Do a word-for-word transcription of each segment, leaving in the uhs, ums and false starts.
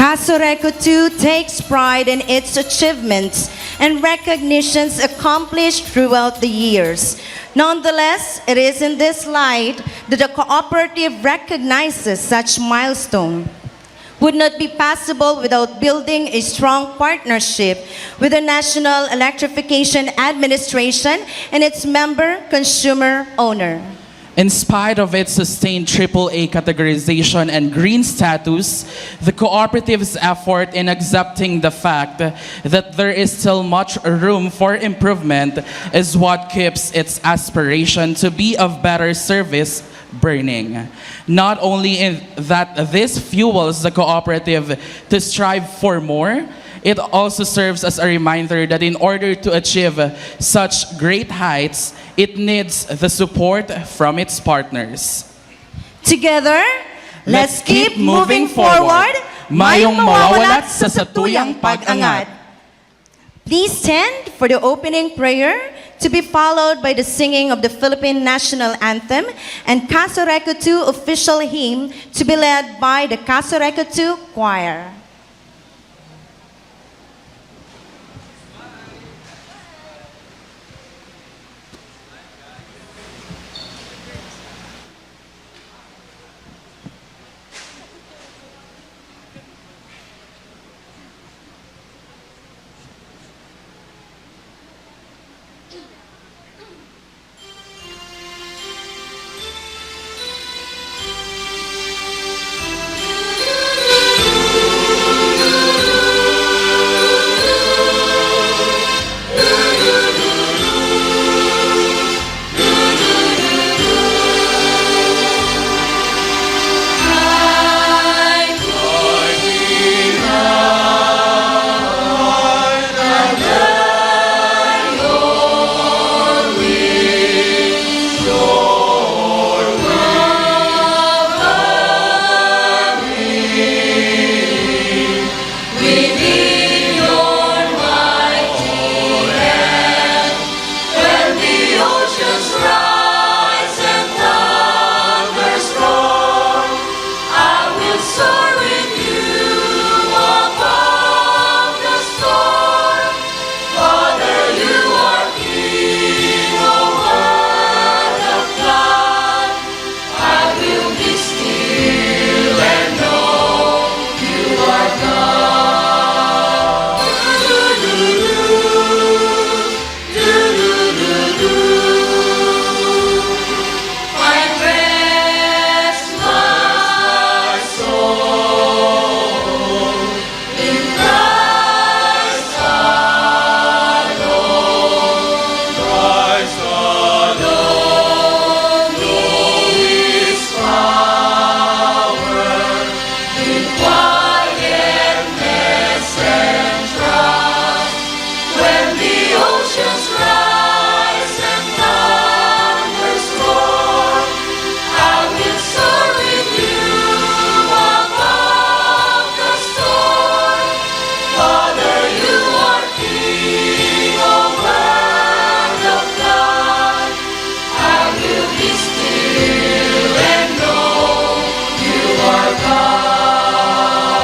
Casureco two takes pride in its achievements and recognitions accomplished throughout the years. Nonetheless, it is in this light that the cooperative recognizes such milestone would not be possible without building a strong partnership with the National Electrification Administration and its member consumer owner. In spite of its sustained triple A categorization and green status, the cooperative's effort in accepting the fact that there is still much room for improvement is what keeps its aspiration to be of better service burning. Not only in that this fuels the cooperative to strive for more, it also serves as a reminder that in order to achieve such great heights, it needs the support from its partners. Together, let's keep moving forward. Mayong mawawalat sa satuyang pag-angat. Please stand for the opening prayer, to be followed by the singing of the Philippine National Anthem and Casureco two official hymn, to be led by the Casureco two Choir. When the oceans rise and thunders roar, I will soar with you above the storm. Father, you are King over the flood. I will be still and know you are God. Find rest, my soul, in Christ alone. Christ alone, know His power, in quietness and trust. When the oceans rise and thunders roar, I will soar with you above the storm. Father, you are King over the flood. I will be still and know you are God.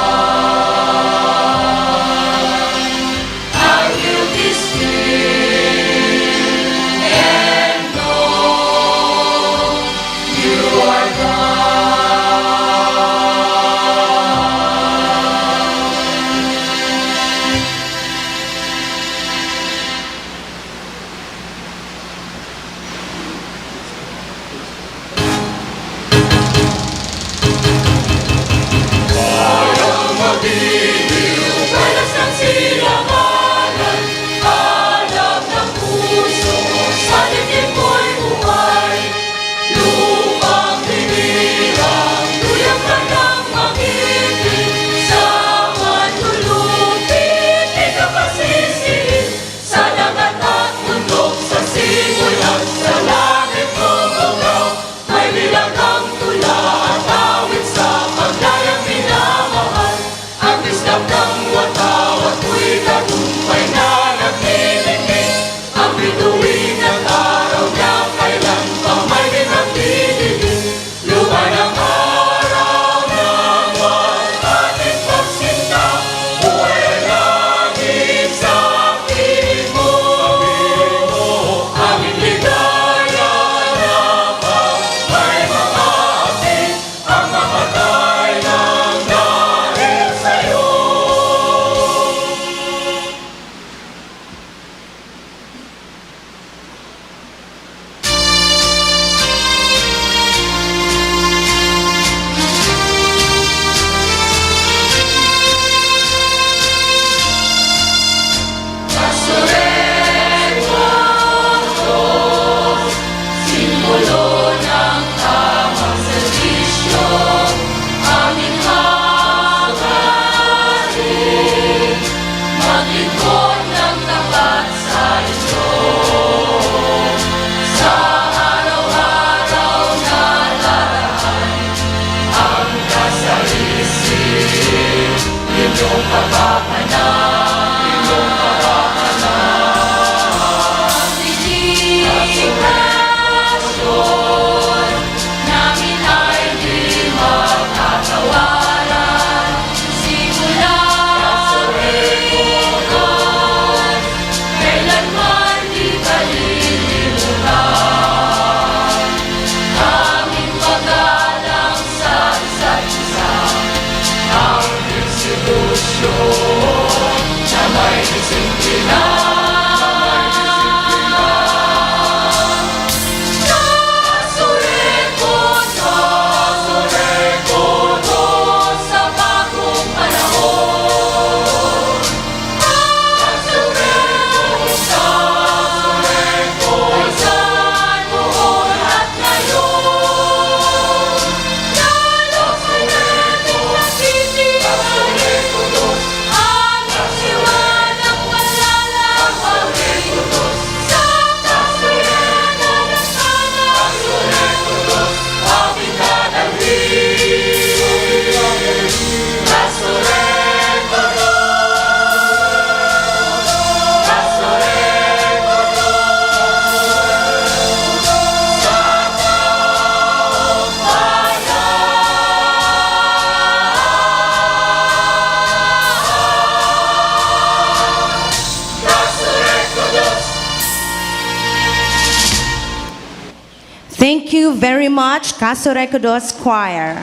very much, Casureco Dos Choir.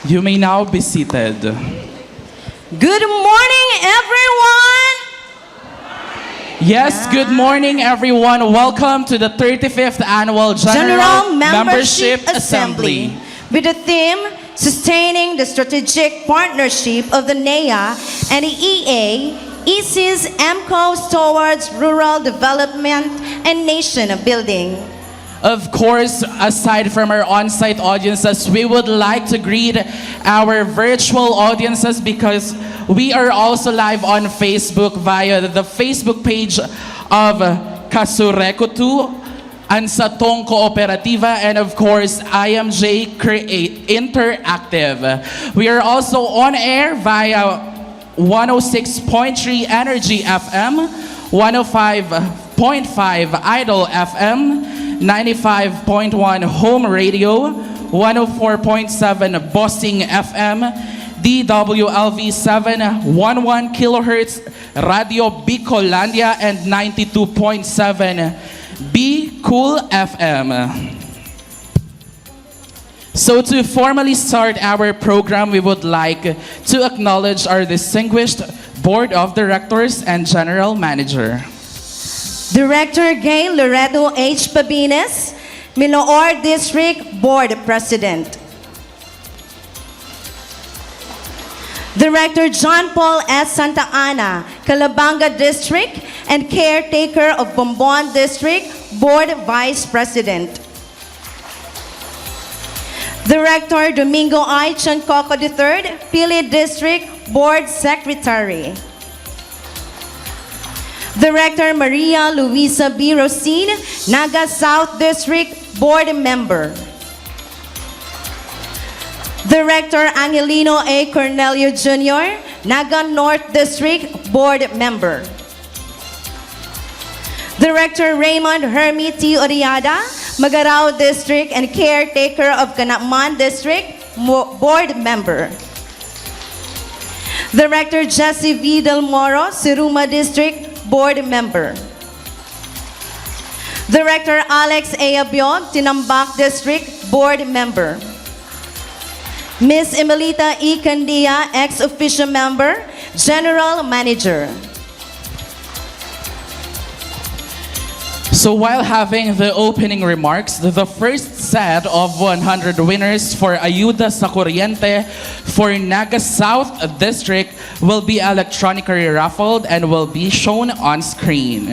You may now be seated. Good morning, everyone! Yes, good morning, everyone. Welcome to the thirty-fifth Annual General General Membership Membership Assembly. Assembly. With the theme, Sustaining the Strategic Partnership of the NEA and the E A, EC's MCOs towards rural development and nation building. Of course, aside from our on-site audiences, we would like to greet our virtual audiences because we are also live on Facebook via the Facebook page of Casureco two, Ansatong Kooperatiba, and of course, I M J Create Interactive. We are also on air via one oh six point three Energy F M, one oh five point five Idol F M, ninety-five point one Home Radio, one oh four point seven Bossing F M, D W L V seven one one kilohertz Radio Bicolandia, and ninety-two point seven B Cool F M. So to formally start our program, we would like to acknowledge our distinguished Board of Directors and General Manager. Director Gay Loreto H Pabines, Miloor District Board President. Director John Paul S Santa Ana, Calabanga District and caretaker of Bombon District, Board Vice President. Director Domingo I Chancoco the third, Pili District, Board Secretary. Director Maria Luisa B Rosin, Naga South District, Board Member. Director Angelino A Cornelio Junior, Naga North District, Board Member. Director Raymond Hermie T Odiada, Magarao District and caretaker of Canaman District, mo-, Board Member. Director Jesse V Del Moro, Siruma District, Board Member. Director Alex A Abion, Tinambac District, Board Member. Miss Emelita E Candia, ex officio member, General Manager. So while having the opening remarks, the first set of one hundred winners for Ayuda sa Kuryente for Naga South District will be electronically raffled and will be shown on screen.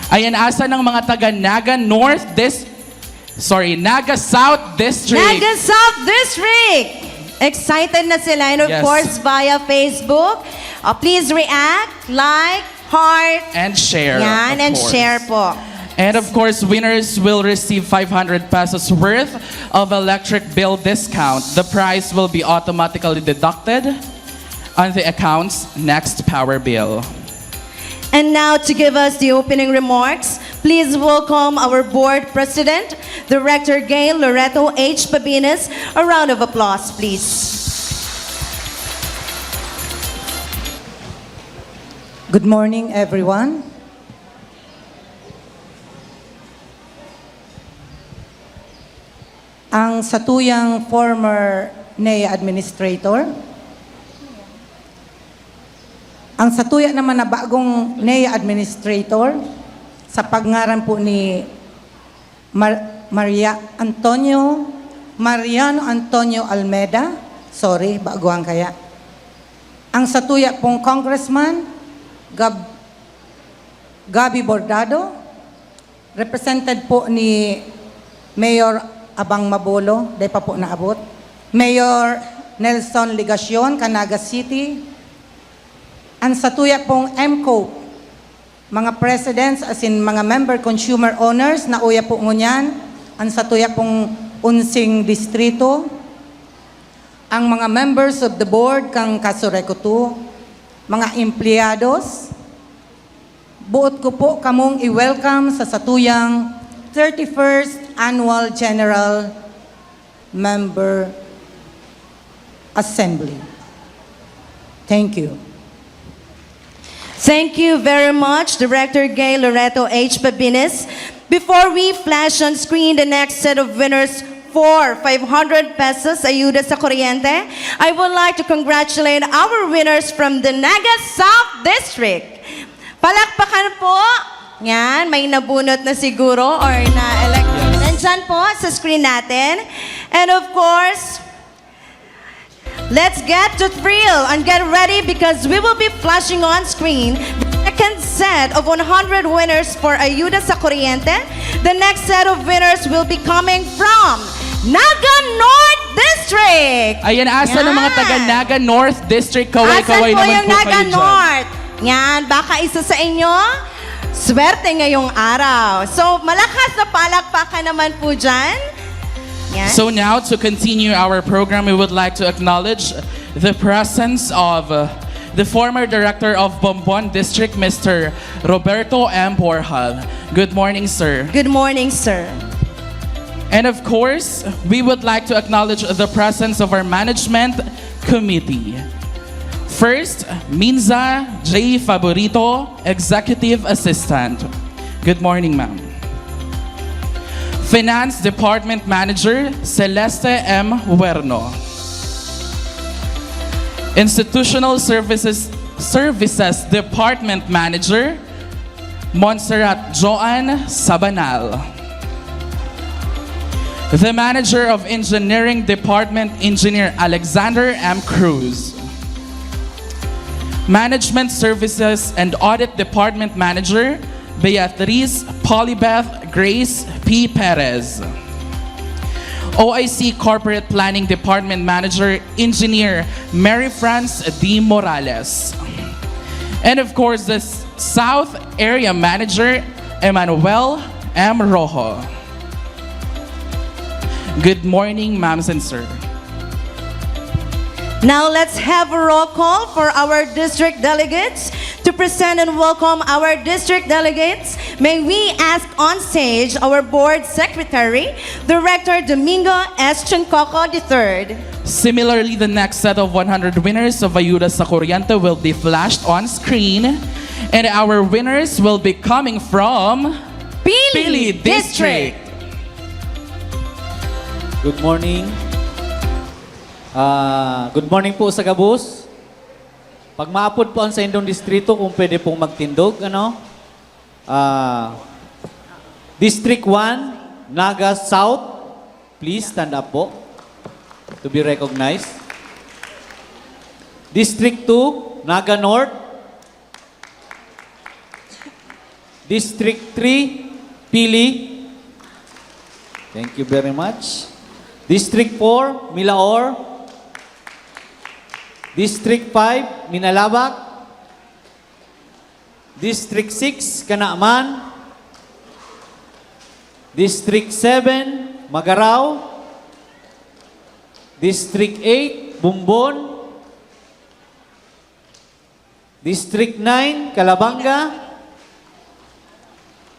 Ayan, asa ng mga taga Naga North Dis-, sorry, Naga South District. Naga South District! Excited na sila. And of Yes. course, via Facebook. Uh, please react, like, heart. And share, Yan, of and course. share po. And of course, winners will receive five hundred pesos worth of electric bill discount. The price will be automatically deducted on the account's next power bill. And now, to give us the opening remarks, please welcome our board president, Director Gay Loreto H Pabines. A round of applause, please. Good morning, everyone. Ang satuyang former NEA administrator, ang satuya naman na bagong NEA administrator, sa pagngaran po ni Mar-, Maria Antonio, Mariano Antonio Almeda, sorry, baguhan kaya. Ang satuya pong congressman, Gab-, Gabby Bordado, represented po ni Mayor Abang Mabolo, dai pa po naabot. Mayor Nelson Legacion, kan Naga City. Ang satuya pong MCOP, mga presidents, as in mga member consumer owners, na uya po ngunyan, ang satuya pong unsing distrito, ang mga members of the board kang Casureco two, mga empleyados, boot ko po kamong i-welcome sa satuyang thirty-first Annual General Member Assembly. Thank you. Thank you very much, Director Gay Loreto H Pabines. Before we flash on screen the next set of winners for five hundred pesos ayuda sa kuryente, I would like to congratulate our winners from the Naga South District. Palakpakan po. Yan, may nabunot na siguro or na-elect. Nandyan po sa screen natin. And of course, let's get to thrill and get ready because we will be flashing on screen the second set of one hundred winners for Ayuda sa Kuryente. The next set of winners will be coming from Naga North District. Ayan, asa ng mga Yan. taga Naga North District? Kaway-kaway Asan po naman yung po Naga kayo dyan. North? Yan, baka isa sa inyo. Swerte ngayong araw. So, malakas na palakpakan naman po dyan. Yan. So now, to continue our program, we would like to acknowledge the presence of uh, the former director of Bombon District, Mister Roberto M. Borjal. Good morning, sir. Good morning, sir. And of course, we would like to acknowledge the presence of our management committee. First, Minza J. Favorito, Executive Assistant. Good morning, ma'am. Finance Department Manager, Celeste M. Huerno. Institutional Services, Services Department Manager, Montserrat Joan Sabanal. The Manager of Engineering Department, Engineer Alexander M. Cruz. Management Services and Audit Department Manager, Beatriz Polybeth Grace P. Perez. O I C Corporate Planning Department Manager, Engineer Mary France D. Morales. And of course, the S- South Area Manager, Emmanuel M. Rojo. Good morning, ma'ams and sir. Now let's have a roll call for our district delegates. To present and welcome our district delegates, may we ask on stage our board secretary, Director Domingo S. Chuncoco the third. Similarly, the next set of one hundred winners of Ayuda sa Kuryente will be flashed on screen, and our winners will be coming from Pili, Pili District. District. Good morning. Ah, good morning po sa gabos. Pag maapod po ang sa indong distrito, kung pwede pong magtindog, ano? Ah, District one, Naga South, please stand up po to be recognized. District two, Naga North. District three, Pili. Thank you very much. District four, Milaor. District five, Minalabac. District six, Canaman. District seven, Magarao. District eight, Bombon. District nine, Calabanga.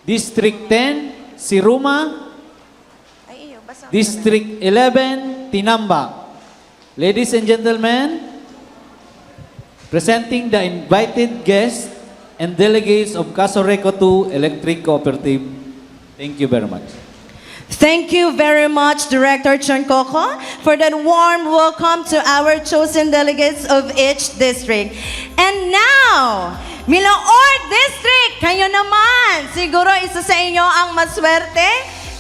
District ten, Siruma. District eleven, Tinambac. Ladies and gentlemen, presenting the invited guests and delegates of Casureco two Electric Cooperative. Thank you very much. Thank you very much, Director Chuncoco, for that warm welcome to our chosen delegates of each district. And now, Milaor District, kayo naman! Siguro isa sa inyo ang maswerte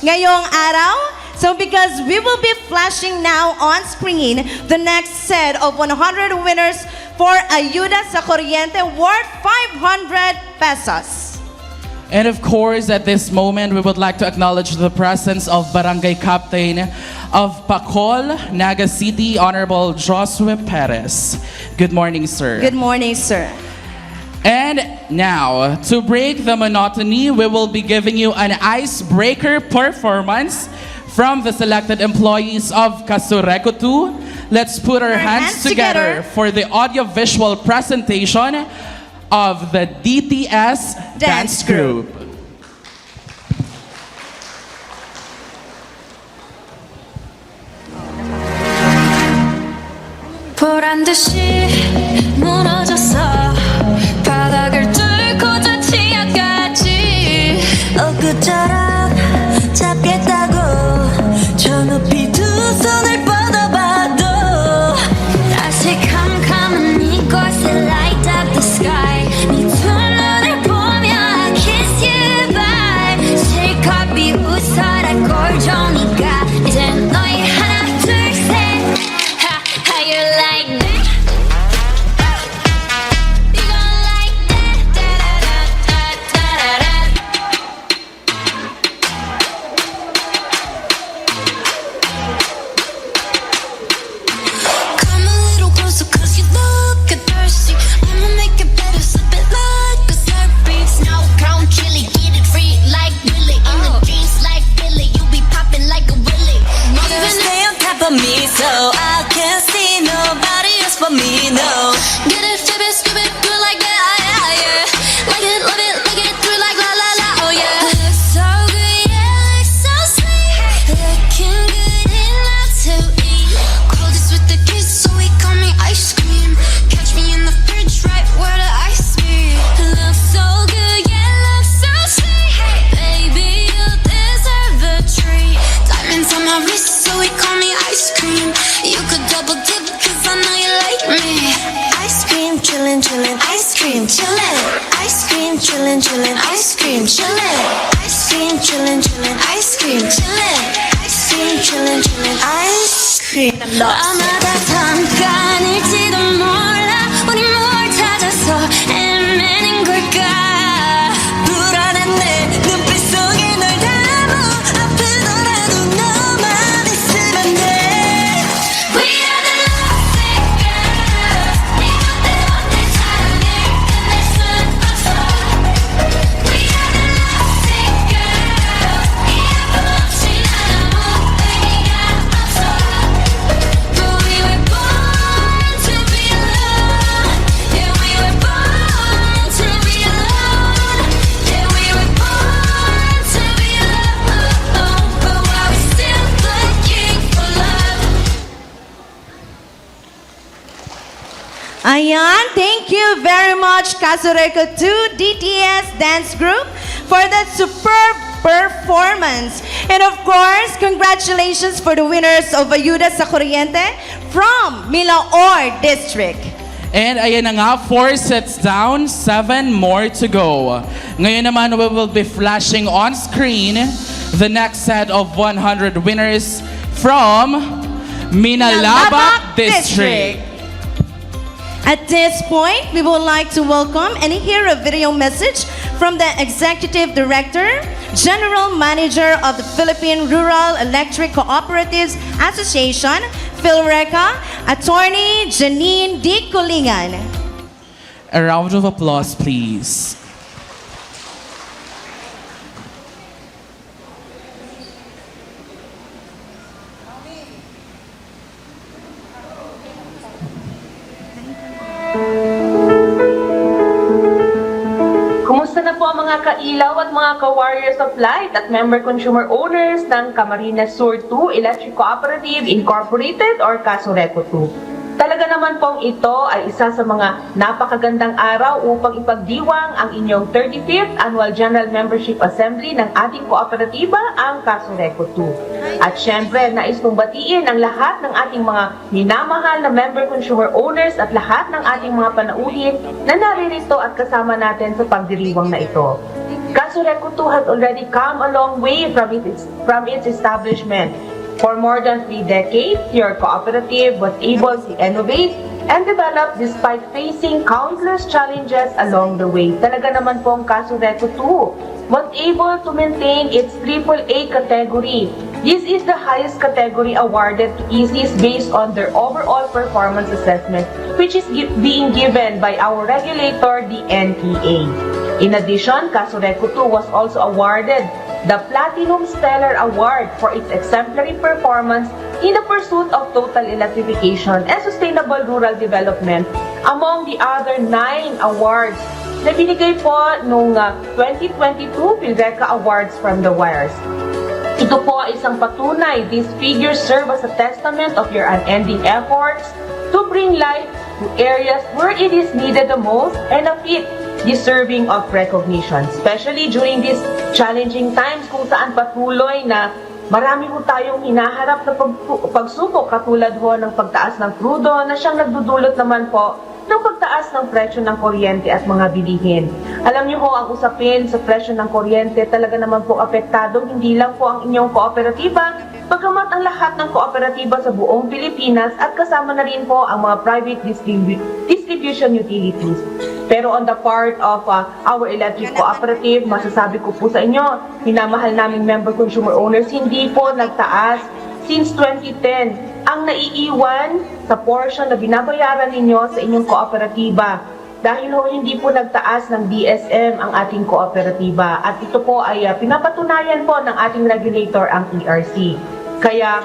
ngayong araw. So because we will be flashing now on screen the next set of one hundred winners for Ayuda sa Kuryente worth five hundred pesos. And of course, at this moment, we would like to acknowledge the presence of Barangay Captain of Pacol, Naga City, Honorable Josue Perez. Good morning, sir. Good morning, sir. And now, to break the monotony, we will be giving you an icebreaker performance from the selected employees of Casureco two. Let's put our Our hands, hands together, together. For the audiovisual presentation of the D T S Dance, Dance Group. Group. 보란 듯이 무너졌어. 바닥을 뚫고 저 지하까지 엊그처럼 잡겠다고 저 높이 Chillin', ice cream, chillin', ice cream, chillin', chillin', ice cream, chillin', ice cream, chillin', chillin', ice cream, chillin', ice cream, chillin', chillin', ice cream. 아마 단 잠깐일지도 몰라. 우리 뭘 찾아서 헤매는 걸까? 불안한 내 눈빛 속에 널 담아. 아프더라도 너만 있으면 돼. We are the lovesick girls. 네 맘대로 내 사랑을 끝낼 순 없어. We are the lovesick girls. 이 아픔 없이 난 아무 의미가 없어. But we were born to be alone. Yeah, we were born to be alone. Yeah, we were born to be alone. But why we still looking for love? Ayan, thank you very much, Kasureku two D T S Dance Group, for that superb performance. And of course, congratulations for the winners of Ayuda sa Kuryente from Milaor District. And ayan na nga, four sets down, seven more to go. Ngayon naman, we will be flashing on screen the next set of one hundred winners from Minalabac District. At this point, we would like to welcome and hear a video message from the Executive Director, General Manager of the Philippine Rural Electric Cooperatives Association, PhilReCa, Attorney Janine D. Colingan. A round of applause, please. Kumusta na po ang mga kailaw at mga ka-warriors of light at member consumer owners ng Camarines Sur two Electric Cooperative Incorporated or Kasureku two? Talaga naman pong ito ay isa sa mga napakagandang araw upang ipagdiwang ang inyong thirty-fifth Annual General Membership Assembly ng ating kooperatiba, ang Kasureku two. At syempre, nais kong batiin ang lahat ng ating mga minamahal na member consumer owners at lahat ng ating mga panauhin na naririto at kasama natin sa pagdiriwang na ito. Kasureku two has already come a long way from its, from its establishment. For more than three decades, your cooperative was able to innovate and develop despite facing countless challenges along the way. Talaga naman pong Kasureku two was able to maintain its triple A category. This is the highest category awarded to E Cs based on their overall performance assessment, which is gi- being given by our regulator, the N E A. In addition, Kasureku two was also awarded the Platinum Stellar Award for its exemplary performance in the pursuit of total electrification and sustainable rural development, among the other nine awards na binigay po nung ah, twenty twenty-two PhilReCa Awards from the Wires. Ito po ay isang patunay. These figures serve as a testament of your unending efforts to bring light to areas where it is needed the most and a fit deserving of recognition, especially during these challenging times kung saan patuloy na marami po tayong hinaharap na pag- pagsubok, katulad ho ng pagtaas ng krudo na siyang nagdudulot naman po ng pagtaas ng presyo ng kuryente at mga bilihin. Alam niyo ho, ang usapin sa presyo ng kuryente, talaga naman po apektado hindi lang po ang inyong kooperatiba, bagamat ang lahat ng kooperatiba sa buong Pilipinas at kasama na rin po ang mga private distribu- distribution utilities. Pero on the part of uh, our electric cooperative, masasabi ko po sa inyo, minamahal naming member consumer owners, hindi po nagtaas since twenty ten ang naiiwan sa portion na binabayaran ninyo sa inyong kooperatiba. Dahil ho hindi po nagtaas ng D S M ang ating kooperatiba at ito po ay ah, pinapatunayan po ng ating regulator, ang E R C. Kaya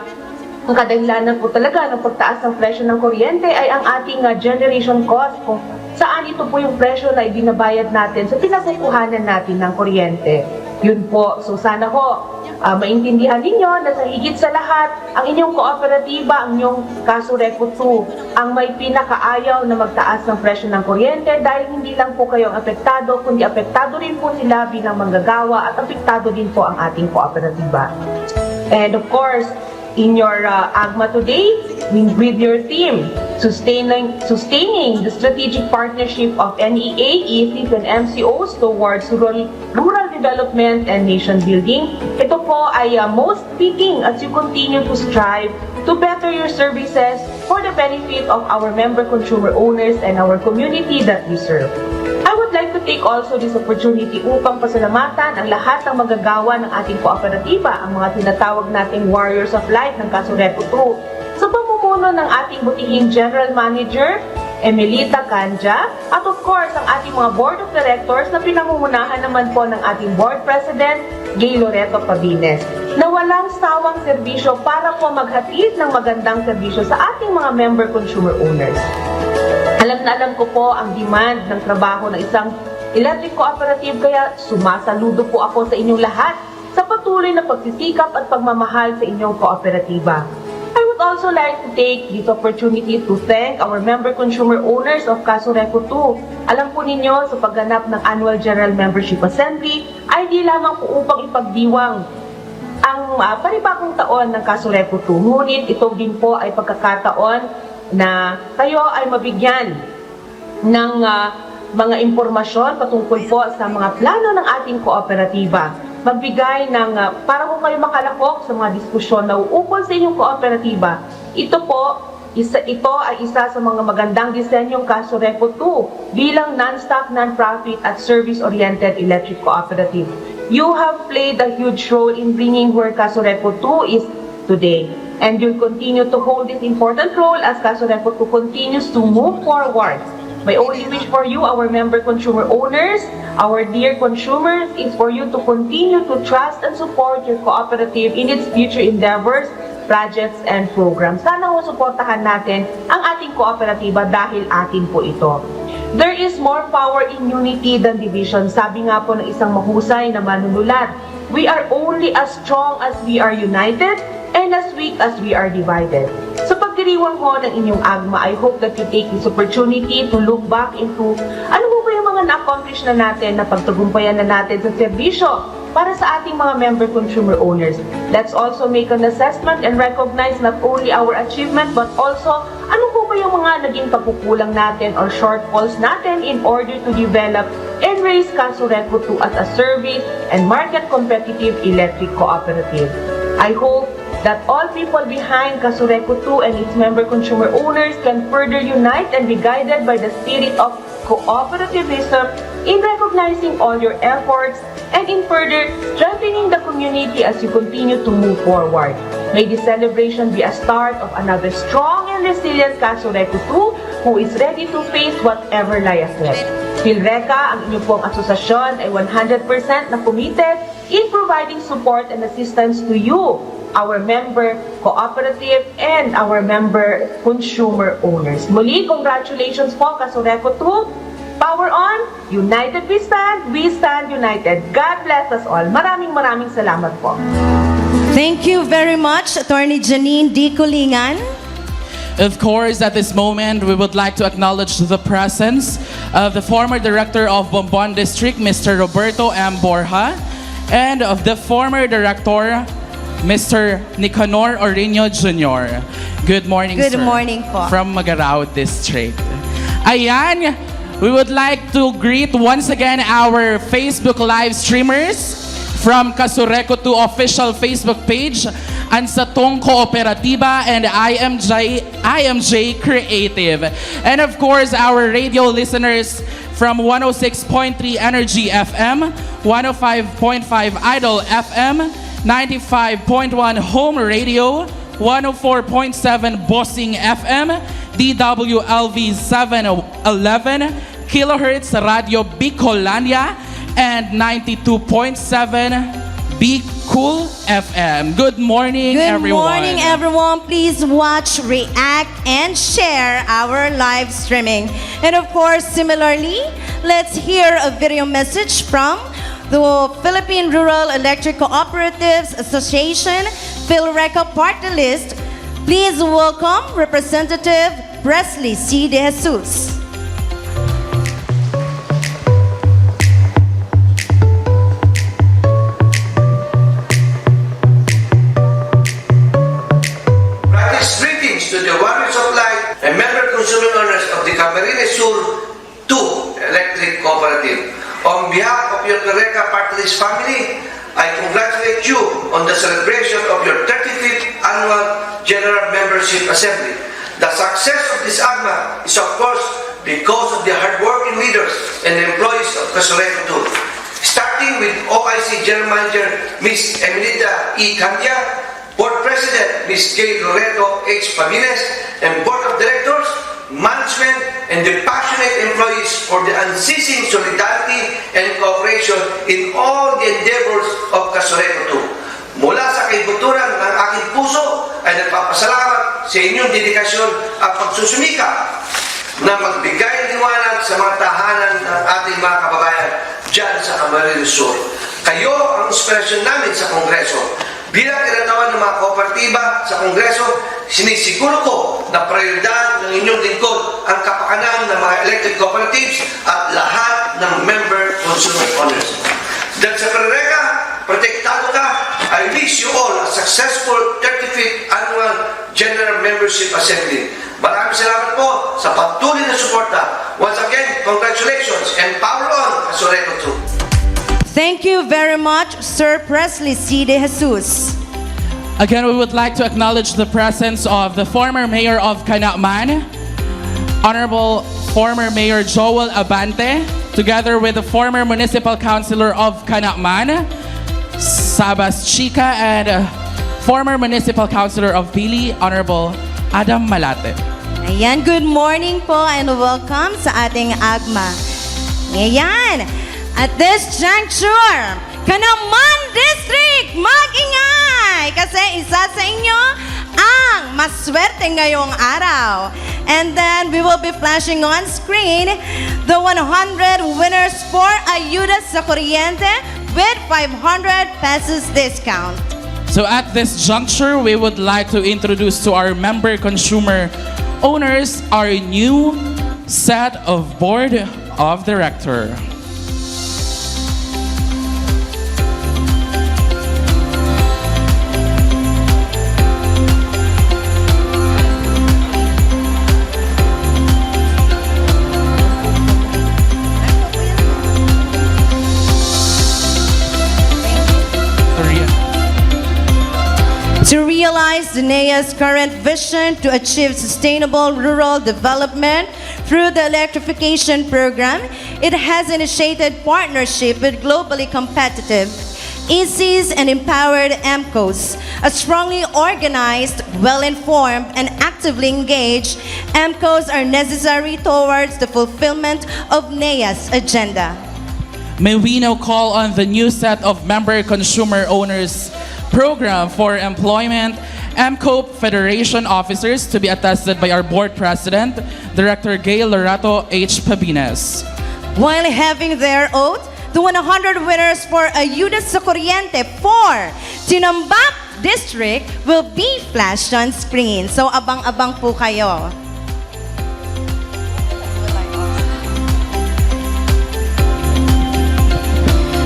ang kadahilanan po talaga ng pagtaas ng presyo ng kuryente ay ang ating ah, generation cost, kung saan ito po yung presyo na ibinabayad natin sa pinagkukuhanan natin ng kuryente. Yun po. So sana ho, ah, maintindihan ninyo na sa higit sa lahat, ang inyong kooperatiba, ang inyong Kasureku two, ang may pinakaayaw na magtaas ng presyo ng kuryente dahil hindi lang po kayo ang apektado, kundi apektado rin po sila bilang manggagawa at apektado din po ang ating kooperatiba. And of course, in your uh, AGMA today, with your team, sustaining, sustaining the strategic partnership of N E A, E Cs, and M C Os towards rural, rural development and nation building. Ito po ay, ah, most fitting as you continue to strive to better your services for the benefit of our member consumer owners and our community that we serve. I would like to take also this opportunity upang pasalamatan ang lahat ng magagawa ng ating kooperatiba, ang mga tinatawag nating Warriors of Light ng Casureco two, sa pamumuno ng ating butihing General Manager, Emelita Canja, at of course, ang ating mga Board of Directors na pinangungunahan naman po ng ating Board President, Gay Loreto Pabines, na walang sawang serbisyo para po maghatid ng magandang serbisyo sa ating mga member consumer owners. Alam na alam ko po ang demand ng trabaho ng isang electric cooperative, kaya sumasaludo po ako sa inyong lahat sa patuloy na pagsisikap at pagmamahal sa inyong kooperatiba. I would also like to take this opportunity to thank our member consumer owners of Casureco two. Alam po ninyo, sa pagganap ng Annual General Membership Assembly ay di lamang po upang ipagdiwang ang, ah, panibagong taon ng Casureco two, ngunit ito din po ay pagkakataon na kayo ay mabigyan ng, ah, mga impormasyon patungkol po sa mga plano ng ating kooperatiba. Magbigay ng, ah, para po kayo makalahok sa mga diskusyon na uukol sa inyong kooperatiba. Ito po, isa, ito ay isa sa mga magandang disenyong Casureco two bilang non-stock, non-profit at service-oriented electric cooperative. You have played a huge role in bringing where Casureco two is today, and you'll continue to hold this important role as Casureco two continues to move forward. My only wish for you, our member consumer owners, our dear consumers, is for you to continue to trust and support your cooperative in its future endeavors, projects, and programs. Sana ho suportahan natin ang ating kooperatiba dahil atin po ito. There is more power in unity than division, sabi nga po ng isang mahusay na manunulat. We are only as strong as we are united and as weak as we are divided. Sa pagdiriwang ho ng inyong AGMA, I hope that you take this opportunity to look back into ano po ba yung mga na-accomplish na natin, na pagtagumpayan na natin sa serbisyo para sa ating mga member consumer owners. Let's also make an assessment and recognize not only our achievement but also ano po ba yung mga naging pagkukulang natin or shortfalls natin in order to develop and raise Casureco two as a service and market competitive electric cooperative. I hope that all people behind Casureco two and its member consumer owners can further unite and be guided by the spirit of cooperativism in recognizing all your efforts and in further strengthening the community as you continue to move forward. May this celebration be a start of another strong and resilient Casureco two who is ready to face whatever lie ahead. PhilReCa, ang inyo pong asosasyon ay one hundred percent na committed in providing support and assistance to you, our member cooperative, and our member consumer owners. Muli, congratulations po, Casureco two. Power on! United we stand, we stand united. God bless us all. Maraming, maraming salamat po. Thank you very much, Attorney Janine D. Culingan. Of course, at this moment, we would like to acknowledge the presence of the former director of Bombon District, Mister Roberto M. Borja, and of the former director, Mister Nicanor Orino Junior. Good morning, Good sir. Morning po. From Magarao District. Ayan, we would like to greet once again our Facebook live streamers from Casureco two official Facebook page, ang Satong Kooperatiba and I M J, I M J Creative. And of course, our radio listeners from one oh six point three Energy F M, one oh five point five Idol F M, ninety-five point one Home Radio, one oh four point seven Bossing F M, D W L V seven eleven kilohertz Radio Bicolandia, and ninety-two point seven Bicol F M. Good morning, Good everyone. Morning, everyone. Please watch, react, and share our live streaming. And of course, similarly, let's hear a video message from the Philippine Rural Electric Cooperatives Association, PhilReCa Party List. Please welcome Representative Presley C. De Jesus. Brightest greetings to the Warriors of Light, a member Electric Cooperative. On behalf of your CLRECA Party List family, I congratulate you on the celebration of your thirty-fifth Annual General Membership Assembly. The success of this AGMA is, of course, because of the hardworking leaders and employees of Casureco two, starting with O I C General Manager Miss Emelita E. Candia, Board President Miss Kay Loreto H. Pabines, and Board of Directors, management, and the passionate employees for the unceasing solidarity and cooperation in all the endeavors of Casureco two. Mula sa kaibuturan ng aking puso ay nagpapasalamat sa inyong dedikasyon at pagsusumikap na magbigay liwanag sa mga tahanan ng ating mga kababayan dyan sa Camarines Sur. Kayo ang inspirasyon namin sa Kongreso. Bilang kinatawan ng mga kooperatiba sa Kongreso, sinisiguro ko na prioridad ng inyong lingkod ang kapakanan ng mga electric cooperatives at lahat ng member consumer owners. Dahil sa CLRECA, protektado ka. I wish you all a successful thirty-fifth Annual General Membership Assembly. Maraming salamat po sa patuloy na suporta. Once again, congratulations and power on, Casureco two. Thank you very much, Sir Presley C. De Jesus. Again, we would like to acknowledge the presence of the former mayor of Canaman, Honorable former Mayor Joel Abante, together with the former municipal councilor of Canaman, Sabas Chica, and uh, former municipal councilor of Dili, Honorable Adam Malate. Ayan, good morning po and welcome sa ating AGMA. Ayan, at this juncture, Canaman District, mag-ingay! Kasi isa sa inyo ang maswerte ngayong araw. And then we will be flashing on screen the one hundred winners for Ayuda sa Kuryente with five hundred pesos discount. So at this juncture, we would like to introduce to our member consumer owners our new set of board of director. To realize the NEA's current vision to achieve sustainable rural development through the electrification program, it has initiated partnership with globally competitive ECs and empowered EMCOs. A strongly organized, well-informed, and actively engaged EMCOs are necessary towards the fulfillment of NEA's agenda. May we now call on the new set of member consumer owners program for employment EMCOP Federation officers to be attested by our board president, Director Gail Lorato H. Pabines. While having their oath, the one hundred winners for Ayuda sa Kuryente for Tinambac District will be flashed on screen. So abang-abang po kayo.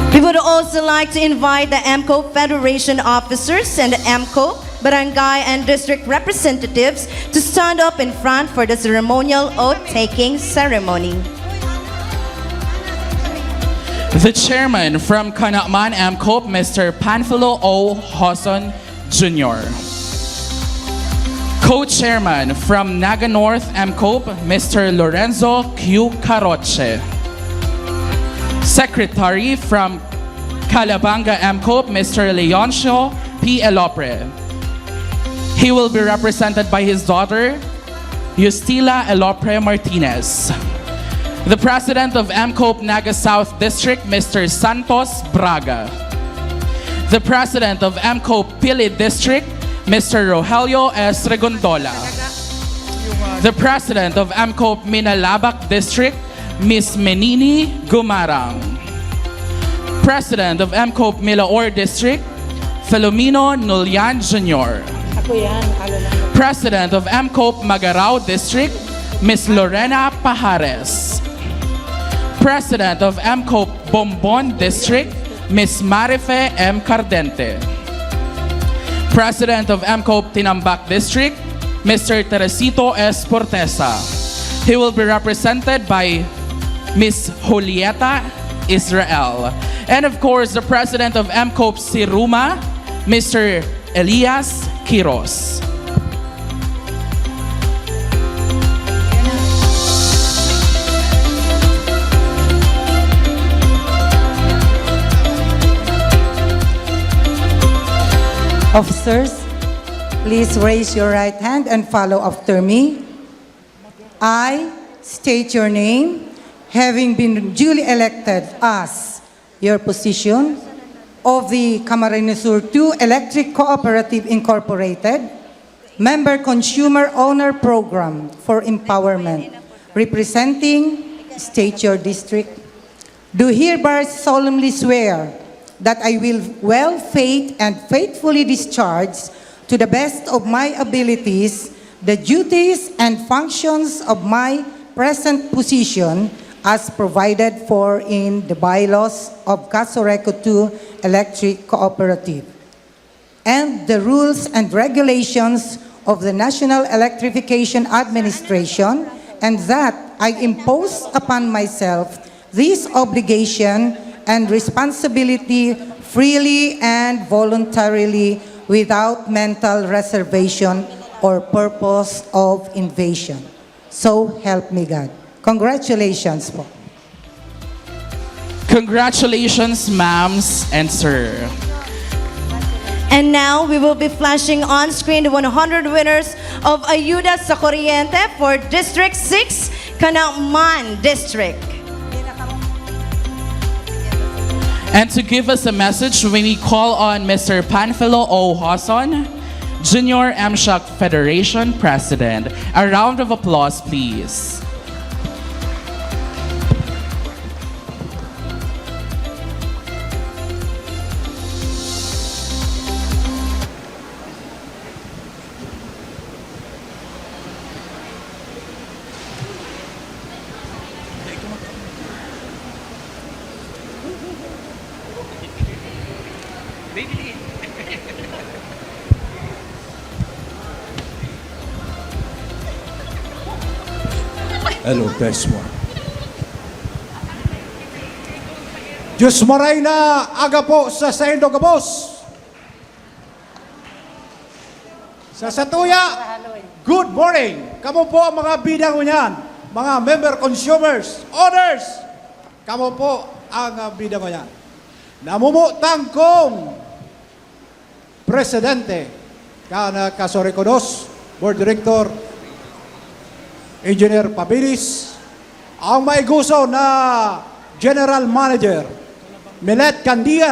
We would also like to invite the EMCOP Federation officers and the EMCOP barangay and district representatives to stand up in front for the ceremonial oath-taking ceremony. The chairman from Canaman EMCOP, Mister Panfilo O. Hoson Junior Co-chairman from Naga North EMCOP, Mister Lorenzo Q. Caroche. Secretary from Calabanga EMCOP, Mister Leoncio P. Elopre. He will be represented by his daughter, Justila Elopre Martinez. The President of EMCOP Naga South District, Mister Santos Braga. The President of EMCOP Pili District, Mister Rogelio S. Regondola. The President of EMCOP Minalabac District, Miss Menini Gumarang. President of EMCOP Milaor District, Filomeno Nulian Junior President of EMCOP Magarao District, Miss Lorena Pajares. President of EMCOP Bombon District, Miss Marife M. Cardente. President of EMCOP Tinambac District, Mister Teresito S. Portesa. He will be represented by Miss Julieta Israel. And of course, the president of MCOPE Siruma, Mister Elias Quiros. Officers, please raise your right hand and follow after me. I state your name, having been duly elected as your position of the Camarines Sur two Electric Cooperative Incorporated, Member Consumer Owner Program for Empowerment, representing, state your district. Do hereby solemnly swear that I will well faith and faithfully discharge to the best of my abilities the duties and functions of my present position as provided for in the bylaws of Casureco two Electric Cooperative and the rules and regulations of the National Electrification Administration, and that I impose upon myself this obligation and responsibility freely and voluntarily, without mental reservation or purpose of evasion. So help me God. Congratulations po. Congratulations, ma'ams and sir. And now, we will be flashing on screen the one hundred winners of Ayuda sa Kuryente for District six, Canaman District. And to give us a message, we call on Mister Panfilo O. Hoson, Junior MSHOC Federation President. A round of applause, please. Hello, test one. Diyos maray na aga po sa saindo gabos. Sa satuya, good morning. Kamo po ang mga bida ngunyan, mga member consumers, owners. Kamo po ang, ah, bida ngunyan. Namumutang kong presidente kan, ah, Casureco dos, Board Director, Engineer Pabilis, ang maiguso na General Manager, Milet Candia,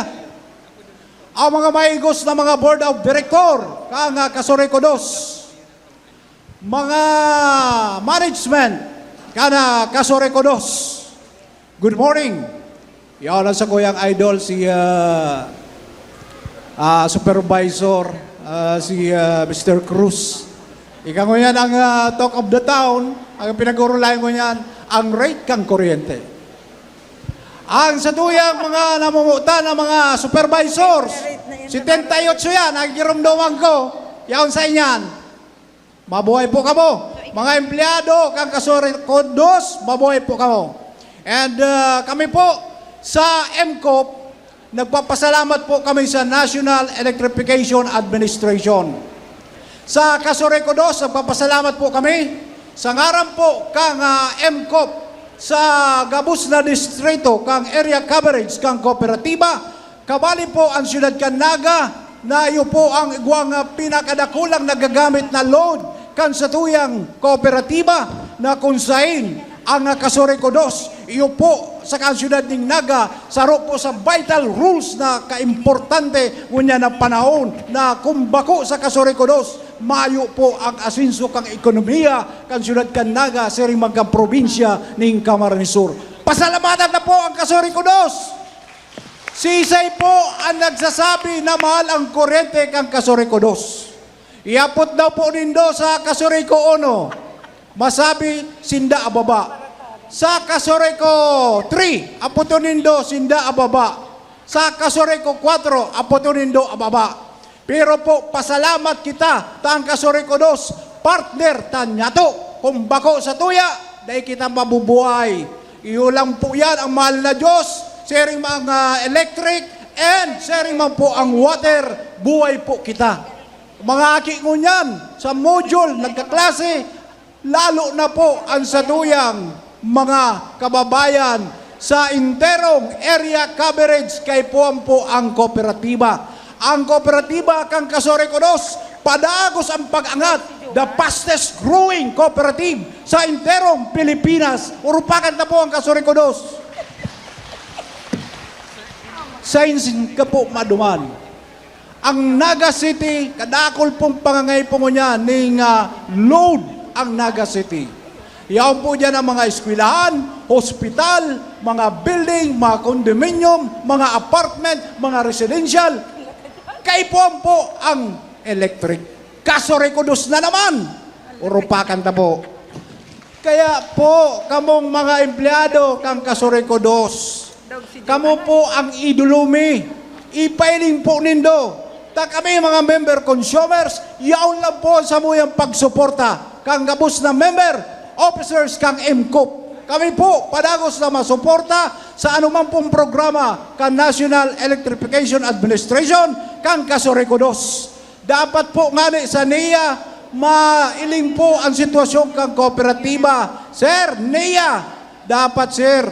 ang mga maigos na mga Board of Director kan, ah, Casureco dos, mga management kan, ah, Casureco dos. Good morning. Yaon ang sakuyang idol, si, ah, ah, Supervisor, ah, si, ah, Mister Cruz. Ika ngunyan ang, ah, talk of the town, ang pinag-uurulayan ngunyan, ang rate kan kuryente. Ang satuyang mga namumutan, ang mga supervisors, setenta y ocho yan, ang giromdoman ko, yaon sa inyan. Mabuhay po kamo. Mga empleyado kan Casureco dos, mabuhay po kamo. And, ah, kami po sa MCOPE, nagpapasalamat po kami sa National Electrification Administration. Sa Casureco dos, nagpapasalamat po kami sa ngaran po kan, ah, MCOPE, sa gabos na distrito kan area coverage kan kooperatiba, kabali po ang siyudad kan Naga, na iyo po ang igwang, ah, pinakadakulang nagagamit na load kan satuyang kooperatiba, na kun sain ang, ah, Casureco dos, iyo po sa kan siyudad ning Naga, saro po sa vital roles na kaimportante ngunyan na panahon, na kun bako sa Casureco dos, mayo po ang asenso kan ekonomiya kan siyudad kan Naga, siring man kan probinsya ning Camarines Sur. Pasalamatan ta po ang Casureco dos. Sisay po ang nagsasabi na mahal ang kuryente kan Casureco dos? Iapot daw po nindo sa Casureco uno, masabi, sinda ababa. Sa Casureco three, apoton nindo, sinda ababa. Sa Casureco kwatro, apoton nindo, ababa. Pero po, pasalamat kita, ta ang Casureco dos, partner ta niyato. Kun bako satuya, dai kita mabubuhay. Iyo lang po yan ang mahal na Diyos, siring man ang, ah, electric, and siring man po ang water, buhay po kita. Mga aki ngunyan, sa module, nagkaklase, lalo na po ang satuyang mga kababayan sa enterong area coverage, kaipuhan po ang kooperatiba. Ang kooperatiba kan Casureco Dos, padagos ang pag-angat, the fastest growing cooperative sa enterong Pilipinas. Urupakan ta po ang Casureco Dos. Sainsin ka po maduman. Ang Naga City, kadakul pong pangangaipo niya ning, ah, load ang Naga City. Yaon po diyan ang mga eskwelahan, hospital, mga building, mga condominium, mga apartment, mga residential. Kaipuhan po ang electric. Casureco Dos na naman. Urupakan ta po. Kaya po, kamong mga empleyado kan Casureco Dos, kamo po ang idolo mi. Ipailing po nindo. Ta kami, mga member consumers, yaon lang po ang samuyang pagsuporta kan gabos na member, officers kan M C O P. Kami po, padagos na masuporta sa anuman pong programa kan National Electrification Administration kan Casureco Dos. Dapat po ngani sa NEA, mailing po ang sitwasyon kan kooperatiba. Sir, NEA, dapat, sir,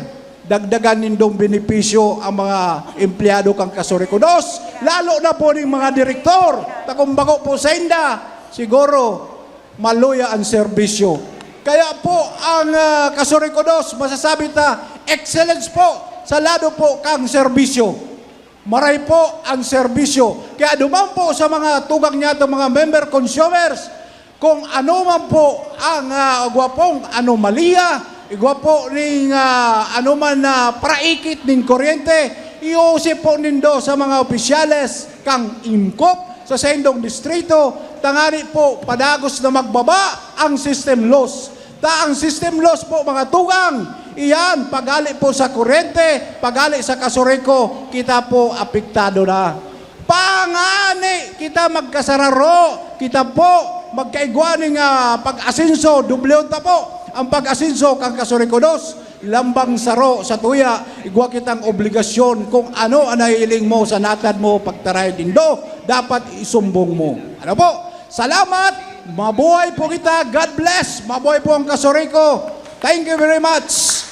dagdagan nindong benepisyo ang mga empleyado kan Casureco Dos, lalo na po ning mga direktor. Ta kung bako po sainda, siguro maluya ang serbisyo. Kaya po ang, ah, Casureco Dos, masasabi ta, excellence po sa lado po kang serbisyo. Maray po ang serbisyo. Kaya duman po sa mga tugang niyato, mga member consumers, kung ano man po ang, ah, igwa pong anomalya, igwa po ning, ah, anoman na paraikit ning kuryente, iusip po nindo sa mga opisyales kang M C O P sa saindong distrito, tangani po padagos na magbaba ang system loss. Ta ang system loss po, mga tugang, iyan, paghali po sa kuryente, paghali sa Casureco, kita po apektado na. Pangani kita magkasararo, kita po magkaigwa ning, ah, pag-asenso, dublehon ta po ang pag-asenso kan Casureco Dos. Lambang saro sa tuya, igwa kitang obligasyon. Kung ano ang nahihiling mo sa natad mo, pagtaray nindo, dapat isumbong mo. Ano po? Salamat! Mabuhay po kita! God bless! Mabuhay po ang Casureco! Thank you very much!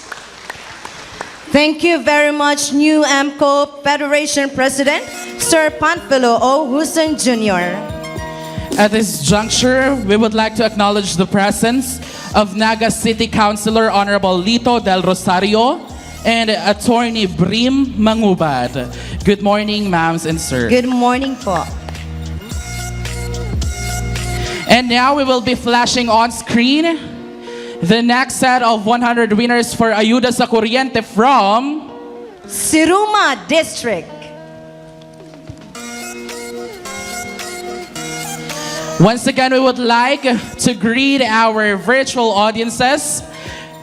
Thank you very much, new M C O P Federation President, Sir Panfilo O. Huson Junior. At this juncture, we would like to acknowledge the presence of Naga City Councilor Honorable Lito Del Rosario and Attorney Brim Mangubad. Good morning, ma'ams and sir. Good morning po. And now we will be flashing on screen the next set of one hundred winners for Ayuda sa Kuryente from Siruma District. Once again, we would like to greet our virtual audiences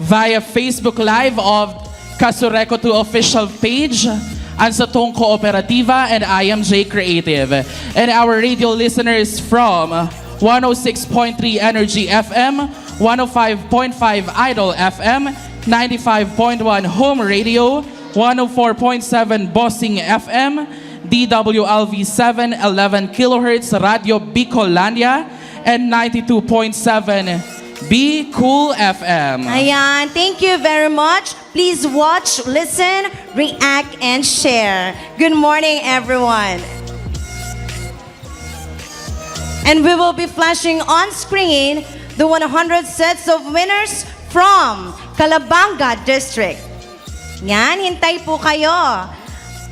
via Facebook Live of Casureco two official page, ang Satong Kooperatiba, and I M J Creative. And our radio listeners from one oh six point three Energy F M, one oh five point five Idol F M, ninety-five point one Home Radio, one oh four point seven Bossing F M, D W L V seven eleven kilohertz Radyo Bicolandia, and ninety-two point seven B Cool F M. Ayan, thank you very much. Please watch, listen, react, and share. Good morning, everyone. And we will be flashing on screen the one hundred sets of winners from Calabanga District. Yan, hintay po kayo.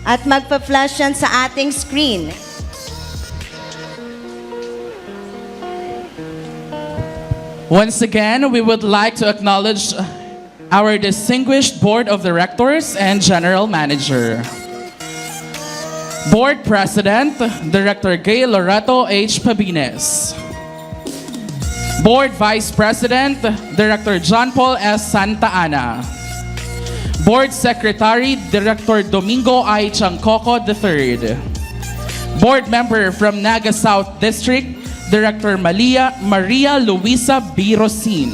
At magpa-flash yan sa ating screen. Once again, we would like to acknowledge our distinguished Board of Directors and General Manager. Board President, Director Gay Loreto H. Pabines. Board Vice President, Director John Paul S. Santa Ana. Board Secretary, Director Domingo I. Chancoco the third. Board Member from Naga South District, Director Malia, Maria Luisa B. Rosin.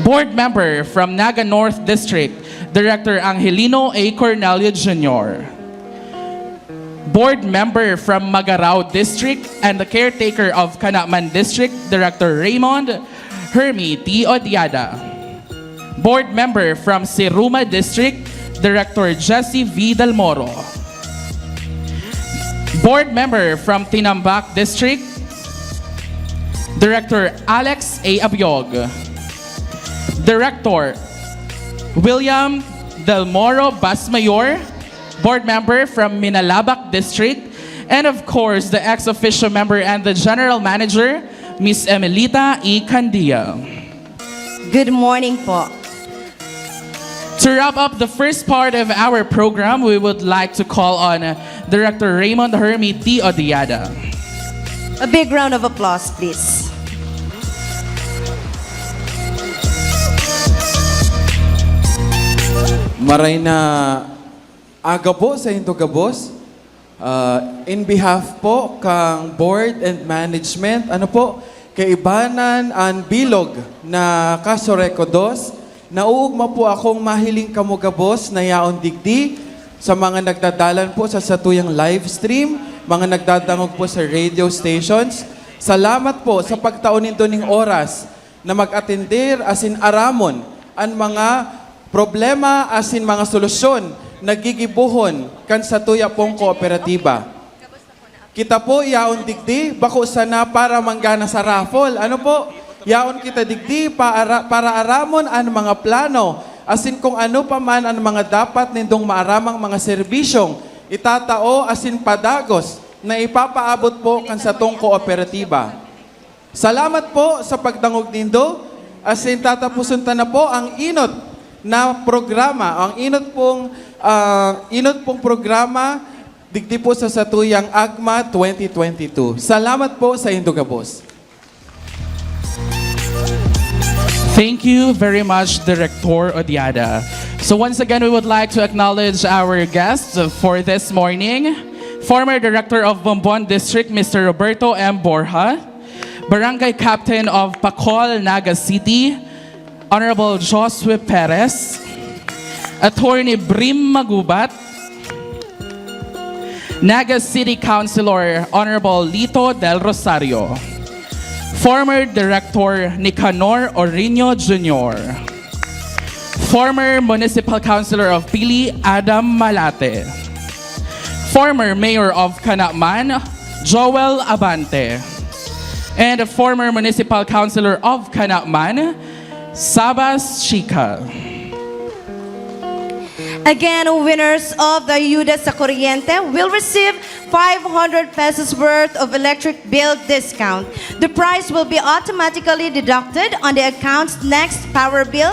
Board Member from Naga North District, Director Angelino A. Cornelio Junior. Board member from Magarao District and the caretaker of Canaman District, Director Raymond Hermie T. Odiada. Board member from Siruma District, Director Jesse V. Del Moro. Board member from Tinambac District, Director Alex A. Abiog. Director William Del Moro Basmayor, board member from Minalabac District, and of course, the ex officio member and the general manager, Miss Emelita E. Candia. Good morning po. To wrap up the first part of our program, we would like to call on Director Raymond Hermie T. Odiada. A big round of applause, please. Maray na aga po sa indo gabos. Ah, in behalf po kang board and management, ano po, kaibanan an bilog na Kasoreco dos, nauugma po akong mahiling kamo gabos na yaon digdi sa mga nagdadalan po sa satuyang live stream, mga nagdadangog po sa radio stations. Salamat po sa pagtao nindo ning oras na mag-atender asin aramon an mga problema asin mga solusyon na gigibohon kan satuya pong kooperatiba. Kita po yaon digdi, bako sana para manggana sa raffle. Ano po? Yaon kita digdi para, para aramon an mga plano asin kung ano pa man an mga dapat nindong maaramang mga serbisyong itatao asin padagos na ipapaabot po kan satong kooperatiba. Salamat po sa pagdangog nindo. Asin tatapuson ta na po ang inot na programa, ang inot pong ah, inot pong programa digdi po sa satuyang AGMA twenty twenty-two. Salamat po sa indo gabos. Thank you very much, Director Odiada. So once again, we would like to acknowledge our guests for this morning, former Director of Bombon District, Mister Roberto M. Borja, Barangay Captain of Pacol, Naga City, Honorable Josue Perez, Attorney Brim Magubat, Naga City Councilor Honorable Lito Del Rosario, former Director Nicanor Orino Junior, former Municipal Councilor of Pili Adam Malate, former Mayor of Canaman Joel Abante, and former Municipal Councilor of Canaman Sabas Chica. Again, winners of the Ayuda sa Kuryente will receive five hundred pesos worth of electric bill discount. The price will be automatically deducted on the account's next power bill.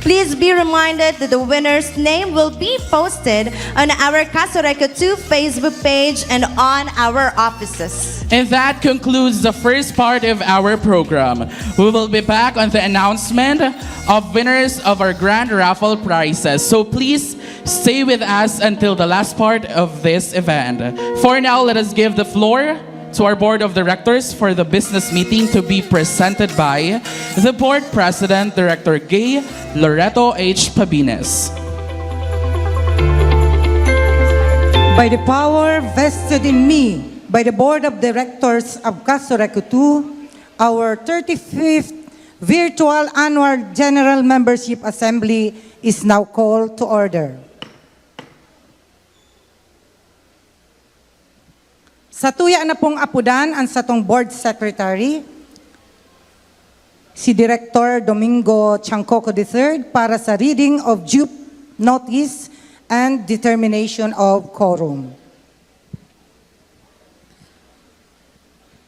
Please be reminded that the winner's name will be posted on our Kasoreco two Facebook page and on our offices. And that concludes the first part of our program. We will be back on the announcement of winners of our grand raffle prizes. So please stay with us until the last part of this event. For now, let us give the floor to our board of directors for the business meeting to be presented by the board president, Director Gay Loreto H. Pabines. By the power vested in me by the Board of Directors of Kasoreco two, our thirty-fifth Virtual Annual General Membership Assembly is now called to order. Satuya na pong apodan ang satong Board Secretary, si Director Domingo Chancoco the third, para sa reading of due notice and determination of quorum.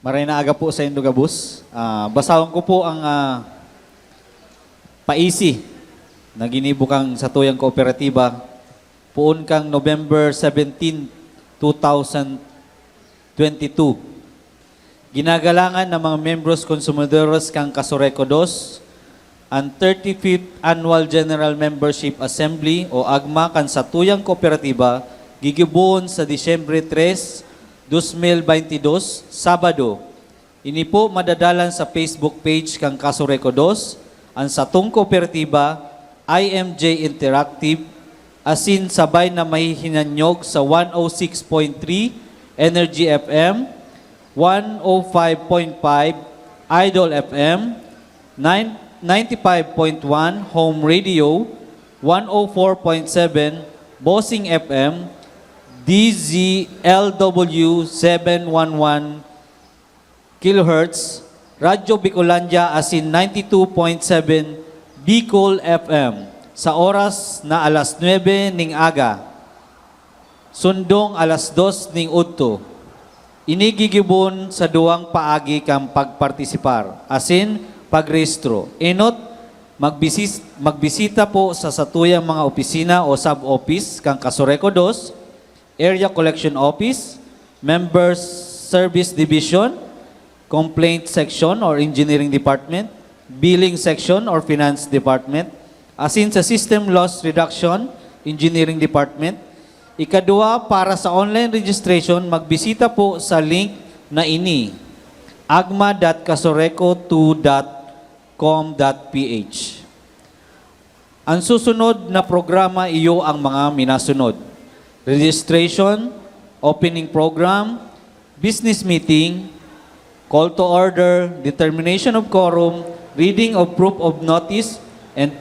Maray na aga po sa indo gabos. Ah, basahon ko po ang ah, paisi na ginibo kan satuyang kooperatiba poon kan November seventeen, two thousand twenty-two. Ginagalangan ng mga membros konsumidores kan Kasoreco dos, an thirty-fifth Annual General Membership Assembly o AGMA kan satuyang kooperatiba gigibohon sa Disyembre tres, dos mil baynte dos, Sabado. Ini po madadalan sa Facebook page kan Kasoreco dos, an satong kooperatiba, I M J Interactive, asin sabay na mahihinanyog sa one oh six point three Energy F M, one oh five point five Idol F M, nine, ninety-five point one Home Radio, one oh four point seven Bossing F M, D Z L W seven one one kilohertz, Radyo Bicolandia asin ninety-two point seven Bicol F M sa oras na alas nuebe ning aga, sundong alas dos ning udto. Ini gigibon sa duwang paagi kan pagpartisipar asin pagrehistro. Enot, magbisis-, magbisita po sa satuyang mga opisina o sub-office kan Casureco dos, Area Collection Office, Members Service Division, Complaint Section or Engineering Department, Billing Section or Finance Department, asin sa System Loss Reduction, Engineering Department. Ikadua, para sa online registration, magbisita po sa link na ini, agma dot casureco two dot com dot ph. Ang susunod na programa iyo ang mga minasunod: registration, opening program, business meeting, call to order, determination of quorum, reading of proof of notice and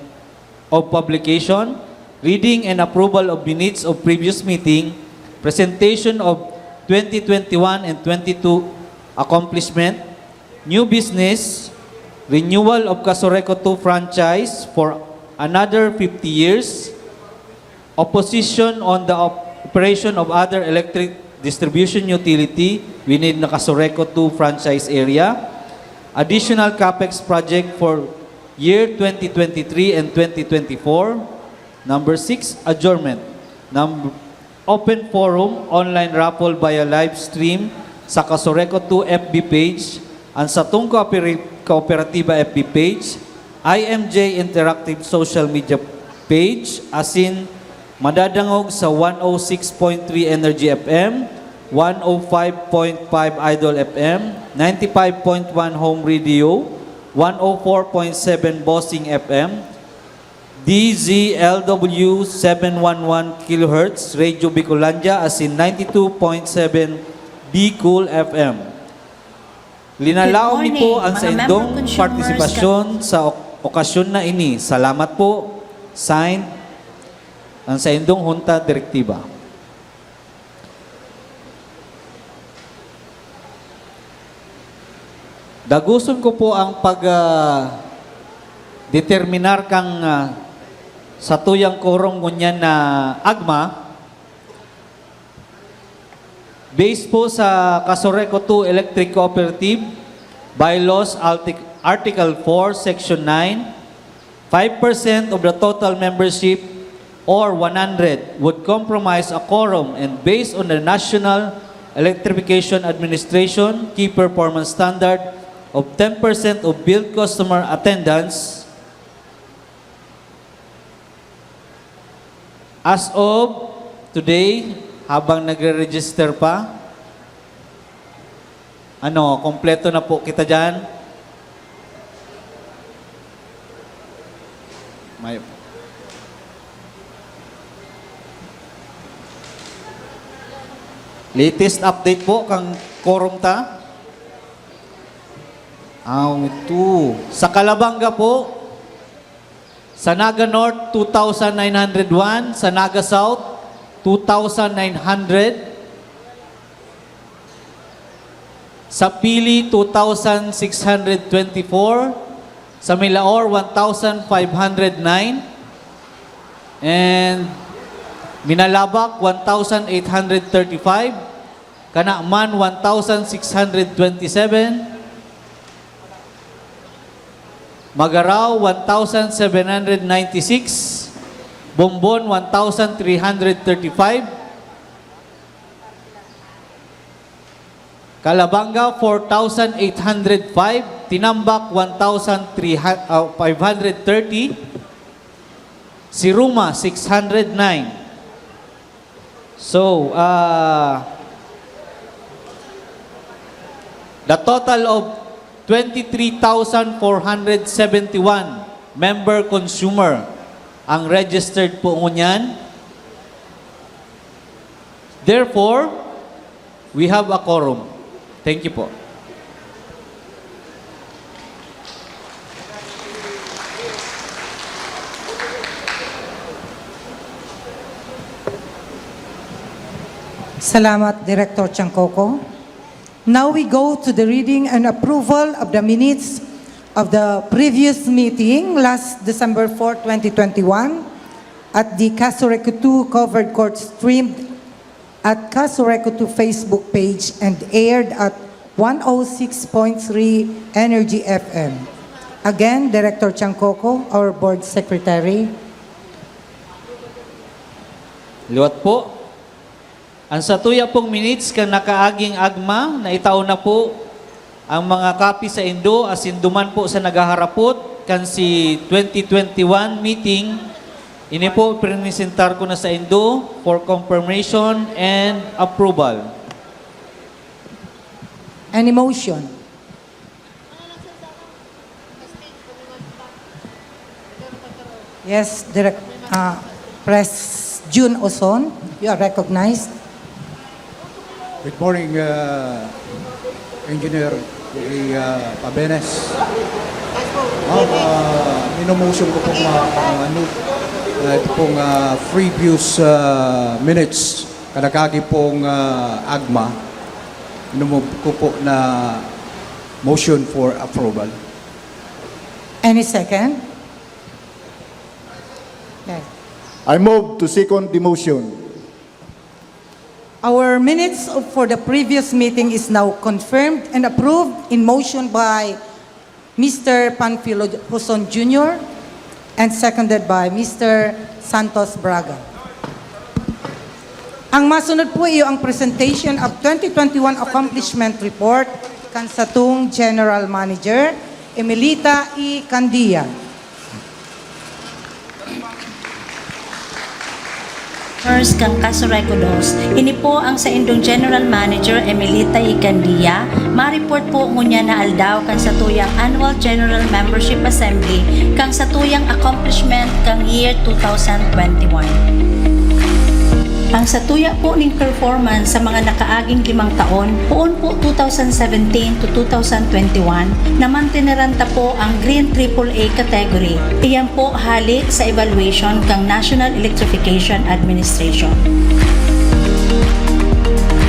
of publication, reading and approval of minutes of previous meeting, presentation of twenty twenty-one and twenty-two accomplishment, new business, renewal of Casureco two franchise for another fifty years, opposition on the op-, operation of other electric distribution utility within the Casureco two franchise area, additional capex project for year twenty twenty-three and twenty twenty-four. Number six, adjournment. Num-, open forum, online raffle via live stream sa Casureco two F B page, ang satong kooperi-, kooperatiba F B page, I M J Interactive social media page, asin madadangog sa one oh six point three Energy F M, one oh five point five Idol F M, ninety-five point one Home Radio, one oh four point seven Bossing F M, D Z L W seven one one kilohertz, Radio Bicolandia, asin ninety-two point seven Bicol F M. Linalaom mi po ang saindong partisipasyon sa ok-, okasyon na ini. Salamat po. Signed, ang saindong Junta Direktiba. Daguson ko po ang pag, ah, determinar kan, ah, satuyang quorum ngunyan na agma. Based po sa Casureco two Electric Cooperative Bylaws, Artic-, Article four, Section nine, five percent of the total membership or one hundred would compromise a quorum, and based on the National Electrification Administration key performance standard of ten percent of billed customer attendance, as of today, habang nagre-register pa, ano, kompleto na po kita diyan. May latest update po kan quorum ta. Aw, ito. Sa Calabanga po, sa Naga North, two thousand nine hundred one. Sa Naga South, two thousand nine hundred. Sa Pili, two thousand six hundred twenty-four. Sa Milaor, one thousand five hundred nine. And Minalabac, one thousand eight hundred thirty-five. Canaman, one thousand six hundred twenty-seven. Magarao, one thousand seven hundred ninety-six. Bombon, one thousand three hundred thirty-five. Calabanga, four thousand eight hundred five. Tinambac, one thousand three hundred, ah, five hundred thirty. Siruma, six hundred nine. So, ah, the total of twenty-three thousand four hundred seventy-one member consumer Ang registered po ngunyan. Therefore, we have a quorum. Thank you po. Salamat, Director Chancoco. Now we go to the reading and approval of the minutes of the previous meeting, last December fourth, twenty twenty-one, at the Casureco two covered court, streamed at Casureco two Facebook page and aired at one oh six point three Energy F M. Again, Director Chancoco, our board secretary. Liwat po. Ang satuya pong minutes kan nakaaging agma, naitao na po ang mga copy saindo, asin duman po sa naghaharapot kan si twenty twenty-one meeting. Ini po, presentar ko na saindo for confirmation and approval. Any motion? Yes, Direk, ah, Pres Jun Oson, you are recognized. Good morning, uh, Engineer Ray, uh, Pabenes. Ma'am, uh, minomotion ko pong mga, mga ano, uh, ito pong uh, previous uh, minutes, kanakagi pong uh, agma, minumove ko po na motion for approval. Any second? Okay. I move to second the motion. Our minutes of- for the previous meeting is now confirmed and approved in motion by Mister Panfilo Joson Junior and seconded by Mister Santos Braga. Ang masunod po iyo ang presentation of twenty twenty-one accomplishment report kan satong General Manager, Emelita E. Candia. First kan Casureco dos, ini po ang saindong General Manager, Emelita E. Candia. Ma-report po ngunyan na aldaw kan satuyang Annual General Membership Assembly kan satuyang accomplishment kan year two thousand twenty-one. Ang satuya po ning performance sa mga nakaaging limang taon, poon po two thousand seventeen to two thousand twenty-one, namanteneran ta po ang Green Triple A category. Iyan po hali sa evaluation kan National Electrification Administration.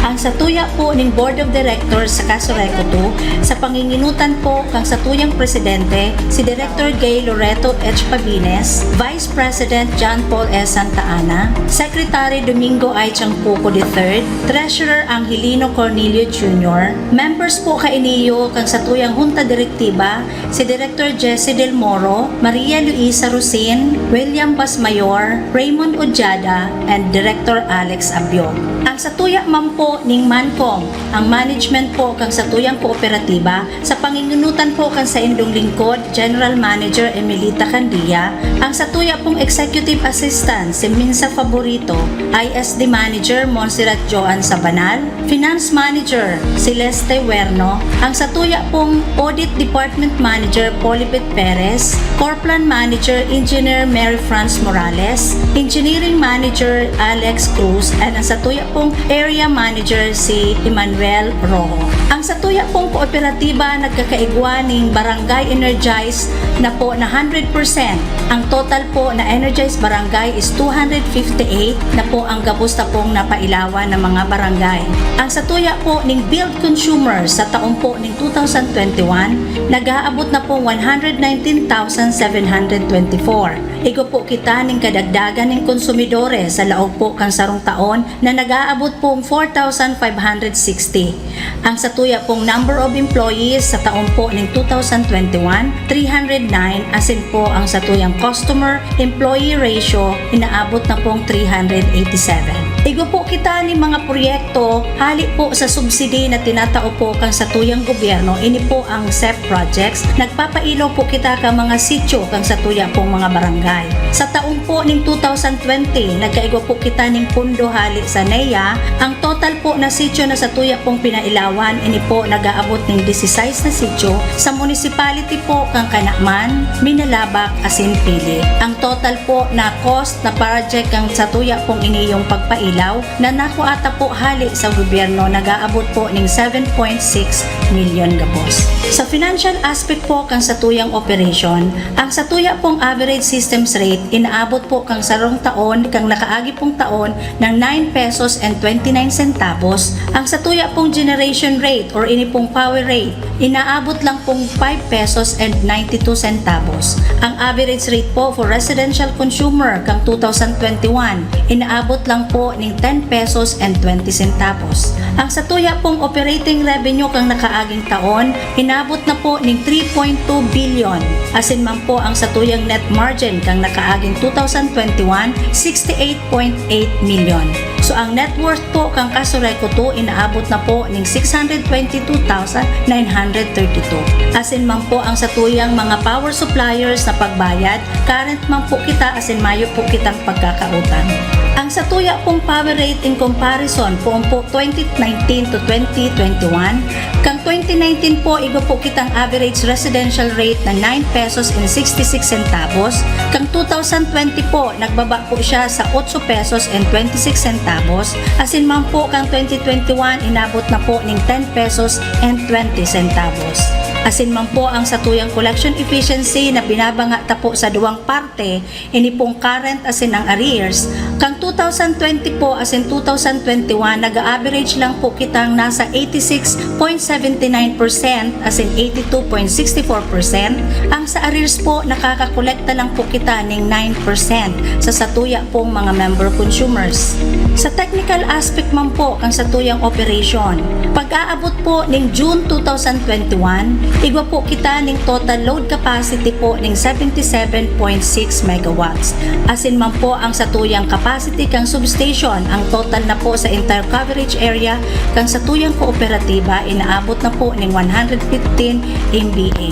Ang satuya po ning Board of Directors sa Casureco two, sa panginginutan po kan satuyang presidente, si Director Gay Loreto H. Pabines, Vice President John Paul S. Santa Ana, Secretary Domingo I. Tiangpoco the third, Treasurer Angelino Cornelio Junior, members po kainiyo kan satuyang Hunta Direktiba, si Director Jesse Del Moro, Maria Luisa Rosin, William Basmayor, Raymond Ojada, and Director Alex Abyo. Ang satuya man po ning Mancom, ang management po kan satuyang kooperatiba, sa panginginutan po kan saindong lingkod, General Manager Emelita Candia, ang satuya pong Executive Assistant, si Minsa Favorito, I S D Manager, Montserrat Joan Sabanal, Finance Manager, Celeste Huerno, ang satuya pong Audit Department Manager, Polibet Perez, Corplan Manager, Engineer Mary Franz Morales, Engineering Manager, Alex Cruz, and ang satuya pong Area Manager, si Emmanuel Rojo. Ang satuya pong kooperatiba nagkakaigwa ning Barangay Energized na po na hundred percent. Ang total po na energized barangay is two hundred fifty-eight na po ang gabos na pong napailawan na mga barangay. Ang satuya po ning billed consumers sa taon po ning two thousand twenty-one, nag-aabot na pong one hundred nineteen thousand seven hundred twenty-four. Igwa po kita ning kadagdagan ning konsumidores sa laog po kan sarong taon na nag-aabot pong four thousand five hundred sixty. Ang satuya pong number of employees sa taon po ning two thousand twenty-one, three hundred nine, asin po ang satuyang customer-employee ratio inaabot na pong three hundred eighty-seven. Igwa po kita nin mga proyekto hali po sa subsidy na tinatao po kan satuyang gobyerno, ini po ang SEP projects. Nagpapailaw po kita kan mga sityo kan satuya pong mga barangay. Sa taon po ning two thousand twenty, nagkaigwa po kita ning pondo hali sa NEA. Ang total po na sityo na satuya pong pinailawan, ini po nag-aabot ning dieciséis na sityo sa municipality po kan Canaman, Minalabac, asin Pili. Ang total po na cost na project kan satuya pong iniyong pagpailaw na nakuha ta po hali sa gobyerno nag-aabot po ning seven point six milyon gabos. Sa financial aspect po kan satuyang operation, ang satuya pong average systems rate inaabot po kan sarong taon, kan nakaagi pong taon, ng nine pesos and twenty-nine centavos. Ang satuya pong generation rate or ini pong power rate, inaabot lang pong five pesos and ninety-two centavos. Ang average rate po for residential consumer kan two thousand twenty-one, inaabot lang po ning ten pesos and twenty centavos. Ang satuya pong operating revenue kan nakaaging taon, inabot na po ning three point two billion. Asin man po ang satuyang net margin kan nakaaging two thousand twenty-one, sixty-eight point eight million. So, ang net worth po kan Casureco two inaabot na po ning six hundred twenty-two thousand nine hundred thirty-two. Asin man po ang satuyang mga power suppliers na pagbayad, current man po kita asin mayo po kitang pagkakautang. Ang satuya pong power rate in comparison, poon po twenty nineteen to twenty twenty-one, kan twenty nineteen po, igwa po kitang average residential rate na nine pesos and sixty-six centavos. Kan two thousand twenty po, nagbaba po siya sa otso pesos and twenty-six centavos. Asin man po, kan twenty twenty-one, inabot na po ning ten pesos and twenty centavos. Asin man po ang satuyang collection efficiency na binabanga ta po sa duwang parte, ini pong current asin ang arrears. Kan two thousand twenty po asin two thousand twenty-one, nag-a-average lang po kitang nasa eighty-six point seventy-nine percent asin eighty-two point sixty-four percent. Ang sa arrears po, nakakakolekta lang po kita ning nine percent sa satuya pong mga member consumers. Sa technical aspect man po kan satuyang operation, pag-aabot po ning June two thousand twenty-one, igwa po kita ning total load capacity po ning seventy-seven point six megawatts. Asin man po ang satuyang capacity kan substation, ang total na po sa entire coverage area kan satuyang kooperatiba inaabot na po ning one hundred fifteen M V A.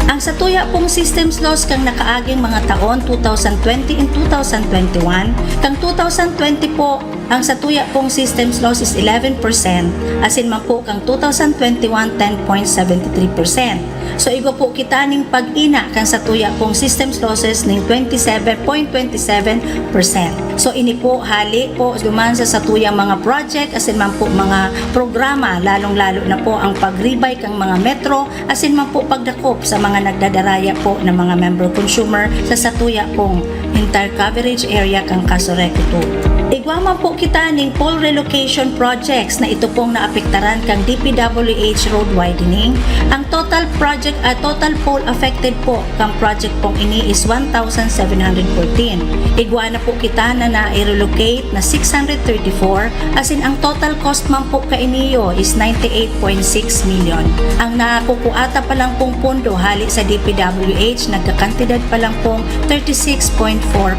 Ang satuya pong systems loss kan nakaaging mga taon, two thousand twenty and two thousand twenty-one, kan two thousand twenty po, ang satuya pong systems loss is eleven percent, asin man po kan two thousand twenty-one, ten point seven three percent. So, igwa po kita ning pag-ina kan satuya pong systems losses ning twenty-seven point twenty-seven percent. So, ini po, hali po duman sa satuyang mga project, asin man po mga programa, lalong-lalo na po ang pagribay kan mga metro, asin man po pagdakop sa mga nagdadaraya po na mga member consumer sa satuya pong entire coverage area kan Casureco two. Igwa man po kita ning pole relocation projects na ito pong naapektaran kan D P W H road widening. Ang total project, ah, total pole affected po kan project pong ini is one thousand seven hundred fourteen. Igwa na po kita na na-relocate na six hundred thirty-four, asin ang total cost man po kainiyo is ninety-eight point six million. Ang nakukuata pa lang pong pondo hali sa D P W H, nagkakantidad pa lang pong thirty-six point four.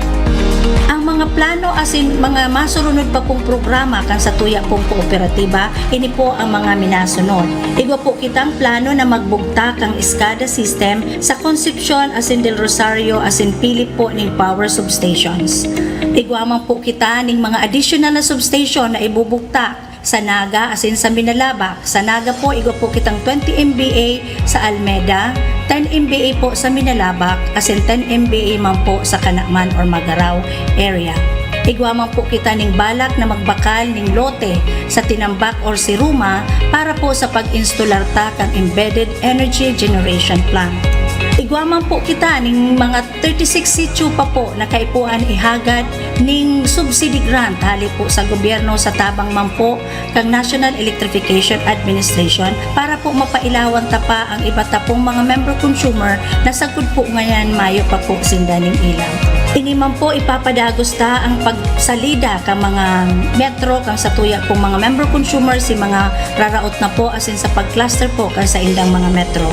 Ang mga plano asin mga masurunod pa pong programa kan satuya pong kooperatiba, ini po ang mga minasunod. Igwa po kitang plano na magbugtak ang SCADA system sa Concepcion asin Del Rosario asin Pili po ning power substations. Igwa man po kita ning mga additional na substation na ibubugtak sa Naga asin sa Minalabac. Sa Naga po, igwa po kitang twenty M V A sa Almeda, ten M V A po sa Minalabac, asin ten M V A man po sa Canaman or Magarao area. Igwa man po kita ning balak na magbakal ning lote sa Tinambac or Siruma para po sa pag-instalar ta kan embedded energy generation plant. Igwa man po kita ning mga thirty-six sitio pa po na kaipuhan ihagad ning subsidy grant hali po sa gobyerno sa tabang man po kan National Electrification Administration para po mapailawan ta pa ang iba ta pong mga member consumer na sagkod po ngayan mayo pa po sinda ning ilaw. Ini man po ipapadagos ta ang pagsalida kan mga metro kan satuya pong mga member consumer si mga raraot na po asin sa pag-cluster po kan saindang mga metro.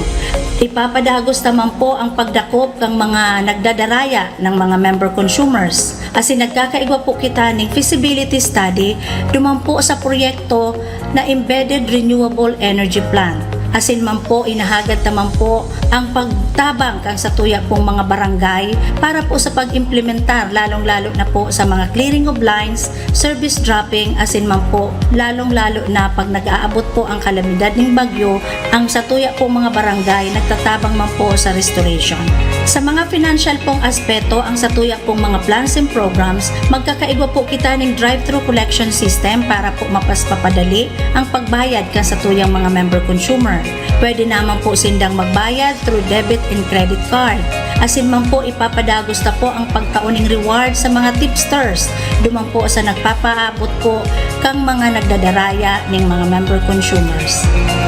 Ipapadagos ta man po ang pagdakop kan mga nagdadaraya nin mga member consumers. Asin nagkakaigwa po kita nin feasibility study duman po sa proyekto na embedded renewable energy plant. Asin man po, inahagad ta man po ang pagtabang kan satuya pong mga barangay para po sa pag-implementar, lalong-lalo na po sa mga clearing of lines, service dropping, asin man po, lalong-lalo na pag nag-aabot po ang kalamidad ning bagyo, ang satuya pong mga barangay nagtatabang man po sa restoration. Sa mga financial pong aspeto, ang satuya pong mga plans and programs, magkakaigwa po kita ning drive-through collection system para po mapas-, mapadali ang pagbayad kan satuyang mga member consumer. Pwede naman po sindang magbayad through debit and credit card. Asin man po, ipapadagos ta po ang pagtao ning reward sa mga tipsters, duman po sa nagpapaabot po kang mga nagdadaraya ning mga member consumers.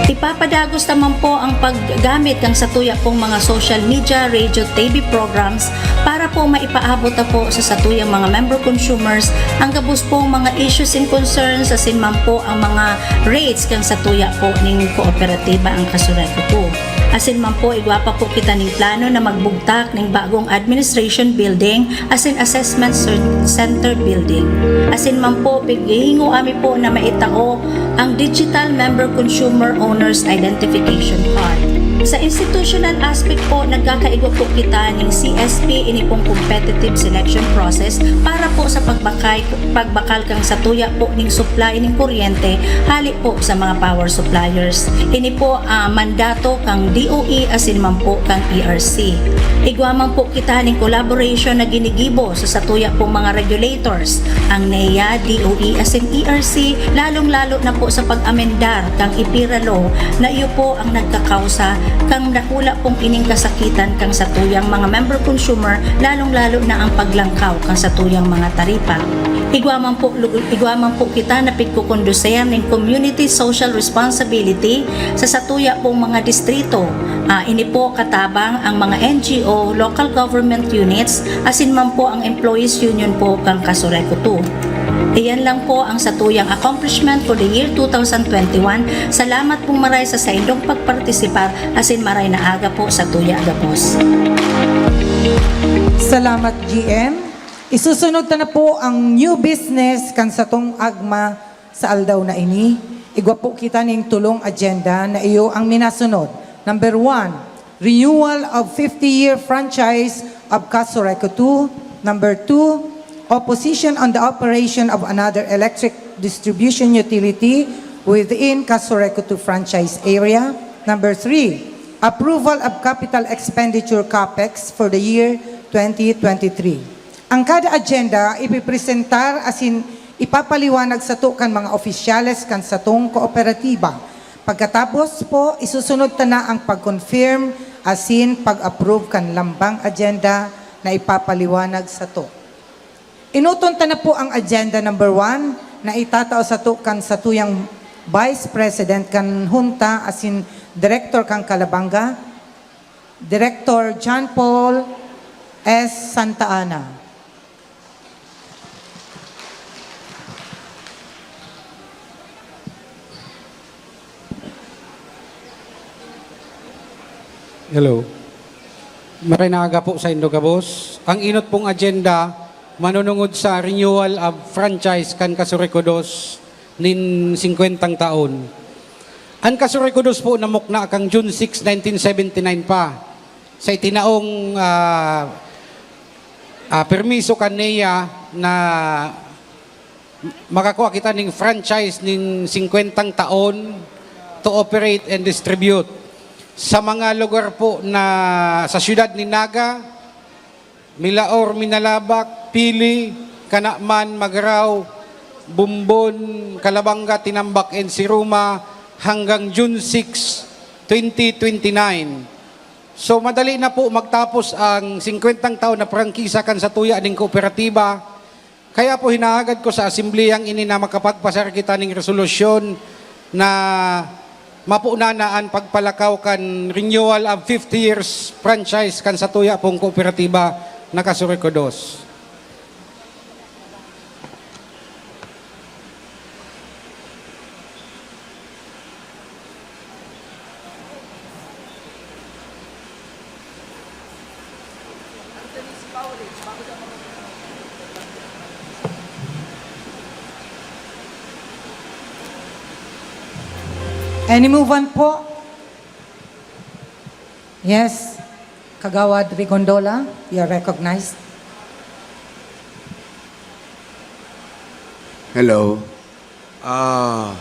Ipapadagos ta man po ang paggamit kan satuya pong mga social media, radio, T V programs para po maipaabot ta po sa satuyang mga member consumers ang gabos pong mga issues and concerns, asin man po ang mga rates kan satuya po ning kooperatiba, ang Kasureco two. Asin man po, igwa pa po kita ning plano na magbugtak ning bagong administration building asin assessment cer-, center building. Asin man po, pighihingoa mi po na maitao ang Digital Member Consumer Owners Identification Card. Sa institutional aspect po, nagkakaigwa po kita ning C S P, ini pong competitive selection process para po sa pagbakay, pagbakal kan satuya po ning supply ning kuryente hali po sa mga power suppliers. Ini po, ah, mandato kan D O E asin man po kan E R C. Igwa man po kita ning collaboration na ginigibo sa satuya pong mga regulators, ang NEA, D O E asin E R C, lalong-lalo na po sa pag-amendar kan EPIRA Law na iyo po ang nagkakausa kan dakula pong ining kasakitan kan satuyang mga member consumer, lalong-lalo na ang paglangkaw kan satuyang mga taripa. Igwa man po, igwa man po kita na pigkokondusehan ning community social responsibility sa satuya pong mga distrito. Ah, ini po katabang ang mga N G O, local government units, asin man po ang employees union po kan Kasureco two. Iyan lang po ang satuyang accomplishment for the year two thousand twenty-one. Salamat pong maray sa saindong pagpartisipar, asin maray na aga po satuya gabos. Salamat, G M. Isusunod ta na po ang new business kan satong agma sa aldaw na ini. Igwa po kita ning tolong agenda na iyo ang minasunod. Number one, renewal of fifty-year franchise of Kasureco two. Number two, opposition on the operation of another electric distribution utility within Kasureco two franchise area. Number three, approval of capital expenditure, capex, for the year twenty twenty-three. Ang kada agenda ipipresentar asin ipapaliwanag sato kan mga opisyales kan satong kooperatiba. Pagkatapos po, isusunod ta na ang pag-confirm asin pag-approve kan lambang agenda na ipapaliwanag sato. Enoton ta na po ang agenda number one na itatao sato kan satuyang Vice President kan Hunta asin Direktor kan Calabanga, Direktor John Paul S. Santa Ana. Hello. Maray na aga po saindo gabos. Ang enot pong agenda, manunungod sa renewal of franchise kan Kasureco dos nin singkwentang taon. An Kasureco dos po namukna kan June six, nineteen seventy-nine pa, sa itinaong, ah, ah, permiso kan NEA na makakua kita ning franchise nin singkwentang taon to operate and distribute sa mga lugar po na sa siyudad ni Naga, Milaor, Minalabac, Pili, Canaman, Magarao, Bombon, Calabanga, Tinambac, and Siruma hanggang June six, twenty twenty-nine. So, madali na po magtapos ang singkwentang taon na prangkisa kan satuya ning kooperatiba. Kaya po hinahagad ko sa asembleyang ini na makapagpasar kita ning resolusyon na mapunan na an pagpalakaw kan renewal of fifty years franchise kan satuya pong kooperatiba na Kasureco dos. Any movement po? Yes. Kagawad Rigondola, you're recognized. Hello. Uh,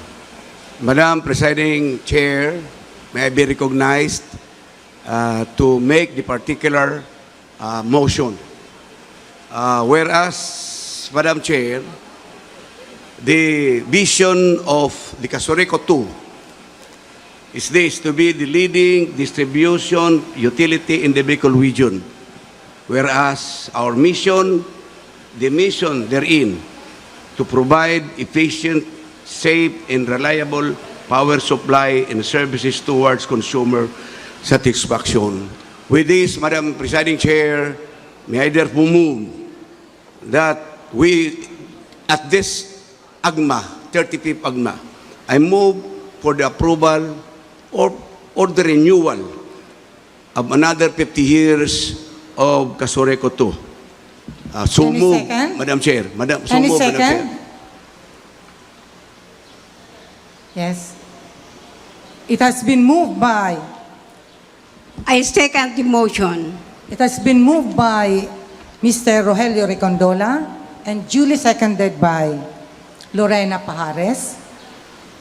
Madam Presiding Chair, may I be recognized uh, to make the particular uh, motion? Uh, whereas, Madam Chair, the vision of the Casureco two is this, to be the leading distribution utility in the Bicol region. Whereas our mission, the mission therein, to provide efficient, safe, and reliable power supply and services towards consumer satisfaction. With this, Madam Presiding Chair, may I therefore move that we, at this AGMA, thirty-fifth AGMA, I move for the approval or, or the renewal of another fifty years of Casureco two. Uh, so Any move, second? Madam Chair. Madam, so Any move, Madam second? Chair. Yes. It has been moved by I second the motion. It has been moved by Mister Rogelio Rigondola and duly seconded by Lorena Pajares.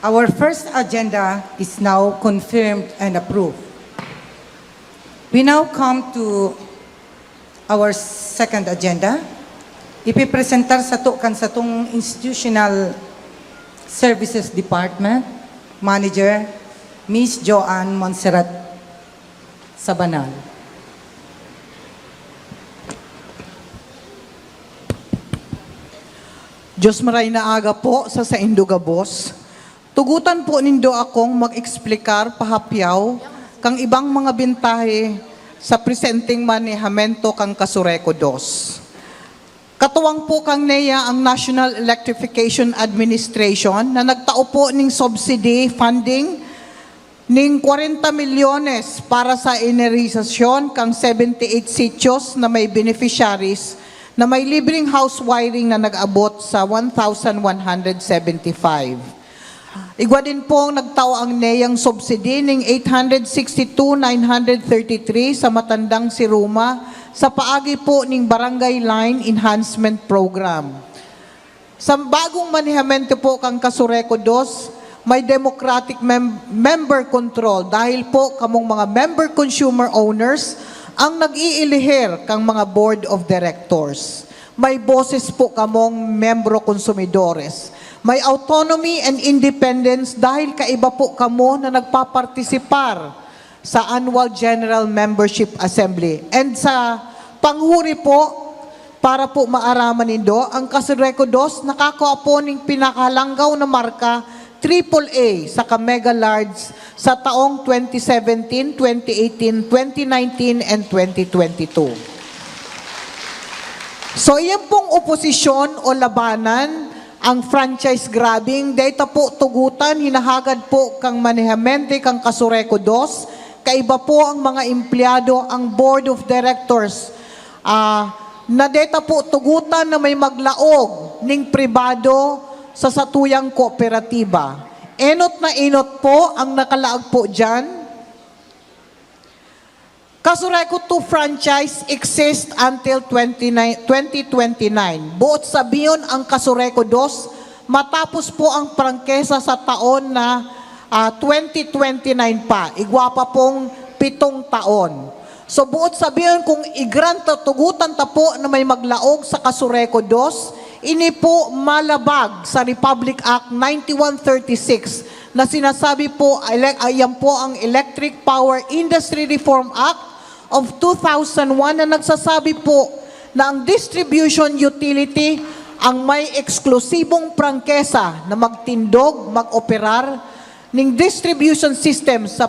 Our first agenda is now confirmed and approved. We now come to our second agenda. Ipipresentar sato kan satong Institutional Services Department Manager, Miss Joanne Montserrat Sabanal. Diyos maray na aga po sa saindo gabos. Tugutan po nindo akong mag-eksplikar pahapyaw kan ibang mga bentahe sa presenteng manehamento kan Casureco dos. Katuwang po kan NEA ang National Electrification Administration na nagtao po ning subsidy funding ning kwarenta milyones para sa inerisasyon kan seventy-eight sitios na may beneficiaries na may libreng house wiring na nag-abot sa one thousand one hundred seventy-five. Igwa din pong nagtao ang NEA ang subsidy ning eight hundred sixty-two nine hundred thirty-three sa Matandang Siruma sa paagi po ning Barangay Line Enhancement Program. Sa bagong manehamento po kan Casureco dos, may democratic mem- member control dahil po kamong mga member consumer owners ang nag-iilihir kang mga board of directors. May boses po kamong membro konsumidores. May autonomy and independence dahil kaiba po kamo na nagpapartisipar sa Annual General Membership Assembly. And sa panghuri po, para po maaraman nindo, ang Casureco dos nakakua po ning pinakalanggaw na marka triple A saka Mega Large sa taong twenty seventeen, twenty eighteen, twenty nineteen, and twenty twenty-two. So, iyan pong oposisyon o labanan, ang franchise grabbing, dai ta po tugutan, hinahagad po kang manehamente kang Casureco dos, kaiba po ang mga empleyado, ang board of directors, ah, na dai ta po tugutan na may maglaog ning pribado sa satuyang kooperatiba. Enot na enot po ang nakalaag po diyan. Casureco two franchise exists until twenty-nine, twenty twenty-nine. Buot sabihon ang Casureco dos, matapos po ang prangkesa sa taon na ah, twenty twenty-nine pa. Igwa pa pong pitong taon. So, buot sabihon, kung i-grant ta, tugutan ta po na may maglaog sa Casureco dos, ini po malabag sa Republic Act ninety-one thirty-six na sinasabi po, ele- ayan po ang Electric Power Industry Reform Act of two thousand one na nagsasabi po na ang distribution utility ang may eksklusibong prangkesa na magtindog, mag-operar ning distribution system sa,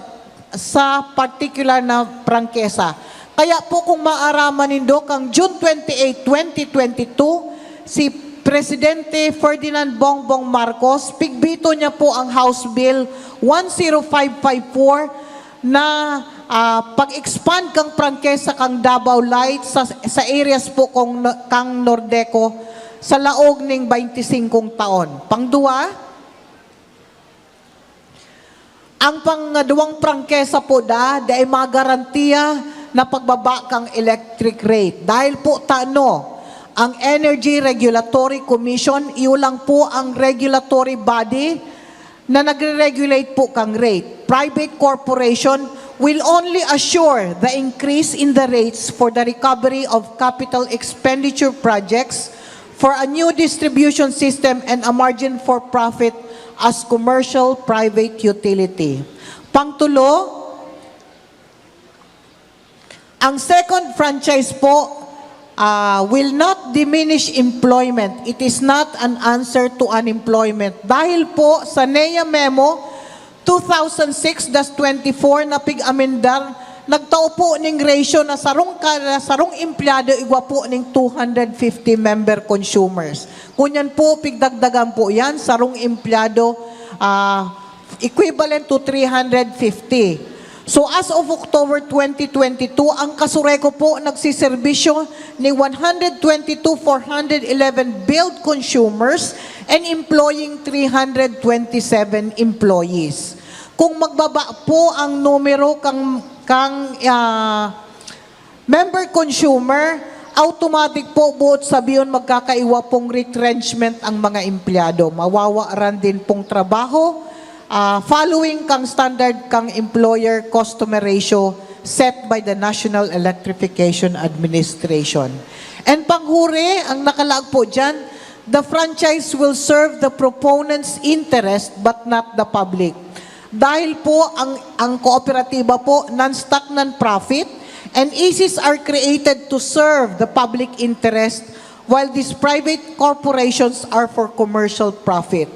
sa particular na prangkesa. Kaya po kung maaraman nindo, kang June twenty-eight, twenty twenty-two, si Presidente Ferdinand Bongbong Marcos, pigpito niya po ang House Bill one zero five five four na ah, pag-expand kang prangkesa kang Davao Light sa, sa areas po kong, kang Nordeco sa laog ning baynte singkong taon. Pangduwa, ang pangduwang prangkesa po da, dai magarantiya na pagbaba kang electric rate. Dahil po tano, ang Energy Regulatory Commission, iyo lang po ang regulatory body na nagre-regulate po kang rate. Private corporation will only assure the increase in the rates for the recovery of capital expenditure projects for a new distribution system and a margin for profit as commercial private utility. Pangtulo, ang second franchise po, ah, will not diminish employment. It is not an answer to unemployment. Dahil po sa NEA Memo two thousand six dash twenty-four na pig-amendar, nagtao po ning ratio na sarong kada sarong empleyado igwa po ning two hundred fifty member consumers. Ngunyan po, pigdagdagan po yan, sarong empleyado, ah, equivalent to three hundred fifty. So, as of October twenty twenty-two, ang Casureco po nagsiserbisyo ni one hundred twenty-two four hundred eleven billed consumers and employing three hundred twenty-seven employees. Kung magbaba po ang numero kang, kang, ah, member consumer, automatic po, boot sabihon, magkakaiwa pong retrenchment ang mga empleyado. Mawawaran din pong trabaho, ah, following kang standard kang employer-customer ratio set by the National Electrification Administration. And panghuri, ang nakalaag po dyan, the franchise will serve the proponent's interest but not the public. Dahil po ang, ang kooperatiba po non-stock, non-profit, and E Cs are created to serve the public interest, while these private corporations are for commercial profit.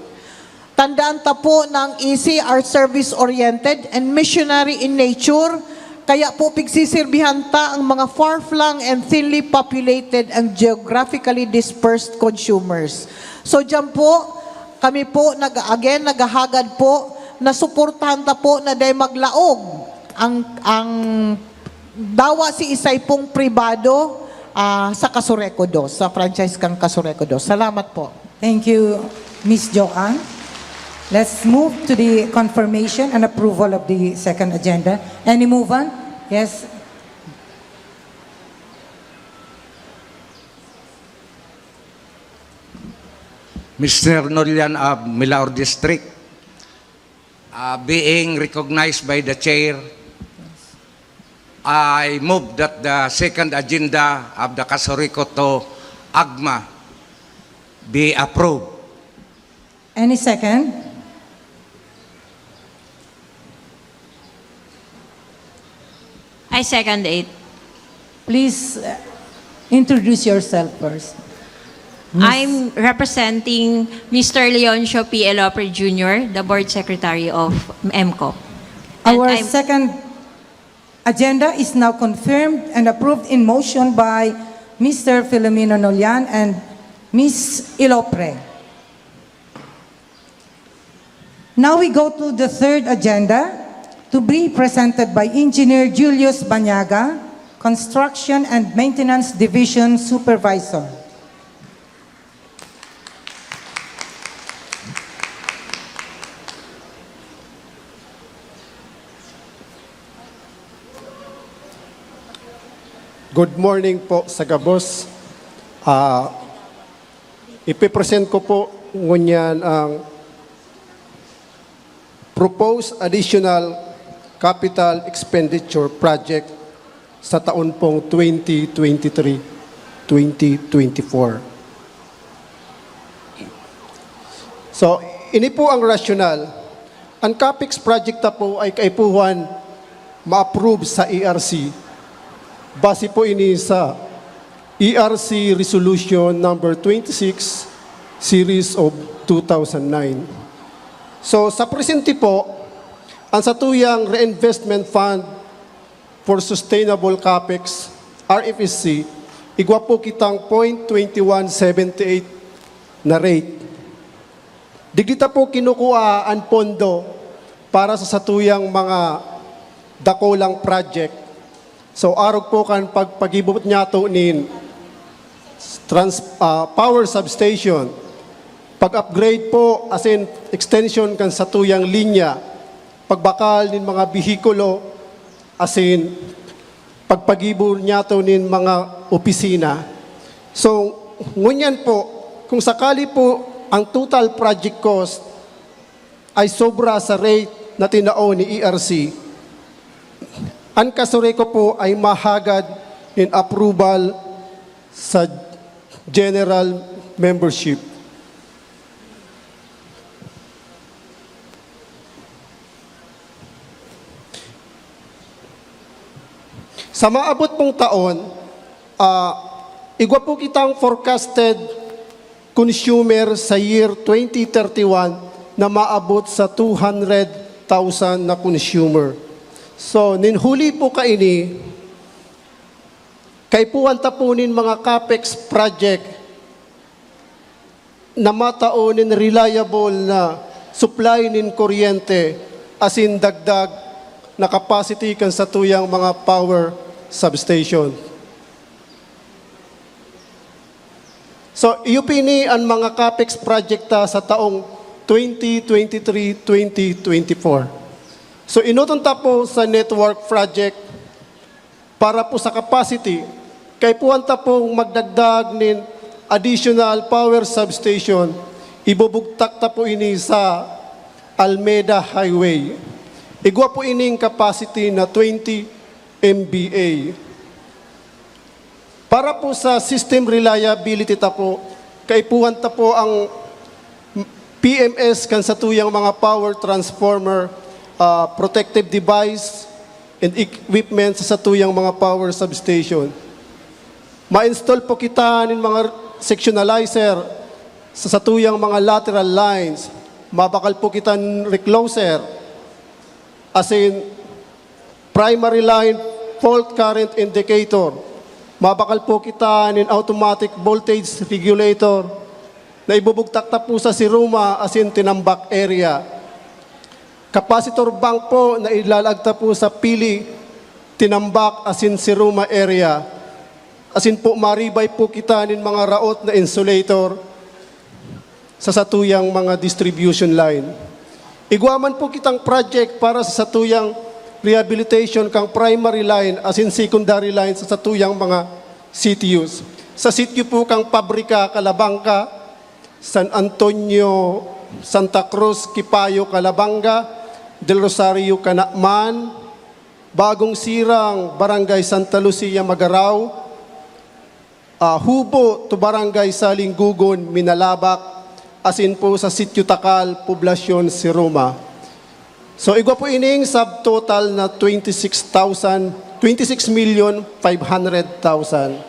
Tandaan ta po na ang E C are service-oriented and missionary in nature, kaya po pigsisirbihan ta ang mga far-flung and thinly populated and geographically dispersed consumers. So, diyan po, kami po, nag-, again, naghahagad po na suportahan ta po na dai maglaog ang, ang dawa si isay pong pribado, ah, sa Casureco dos, sa franchise kang Casureco dos. Salamat po. Thank you, Miss Joanne. Let's move to the confirmation and approval of the second agenda. Any movement? Yes. Mister Nolian of Milaor District, uh, being recognized by the chair, I move that the second agenda of the Casureco two AGMA be approved. Any second? I second it. Please, uh, introduce yourself first. Miss I'm representing Mister Leoncio P. Elopre Junior, the Board Secretary of EMCO. And Our I'm second agenda is now confirmed and approved in motion by Mister Filomeno Nolian and Miss Ilopre. Now we go to the third agenda, to be presented by Engineer Julius Banyaga, Construction and Maintenance Division Supervisor. Good morning po sa gabos. Ah, ipipresent ko po ngunyan ang proposed additional capital expenditure project sa taon pong twenty twenty-three, twenty twenty-four. So, ini po ang rationale. Ang capex project ta po ay kaipuhan ma-approve sa E R C. Base po ini sa E R C Resolution Number twenty-six, Series of two thousand nine. So, sa presente po, ang satuyang Reinvestment Fund for Sustainable Capex, R F S C, igwa po kitang point twenty one seventy eight na rate. Digdi ta po kinukua an pondo para sa satuyang mga dakulang project. So, arog po kan pagpagibo niyato nin trans-, ah, power substation, pag-upgrade po, asin extension kan satuyang linya, pagbakal nin mga behikulo, asin pagpagibo niyato nin mga opisina. So, ngunyan po, kung sakali po ang total project cost ay sobra sa rate na tinao ni E R C, an Casureco po ay mahagad nin approval sa general membership. Sa maabot pong taon, ah, igwa po kitang forecasted consumer sa year twenty thirty-one na maabot sa two hundred thousand na consumer. So, nin huli po kaini, kaipuhan ta po nin mga capex project na matao nin reliable na supply nin kuryente asin dagdag na capacity kan satuyang mga power substation. So, iyo po ini an mga capex project ta sa taong twenty twenty-three, twenty twenty-four. So, enoton ta po sa network project para po sa capacity, kaipuhan ta pong magdagdag nin additional power substation. Ibubugtak ta po ini sa Almeda Highway. Igwa po ining capacity na twenty M V A. Para po sa system reliability ta po, kaipuhan ta po ang P M S kan satuyang mga power transformer, ah, protective device, and equipment sa satuyang mga power substation. Ma-install po kita nin mga sectionalizer sa satuyang mga lateral lines. Mabakal po kita nin recloser, asin primary line fault current indicator. Mabakal po kita nin automatic voltage regulator na ibubugtak ta po sa Siruma asin Tinambac area. Capacitor bank po na ilalag ta po sa Pili, Tinambac asin Siruma area. Asin po maribay po kita nin mga raot na insulator sa satuyang mga distribution line. Igwa man po kitang project para sa satuyang rehabilitation kan primary line asin secondary line sa satuyang mga C T Us. Sa sityo po kan Pabrika, Calabanga, San Antonio, Santa Cruz, Kipayo, Calabanga, Del Rosario, Canaman, Bagong Sirang, Barangay Santa Lucia, Magarao, ah, Hubo to Barangay Salinggogon, Minalabac, asin po sa Sitio Takal, Poblacion, Siruma. So, igwa po ining subtotal na twenty-six thousand, twenty-six million five hundred thousand.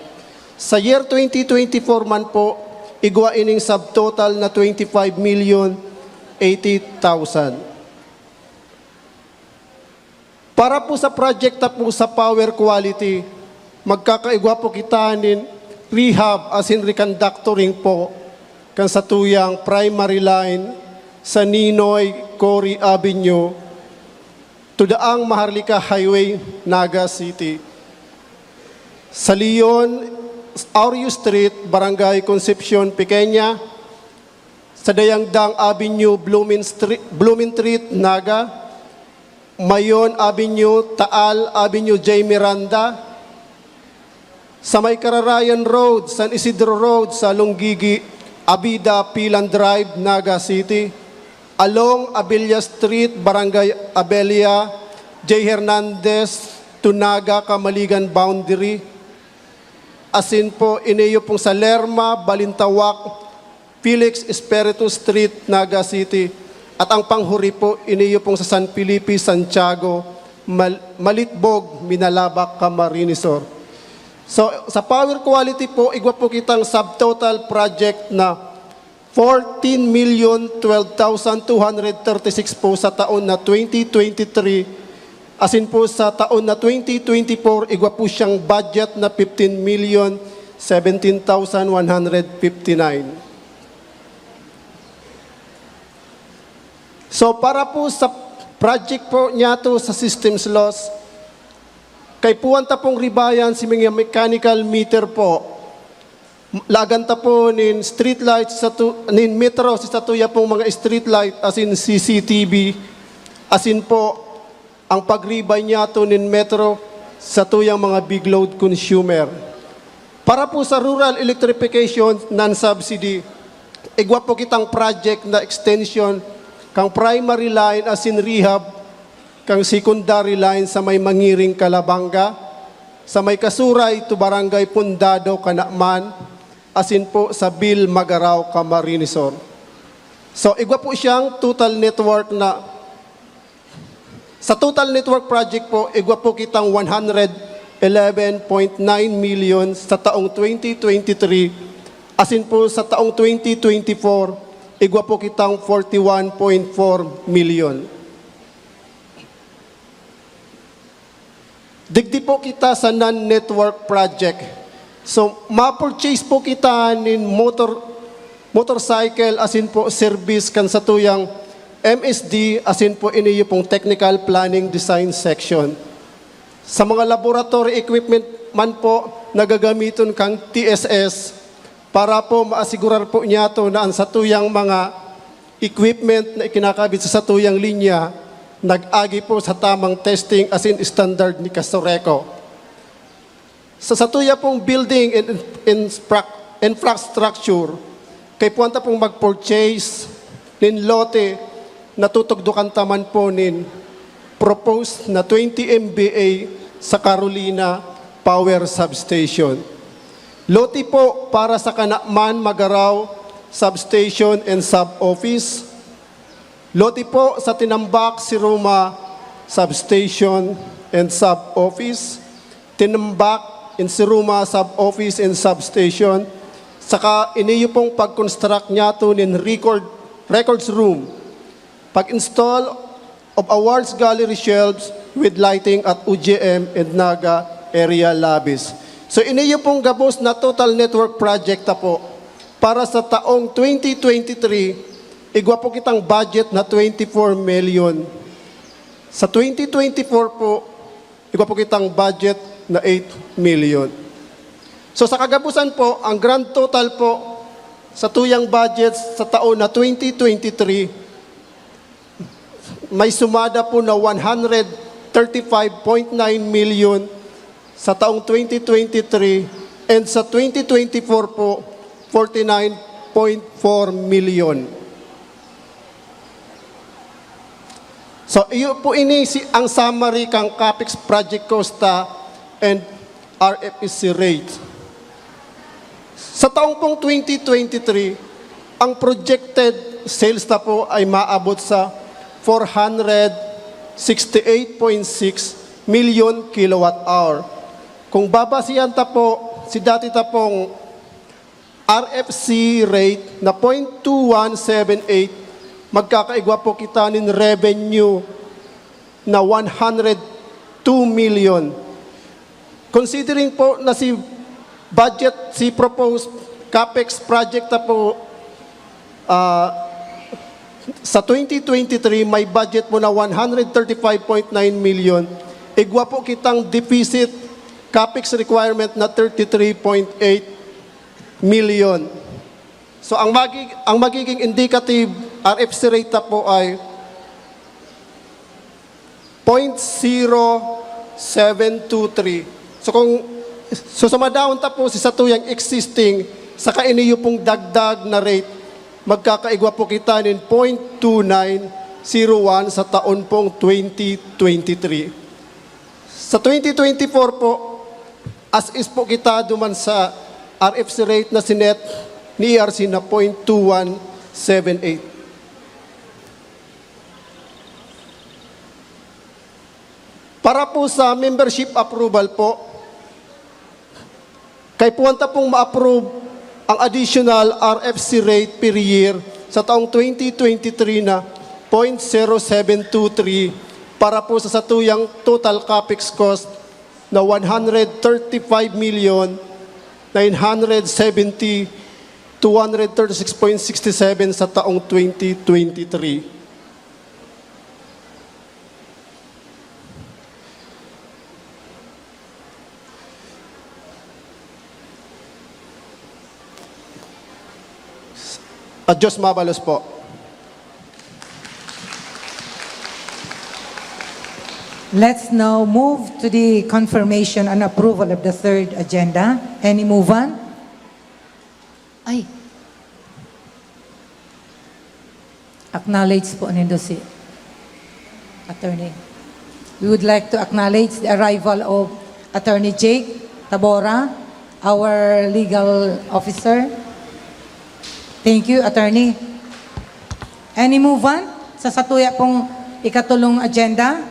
Sa year twenty twenty-four man po, igwa ining subtotal na twenty-five million eighty thousand. Para po sa project ta po sa power quality, magkakaigwa po kita nin rehab asin reconductoring po kan satuyang primary line sa Ninoy Cory Avenue to Daang Maharlika Highway, Naga City. Sa Leon, Aureo Street, Barangay Concepcion Pequeña, sa Dayangdang Avenue, Blumen Street, Blumentritt, Naga, Mayon Avenue, Taal Avenue, J. Miranda, sa may Kararayan Road, San Isidro Road, sa Lunggigi, Abida, Pilan Drive, Naga City, along Abella Street, Barangay Abella, J. Hernandez to Naga, Camaligan boundary. Asin po, iniyo pong sa Lerma, Balintawak, Felix Espiritu Street, Naga City, at ang panghuri po, iniyo pong sa San Felipe, Santiago, Mal-, Malitbog, Minalabac, Camarines Sur. So, sa power quality po, igwa po kitang subtotal project na fourteen million twelve thousand two hundred thirty-six po sa taon na twenty twenty-three, asin po sa taon na twenty twenty-four, igwa po siyang budget na fifteen million seventeen thousand one hundred fifty-nine. So, para po sa project po niyato sa systems loss, Kaipuhan ta pong ribayan si mga mechanical meter po. Lagan ta po nin street light sa tu-, nin metro sa satuya pong mga street light asin C C T V, asin po ang pagribay niyato nin metro sa tuyang mga big load consumer. Para po sa rural electrification non-subsidy, igwa po kitang project na extension kan primary line asin rehab kan secondary line sa may Mangiring, Calabanga, sa may Kasuray to Barangay Pundado, Canaman, asin po sa Bil Magarao, Camarines Sur. So, igwa po siyang total network na, sa total network project po, igwa po kitang one hundred eleven point nine million sa taong twenty twenty-three, asin po sa taong twenty twenty-four, igwa po kitang forty-one point four million. Digdi po kita sa non-network project. So, ma-purchase po kita nin motor, motorcycle asin po service kan satuyang M S D asin po iniyo pong technical planning design section. Sa mga laboratory equipment man po na gagamiton kan T S S para po maasigurar po niyato na ang satuyang mga equipment na ikinakabit sa satuyang linya nag-agi po sa tamang testing asin standard ni Casureco. Sa satuya pong building and infra-, infrastructure, kaipuhan ta pong mag-purchase nin lote na tutugdokan ta man po nin proposed na twenty M V A sa Carolina Power Substation. Lote po para sa Canaman, Magarao Substation and Sub-Office. Lote po sa Tinambac, Siruma Substation and Sub-Office. Tinambac and Siruma Sub-Office and Substation. Saka iniyo pong pag-construct niyato nin record, records room. Pag-install of awards gallery shelves with lighting at O G M and Naga area lobbies. So, iniyo pong gabos na total network project ta po. Para sa taong twenty twenty-three, igwa po kitang budget na twenty-four million. Sa twenty twenty-four po, igwa po kitang budget na eight million. So, sa kagabusan po, ang grand total po sa tuyang budget sa taon na twenty twenty-three, may sumada po na one hundred thirty-five point nine million sa taong twenty twenty-three, and sa twenty twenty-four po, forty-nine point four million. So, iyo po ini si, ang summary kan capex project cost ta and R F C rate. Sa taong pong twenty twenty-three, ang projected sales ta po ay maabot sa four hundred sixty-eight point six million kilowatt hour. Kung babasihan ta po si dati ta pong R F C rate na point two one seven eight, magkakaigwa po kita nin revenue na one hundred two million. Considering po na si budget, si proposed capex project ta po, ah, sa twenty twenty-three, may budget po na one hundred thirty-five point nine million. Igwa po kitang deficit capex requirement na thirty-three point eight million. So, ang magi-, ang magiging indicative R F C rate ta po ay point zero seven two three. So, kung susumadahon ta po si satuyang existing saka iniyo pong dagdag na rate, magkakaigwa po kita nin point two nine zero one sa taon pong twenty twenty-three. Sa twenty twenty-four po, as is po kita duman sa R F C rate na sinet ni E R C na point two one seven eight. Para po sa membership approval po, kaipuhan ta pong ma-approve ang additional R F C rate per year sa taong twenty twenty-three na point zero seven two three para po sa satuyang total capex cost na one hundred thirty-five million nine hundred seventy two hundred thirty-six point six seven sa taong twenty twenty-three. At Diyos mabalos po. Let's now move to the confirmation and approval of the third agenda. Any movant? Ay. Acknowledge po nindo si Attorney. We would like to acknowledge the arrival of Attorney Jake Tabora, our legal officer. Thank you, Attorney. Any movant sa satuya pong ikatulong agenda?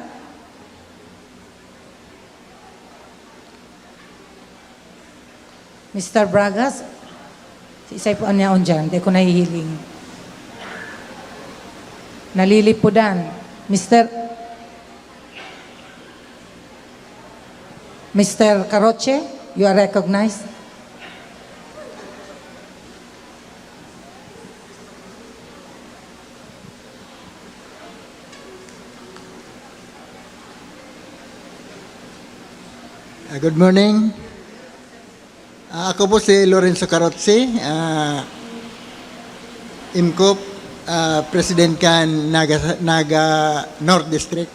Mister Bragas, si isay po niya on dyan, di ko nahihiling. Nalilipudan. Mister Mister Caroche, you are recognized. Uh, good morning. Uh, ako po si Lorenzo Carozzi, uh, IMCOP, uh, President kan Naga, Naga North District.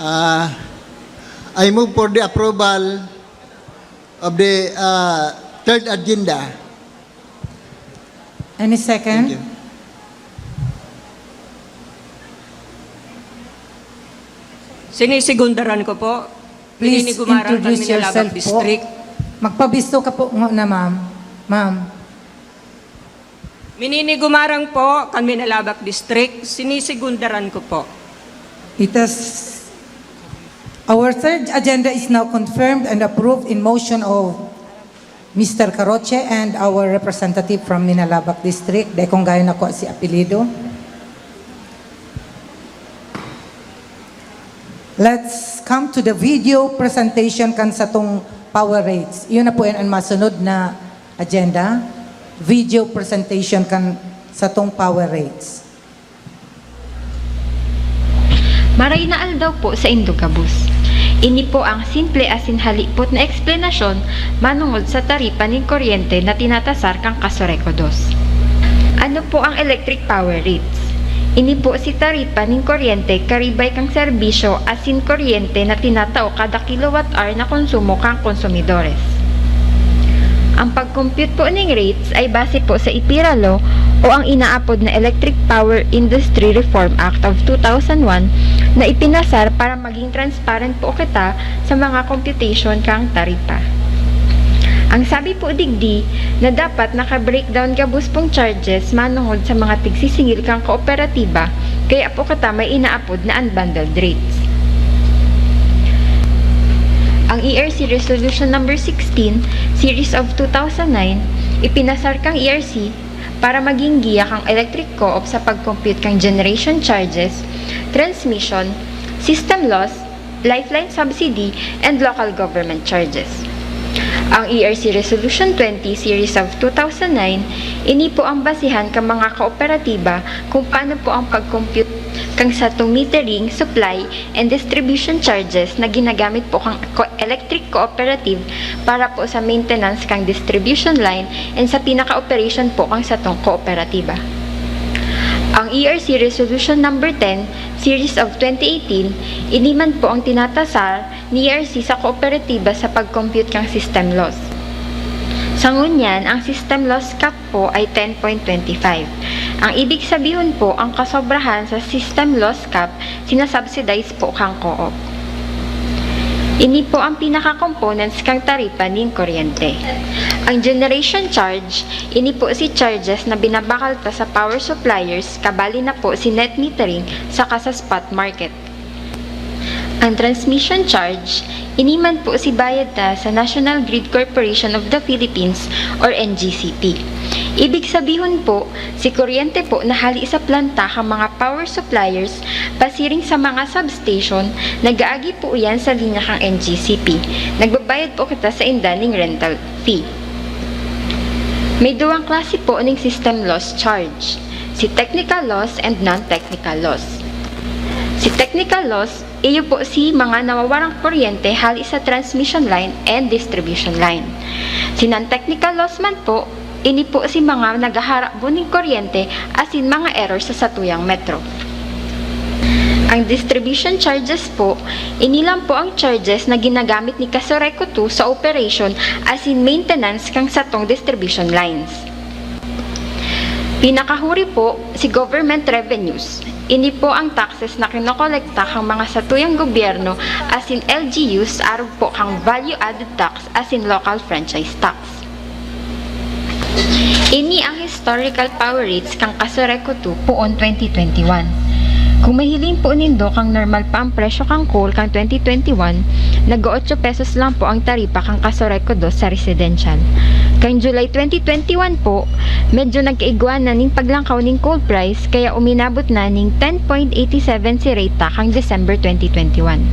Uh, I move for the approval of the uh, third agenda. Any second? Thank you. Sinisigundaran ko po. Please Pinini Gumarang, introduce Carmen Alabak yourself po. District. Magpabisto ka po muna, ma'am. Ma'am. Minini Gumarang po, kan Minalabac District, sinisigundaran ko po. It has, our third agenda is now confirmed and approved in motion of Mister Caroche and our representative from Minalabac District. Dai kong gayon ako si apelido. Let's come to the video presentation kan satong power rates. Iyon na po yan ang masunod na agenda. Video presentation kan satong power rates. Maray na aldaw po saindo gabos. Ini po ang simple asin halipot na eksplanasyon manungod sa taripa nin kuryente na tinatasar kan Casureco dos. Ano po ang electric power rates? Ini po si taripa nin kuryente karibay kan serbisyo asin kuryente na tinatao kada kilowatt hour na konsumo kan konsumidores. Ang pag-compute po ning rates ay base po sa EPIRA Law o ang inaapod na Electric Power Industry Reform Act of two thousand one na ipinasar para maging transparent po kita sa mga computation kan taripa. Ang sabi po digdi na dapat naka-breakdown gabos pong charges manungod sa mga tigsisingil kan kooperatiba, kaya po kita may inaapod na unbundled rates. Ang E R C Resolution Number sixteen, Series of two thousand nine, ipinasar kang E R C para maging giya kang electric co-op sa pag-compute kang generation charges, transmission, system loss, lifeline subsidy, and local government charges. Ang E R C Resolution twenty Series of two thousand nine, ini po ang basihan kan mga kooperatiba kung paano po ang pag-compute kang satong metering, supply, and distribution charges na ginagamit po kang co-, electric cooperative para po sa maintenance kang distribution line and sa pinaka-operation po kang satong kooperatiba. Ang E R C Resolution Number ten, Series of twenty eighteen, ini man po ang tinatasar ni E R C sa kooperatiba sa pag-compute kang system loss. Sa ngunyan, ang system loss cap po ay ten point twenty five. Ang ibig sabihon po, ang kasobrahan sa system loss cap, sinasubsidize po kang co-op. Ini po ang pinaka-components kang taripa nin kuryente. Ang generation charge, ini po si charges na binabakal ta sa power suppliers, kabali na po si net metering saka sa spot market. Ang transmission charge, ini man po si bayad ta sa National Grid Corporation of the Philippines or N G C P. Ibig sabihon po, si kuryente po na hali sa planta kan mga power suppliers pasiring sa mga substation, nag-aagi po iyan sa linya kan N G C P. Nagbabayad po kita sainda ning rental fee. May duwang klase po ning system loss charge, si technical loss and non-technical loss. Si technical loss, iyo po si mga nawawarang kuryente hali sa transmission line and distribution line. Si non-technical loss man po, Ini po si mga naghaharap po nin kuryente asin mga error sa satuyang metro. Ang distribution charges po, ini lang po ang charges na ginagamit ni Casureco two sa operation asin maintenance kan satong distribution lines. Pinakahuri po si government revenues. Ini po ang taxes na kinokolekta kan mga satuyang gobyerno asin L G Us arog po kan value added tax asin local franchise tax. Ini ang historical power rates kan Casureco two poon twenty twenty-one. Kung mahiling po nindo kan normal pa ang presyo kan coal kan twenty twenty-one, nag-ootso pesos lang po ang taripa kan Casureco dos sa residential. Kan July twenty twenty-one po, medyo nagkaigwa na ning paglangkaw ning coal price, kaya uminabot na ning ten point eighty seven si reta kan December twenty twenty-one.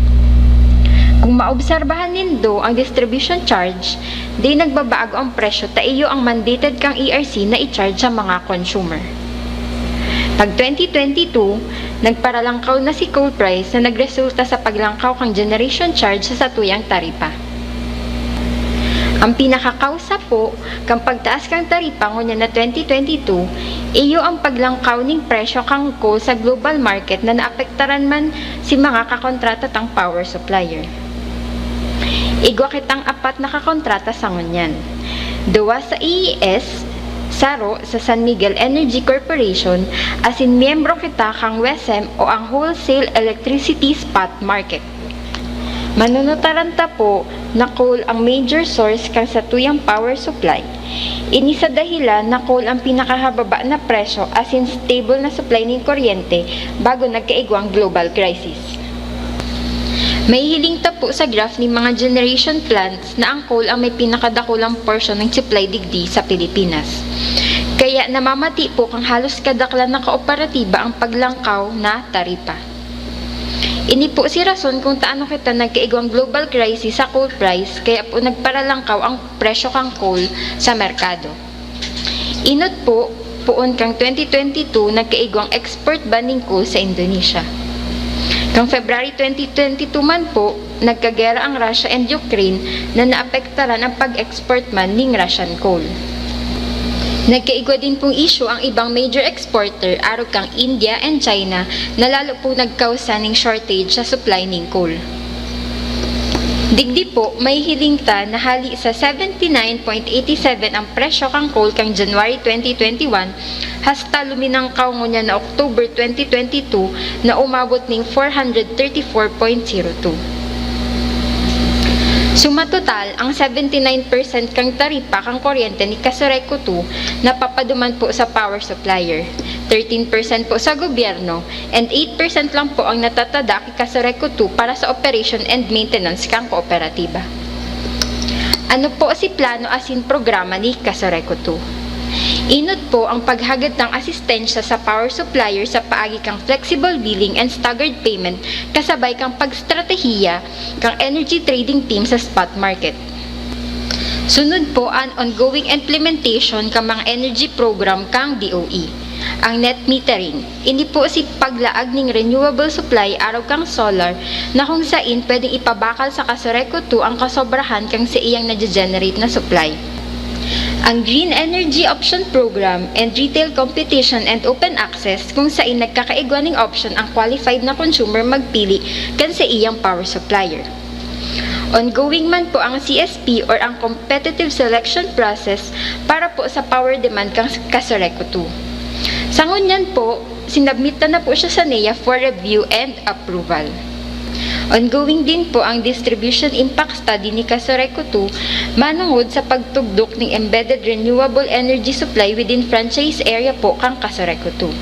Kung maobserbahan nindo ang distribution charge, di nagbabago ang presyo ta iyo ang mandated kan E R C na i-charge sa mga consumer. Pag twenty twenty-two, nagparalangkaw na si coal price na nagresulta sa paglangkaw kan generation charge sa satuyang taripa. Ang pinakakausa po kan pagtaas kan taripa ngunyan na twenty twenty-two, iyo ang paglangkaw ning presyo kan coal sa global market na naapektaran man si mga kakontrata tang power supplier. Igwa kitang apat na kakontrata sa ngunyan. Duwa sa E E S, saro sa San Miguel Energy Corporation, asin miyembro kita kan WESM o ang Wholesale Electricity Spot Market. Manunutaran ta po na coal ang major source kan satuyang power supply. Ini sa dahilan na coal ang pinakahababa na presyo asin stable na supply nin kuryente bago nagkaigwang global crisis. Mahihiling ta po sa graph nin mga generation plants na ang coal ang may pinakadakulang portion nin supply digdi sa Pilipinas. Kaya namamati po kan halos kadaklan na kooperatiba ang paglangkaw na taripa. Ini po si rason kung taano kita nagkaigwang global crisis sa coal price, kaya po nagparalangkaw ang presyo kan coal sa merkado. Inot po, poon kan twenty twenty-two nagkaigwang export ban nin coal sa Indonesia. Kan February twenty twenty-two man po, nagkagera ang Russia and Ukraine na naapektaran ang pag-export man nin Russian coal. Nagkaigwa din pong isyu ang ibang major exporter arog kan India and China na lalo pong nagkausa nin shortage sa supply nin coal. Digdi po, mahihiling ta na hali sa seventy nine point eighty seven ang presyo kan coal kan January twenty twenty-one, hasta luminangkaw ngunyan na October twenty twenty-two na umabot nin four hundred thirty-four point zero two. Suma total, ang seventy nine percent kan taripa kan kuryente ni Casureco two napapaduman po sa power supplier, thirteen percent po sa gobyerno, and eight percent lang po ang natatada ki Casureco two para sa operation and maintenance kan kooperatiba. Ano po si plano asin programa ni Casureco two? Inot po ang paghagad kan asistensya sa power supplier sa paagi kan flexible billing and staggered payment kasabay kan pag-estratehiya kan energy trading team sa spot market. Sunod po an ongoing implementation kan mga energy program kan D O E, ang net metering. Ini po si paglaag nin renewable supply arog kan solar na kung sain pwedeng ipabakal sa Casureco two ang kasobrahan kan saiyang nage-generate na supply. Ang Green Energy Option Program and Retail Competition and Open Access, kung sain nagkakaigwa nin option ang qualified na consumer magpili kan saiyang power supplier. Ongoing man po ang C S P or ang competitive selection process para po sa power demand kan Casureco two. Sa ngunyan po, sinabmit na po siya sa NEA for review and approval. Ongoing din po ang distribution impact study ni Casureco two manungod sa pagtugdok nin embedded renewable energy supply within franchise area po kan Casureco two.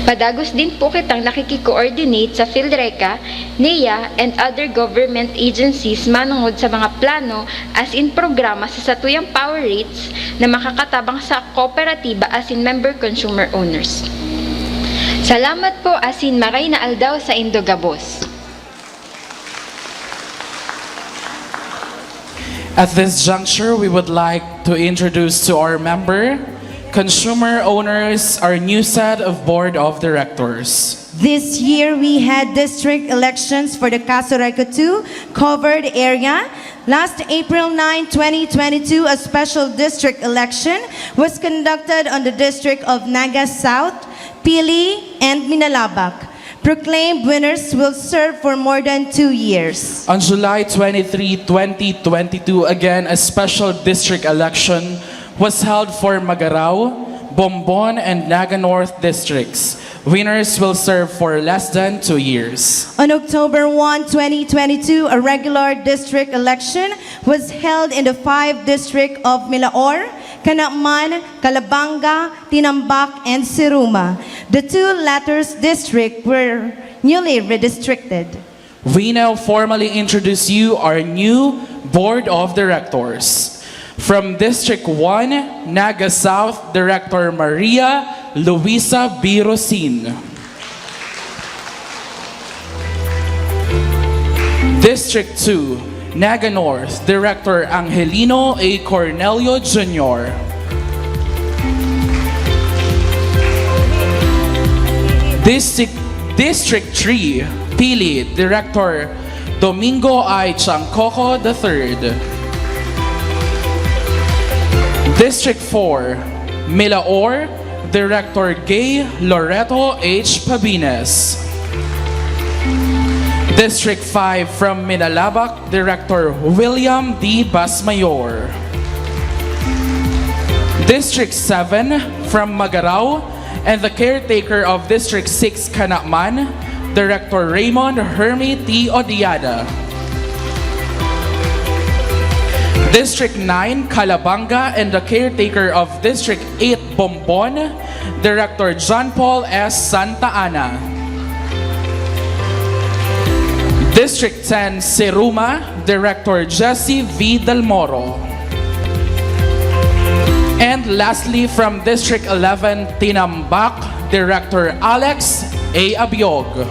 Padagos din po kitang nakiki-coordinate sa PhilReCa, NEA, and other government agencies manungod sa mga plano as in programa sa satuyang power rates na makakatabang sa kooperatiba as in member consumer owners. Salamat po as in maray na aldaw saindo gabos. At this juncture, we would like to introduce to our member, Consumer owners, our new set of board of directors. This year, we had district elections for the Casureco two covered area. Last April nine, twenty twenty-two, a special district election was conducted on the district of Naga South, Pili, and Minalabac. Proclaimed winners will serve for more than two years. On July twenty-three, twenty twenty-two, again, a special district election was held for Magarao, Bombon, and Naga North districts. Winners will serve for less than two years. On October one, twenty twenty-two, a regular district election was held in the five district of Milaor, Canaman, Calabanga, Tinambac, and Siruma. The two latter district were newly redistricted. We now formally introduce you our new Board of Directors. From District one, Naga South, Director Maria Luisa B. Rosin. District two, Naga North, Director Angelino A. Cornelio Junior. District, District three, Pili, Director Domingo I. Chancoco the third. District four, Milaor, Director Gay Loreto H. Pabines. District five from Minalabac, Director William D. Basmayor. District seven from Magarao and the caretaker of District six Canaman, Director Raymond Hermie T. Odiada. District nine, Calabanga, and the caretaker of District eight, Bombon, Director John Paul S. Santa Ana. District ten, Siruma, Director Jesse V. Del Moro. And lastly, from District eleven, Tinambac, Director Alex A. Abiog.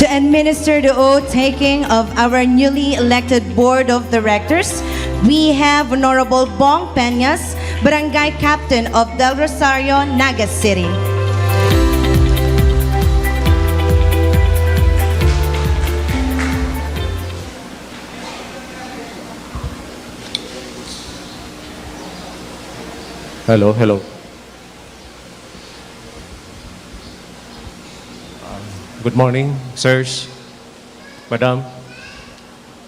To administer the oath-taking of our newly elected Board of Directors, we have Honorable Bong Peñas, Barangay Captain of Del Rosario, Naga City. Hello, hello. Uh, good morning, sirs, madam.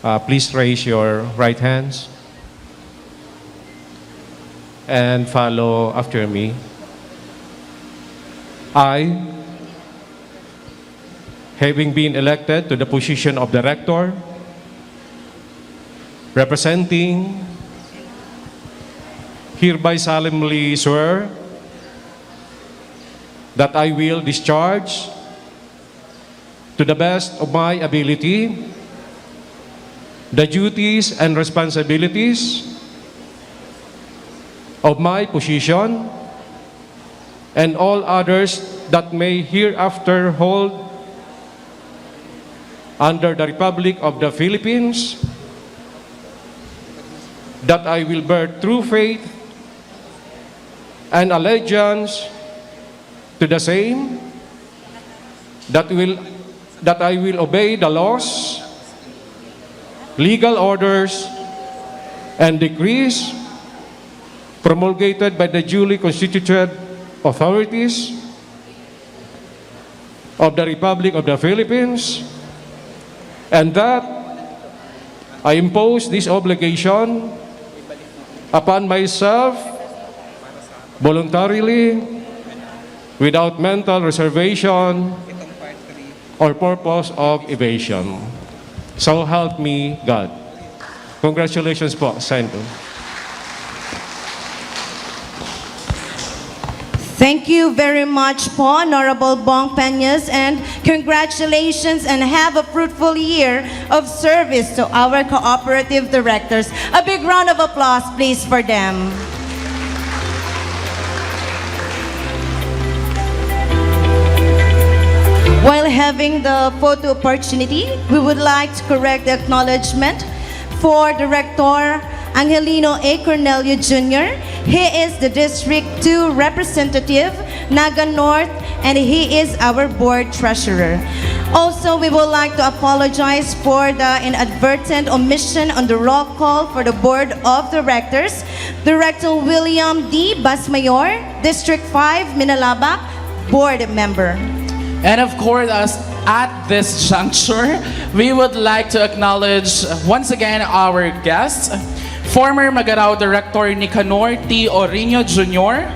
Uh, please raise your right hands and follow after me. I, having been elected to the position of director, representing, hereby solemnly swear that I will discharge to the best of my ability the duties and responsibilities of my position and all others that may hereafter hold under the Republic of the Philippines, that I will bear true faith and allegiance to the same, that will, that I will obey the laws, legal orders, and decrees promulgated by the duly constituted authorities of the Republic of the Philippines, and that I impose this obligation upon myself voluntarily, without mental reservation or purpose of evasion. So help me God. Congratulations po sa inyo. Thank you very much po, Honorable Bong Peñas, and congratulations and have a fruitful year of service to our cooperative directors. A big round of applause, please, for them. While having the photo opportunity, we would like to correct the acknowledgement for Director Angelino A. Cornelio Junior. He is the District two representative, Naga North, and he is our board treasurer. Also, we would like to apologize for the inadvertent omission on the roll call for the board of directors. Director William D. Basmayor, District five, Minalabac, board member. And of course, as at this juncture, we would like to acknowledge once again our guests, former Magarao Director Nicanor T. Orino Junior,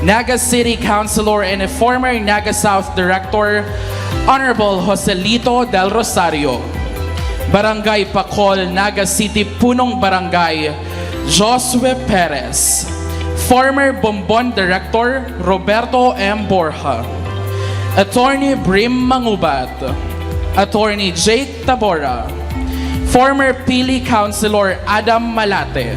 Naga City Councilor and a former Naga South Director, Honorable Joselito Del Rosario, Barangay Pacol, Naga City Punong Barangay, Josue Perez, former Bombon Director Roberto M. Borja, Attorney Brim Mangubat, Attorney Jake Tabora, former Pili Councilor Adam Malate,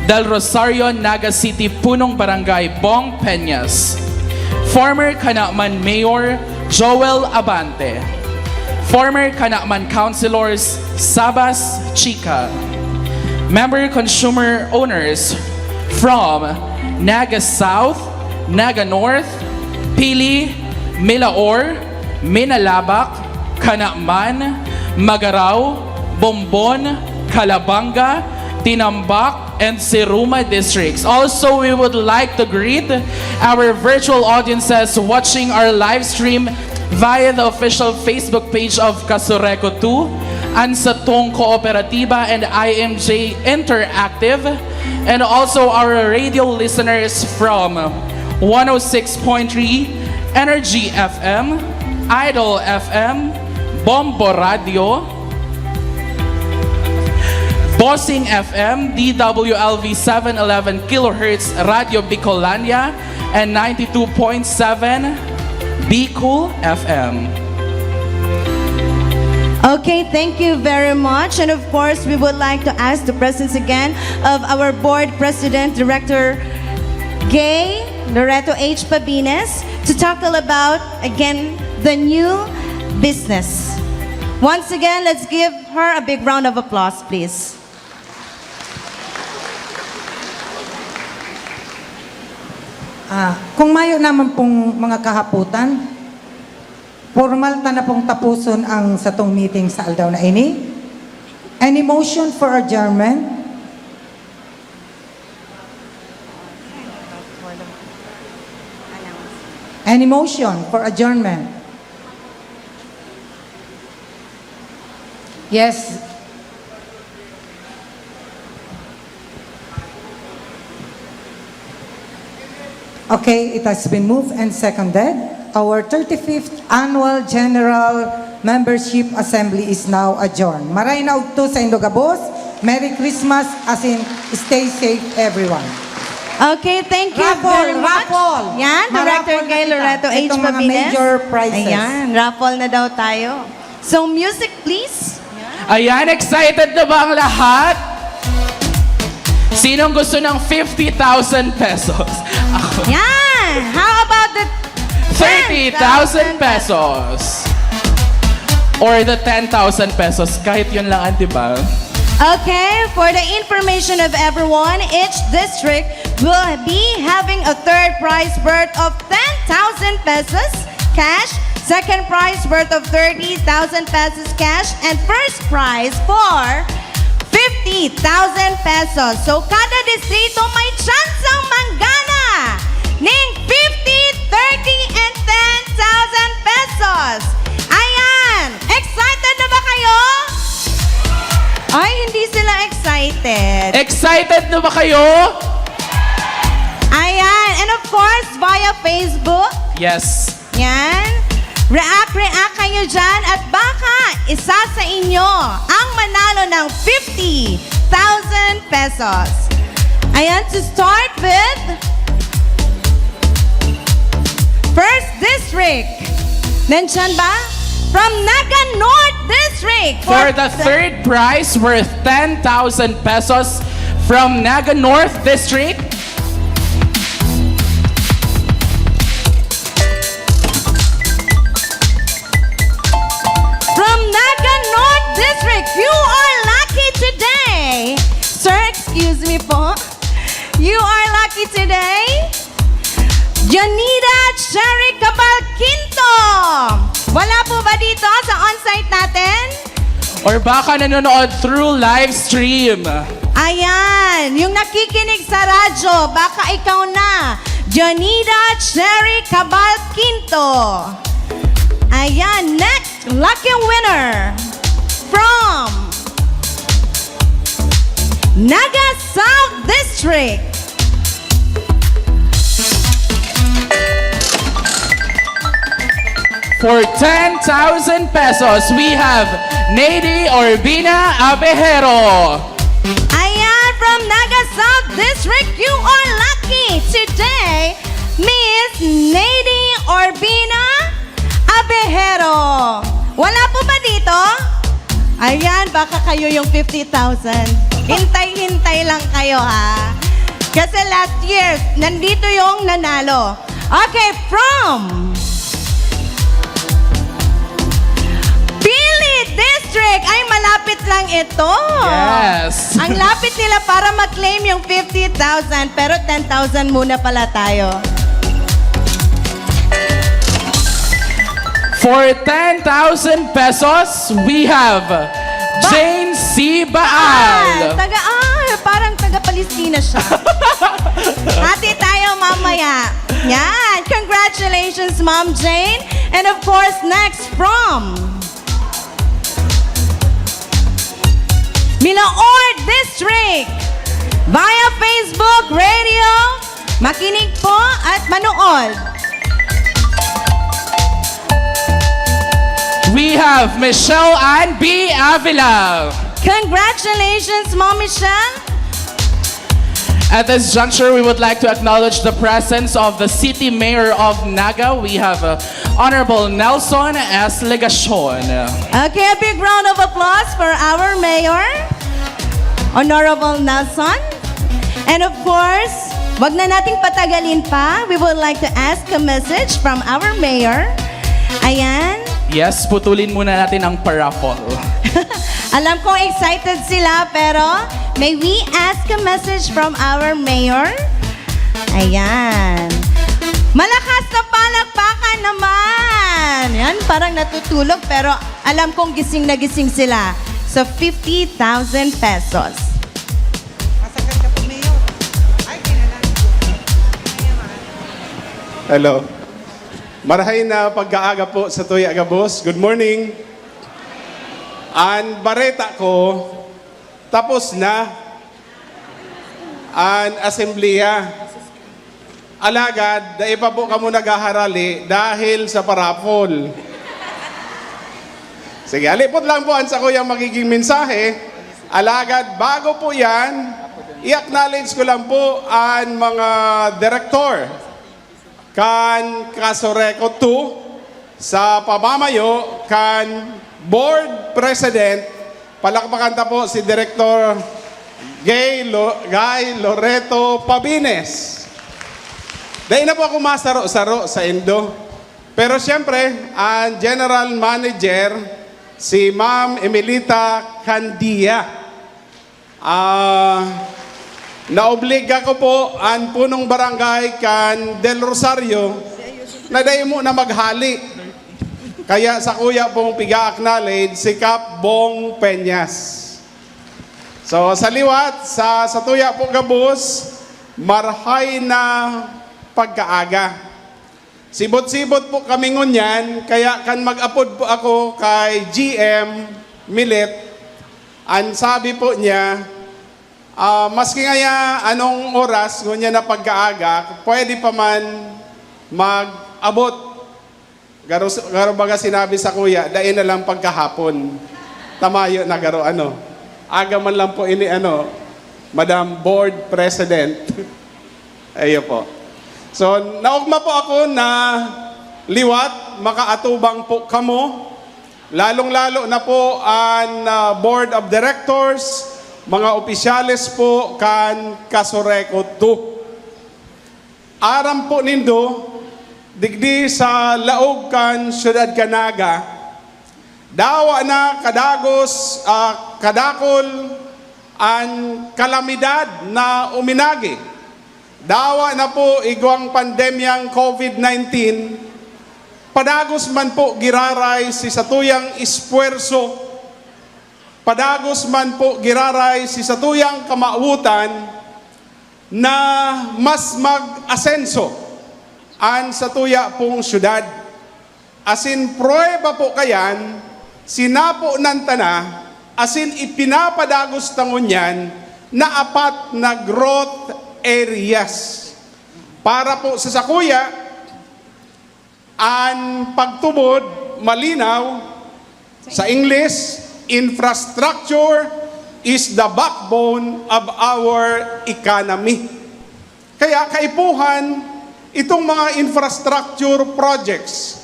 Del Rosario, Naga City Punong Barangay Bong Peñas, former Kanaman Mayor Joel Abante, former Kanaman Councilors Sabas Chica, member consumer owners from Naga South, Naga North, Pili, Milaor, Minalabac, Kanaman, Magarao, Bombon, Calabanga, Tinambac, and Siruma districts. Also, we would like to greet our virtual audiences watching our live stream via the official Facebook page of Casureco two, Ansatong Kooperatiba, and I M J Interactive, and also our radio listeners from one oh six point three Energy F M, Idol F M, Bombo Radio, Bossing F M, D W L V seven eleven kilohertz Radio Bicolania, and ninety-two point seven Bicol F M. Okay, thank you very much. And of course, we would like to ask the presence again of our board president, Director Gay Loreto H. Pabines, to tackle about, again, the new business. Once again, let's give her a big round of applause, please. Ah, kung mayo naman pong mga kahapotan, formal ta na pong tapuson ang satong meeting sa aldaw na ini. Any motion for adjournment? Any motion for adjournment? Yes. Okay, it has been moved and seconded. Our thirty-fifth Annual General Membership Assembly is now adjourned. Maray na udto saindo gabos. Merry Christmas, as in, stay safe, everyone. Okay, thank you Raffle, very much. Raffle. Yan, Director Ma-raffle na Gay kita. Loreto H. Itong mga Pabines. Major prizes. Ayan, raffle na daw tayo. So, music please. Ayan, excited na ba ang lahat? Sinong gusto ng fifty thousand pesos? Ako. Yan! How about the Thirty thousand pesos. Or the ten thousand pesos. Kahit yun lang, di ba? Okay, for the information of everyone, each district will be having a third prize worth of ten thousand pesos cash, second prize worth of thirty thousand pesos cash, and first prize for fifty thousand pesos. So, kada distrito may tsansang manggana ning fifty, thirty, and ten thousand pesos. Ayan! Excited na ba kayo? Ay, hindi sila excited. Excited na ba kayo? Ayan. And of course, via Facebook. Yes. Yan. React, react kayo dyan at baka isa sa inyo ang manalo ng fifty thousand pesos. Ayan, to start with First District. Nandyan ba? From Naga North District. For the third prize worth ten thousand pesos from Naga North District, From Naga North District, you are lucky today, Sir Today, Janida Cherry Cabal Quinto. Wala po ba dito sa on-site natin? Or baka nanonood through live stream. Ayan, yung nakikinig sa radyo, baka ikaw na. Janida Cherry Cabal Quinto. Ayan, next lucky winner from Naga South District. For ten thousand pesos, we have Nady Urbina Abejero. Ayan, from Naga South District, you are lucky today, Miss Nady Urbina Abejero. Wala po ba dito? Ayan, baka kayo yung fifty thousand. Hintay-hintay lang kayo, ha? Kasi last year, nandito yung nanalo. Okay, from Pili District. Ay, malapit lang ito. Yes. Ang lapit nila para mag-claim yung fifty thousand, pero ten thousand muna pala tayo. For ten thousand pesos, we have Jane C. Ah, Baal. taga, ah, parang taga Palestina siya. Hati tayo mamaya. Yan. Congratulations, Ma'am Jane. And of course, next from Milaor District. Via Facebook, radio, makinig po at manood. We have Michelle Ann B. Avila. Congratulations, Ma'am Michelle. At this juncture, we would like to acknowledge the presence of the City Mayor of Naga. We have uh, Honorable Nelson S. Legacion. Okay, a big round of applause for our mayor, Honorable Nelson. And of course, wag na nating patagalin pa. We would like to ask a message from our mayor. Ayan. Yes, putulin muna natin ang paraffle. Alam kong excited sila, pero may we ask a message from our mayor? Ayan. Malakas na palakpakan naman! Yan, parang natutulog, pero alam kong gising na gising sila sa fifty thousand pesos. Masagan ka po, Mayor. Ay, di na lang. Hello. Marahay na pagkaaga po sa tuya gabos. Good morning. An bareta ko, tapos na an asembleya. Alagad, dai pa po kamo naghaharali dahil sa parapol. Sige, halipot lang po ang sakuyang magiging mensahe. Alagad, bago po yan, i-acknowledge ko lang po ang mga direktor kan Kasoreko two sa pamamayo kan Board President. Palakpakan ta po si Director Gay, Lo, Guy Loreto Pabines. Dai na po ako masaro-saro sa indo. Pero siyempre, ang General Manager, si Ma'am Emelita Candia. Ah, naobliga ko po ang punong barangay kan Del Rosario na dai mo na maghali. Kaya sa kuya pong piga-acknowledge, si Kap Bong Peñas. So, sa liwat, sa, sa tuya po gabos, marhay na pagkaaga. Sibot-sibot po kami ngunyan, kaya kan mag-apod po ako kay G M Milet, ang sabi po niya, ah, maski ngaya anong oras ngunyan na pagkaaga, pwede pa man mag-abot. Garo, garo baga sinabi sa kuya, dai na lang pagkahapon. Tamayo na garo ano. Aga man lang po ini ano, Madam Board President. Ayo po. So, naugma po ako na liwat, makaatubang po kamo. Lalong-lalo na po ang ah, Board of Directors, mga opisyales po kan Kasoreko two. Aram po nindo, digdi sa laog kan Siyudad kan Naga, dawa na kadagos, ah, kadakol an kalamidad na uminagi. Dawa na po igwang pandemyang COVID nineteen, padagos man po giraray si satuyang espuwerso, padagos man po giraray si satuyang kamawotan na mas mag-asenso an satuya pong syudad. Asin prueba po kayan, sinapo nan tana, asin ipinapadagos ta ngunyan na apat na growth areas. Para po sa sakuya, an pagtubod malinaw, sa English, infrastructure is the backbone of our economy. Kaya kaipuhan, itong mga infrastructure projects,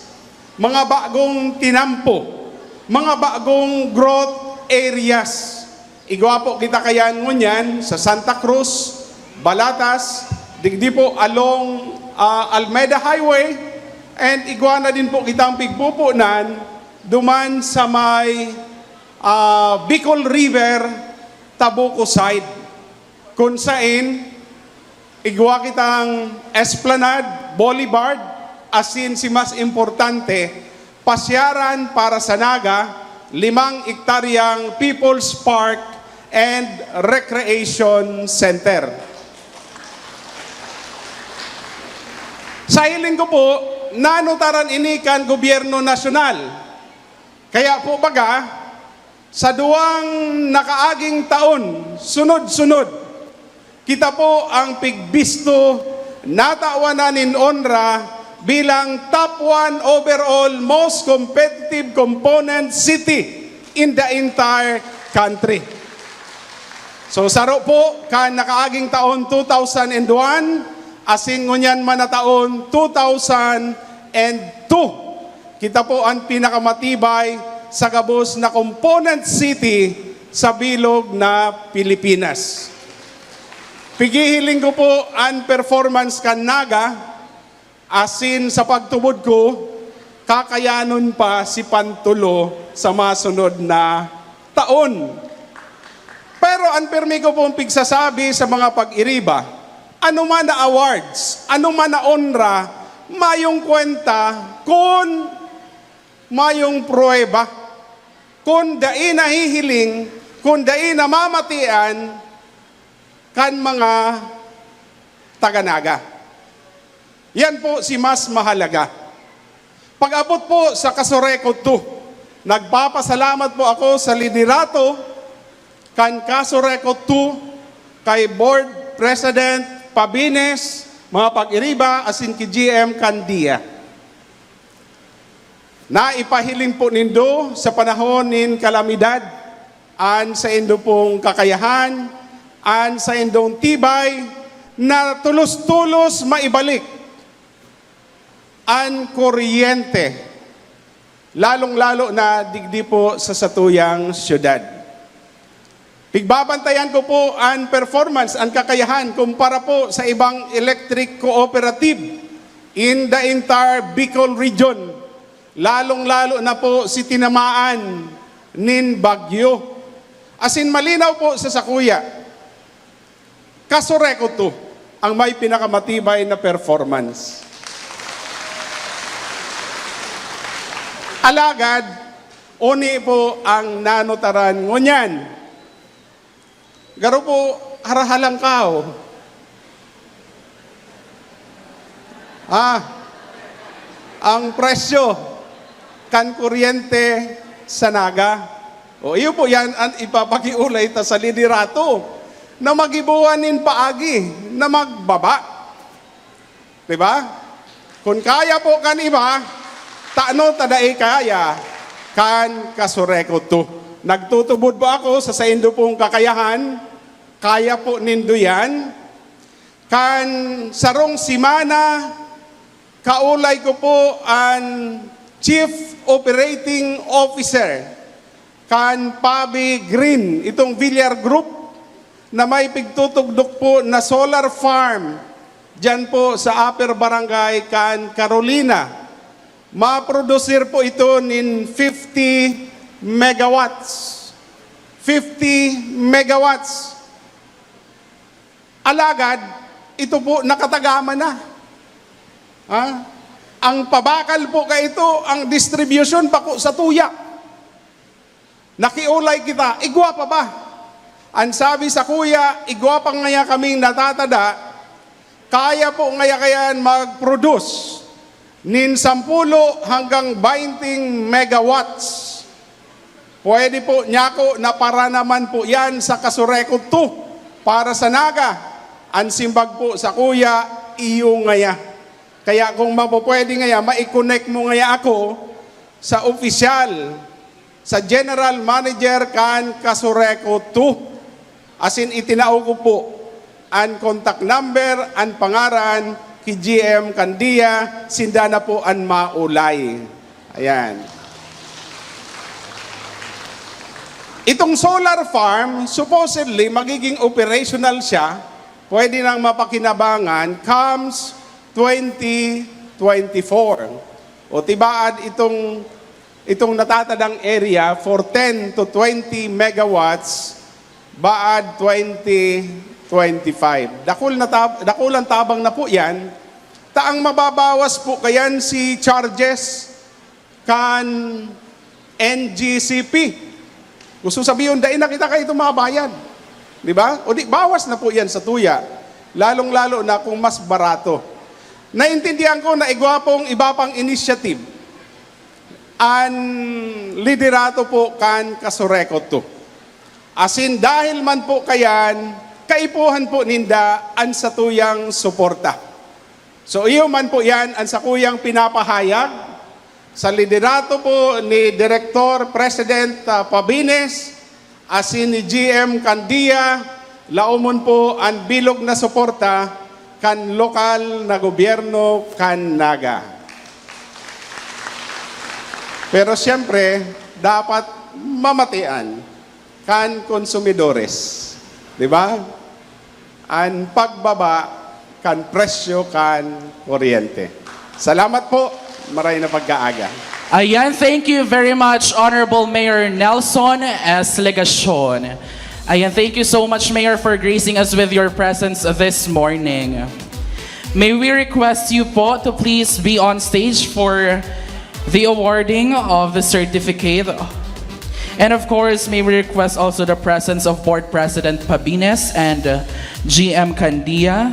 mga bagong tinampo, mga bagong growth areas. Igwa po kita kayan ngunyan sa Santa Cruz, Balatas, digdi po along, ah, Almeda Highway, and igwa na din po kitang pigpupunan duman sa may, ah, Bicol River, Tabuco side. Kun sain, igwa kitang Esplanade, Boulevard, asin si mas importante, pasyaran para sa Naga, limang ektaryang People's Park and Recreation Center. Sa hiling ko po, nanutaran ini kan gobyerno nasyonal. Kaya po baga, sa duwang nakaaging taon, sunod-sunod, kita po ang pigbisto, natawan na nin onra bilang top one overall most competitive component city in the entire country. So, saro po kan nakaaging taon two thousand and one, asin ngunyan man na taon two thousand and two. Kita po an pinakamatibay sa gabos na component city sa bilog na Pilipinas. Pighihiling ko po an performance kan Naga, asin sa pagtubod ko, kakayanon pa si Pantulo sa masunod na taon. Pero an pirmi ko pong pigsasabi sa mga pag-iriba, ano man na awards, ano man na onra, mayong kwenta kun mayong pruweba, kun dai nahihiling, kun dai namamatian kan mga taga Naga. Yan po si mas mahalaga. Pag-abot po sa Casureco two, nagpapasalamat po ako sa liderato kan Casureco two, kay Board President Pabines, mga pag-iriba, asin ki G M Candia. Naipahiling po nindo sa panahon nin kalamidad an saindo pong kakayahan, an saindong tibay na tulos-tulos maibalik an kuryente, lalong-lalo na digdi po sa satuyang syudad. Pigbabantayan ko po an performance, an kakayahan kumpara po sa ibang electric cooperative in the entire Bicol region, lalong-lalo na po si tinamaan nin bagyo. Asin malinaw po sa sakuya, Casureco two ang may pinakamatibay na performance. Alagad, oni po ang nanutaran ngunyan. Garo po, harahalang kao. Ah, ang presyo kan kuryente sa Naga. O, iyo po yan ang ipapakiulay ta sa liderato na magiboan nin paagi na magbaba. Di ba? Kun kaya po kan iba, tano ta dai kaya kan Casureco two? Nagtutubod po ako sa saindo pong kakayahan. Kaya po nindo yan. Kan sarong semana, kaulay ko po an Chief Operating Officer kan Pabi Green, itong Villar Group, na may pigtutugdok po na solar farm diyan po sa Upper Barangay kan Carolina. Maprodusir po ito nin fifty megawatts. Fifty megawatts. Alagad, Ito po, nakatagama na. Ha? Ang pabakal po kaito, ang distribution pa po sa tuya. Nakiulay kita, igwa pa ba? Ang sabi sa kuya, igwa pa ngaya kaming natatada, kaya po ngaya kayan mag-produce nin sampulo hanggang bainting megawatts. Pwede po, nyako, na para naman po yan sa Kasureco two para sa Naga. Ang simbag po sa kuya, iyo ngaya. Kaya kung mapupwede ngaya, mai-connect mo ngaya ako sa opisyal, sa general manager kan Kasureco two. Asin itinao ko po an contact number, an pangaran ki G M Candia, sinda na po an maulay. Ayan. Itong solar farm, supposedly, magiging operational siya, pwede nang mapakinabangan comes twenty twenty-four. O tibaad itong, itong natatadang area for ten to twenty megawatts, baad twenty twenty-five. Dakul na tab-, dakulang tabang na po yan. Ta ang mababawas po kayan si charges kan N G C P. Gusto sabihon, dai na kita kaito mabayad. Di ba? O di, bawas na po yan sa tuya. Lalong-lalo na kung mas barato. Naintindihan ko na igwa pong iba pang initiative an liderato po kan Kasureco two. Asin dahil man po kayan, kaipuhan po ninda an satuyang suporta. So, iyo man po yan an sakuyang pinapahayag sa liderato po ni Direktor President, ah, Pabines, asin ni G M Candia, laomon po an bilog na suporta kan lokal na gobyerno kan Naga. Pero siyempre, dapat mamatian kan konsumidores, di ba? An pagbaba kan presyo kan kuryente. Salamat po. Maray na pagkaaga. Ayan, thank you very much, Honorable Mayor Nelson S. Legacion. Ayan, thank you so much, Mayor, for gracing us with your presence this morning. May we request you po to please be on stage for the awarding of the certificate. And of course, may we request also the presence of Board President Pabines and, uh, G M Candia.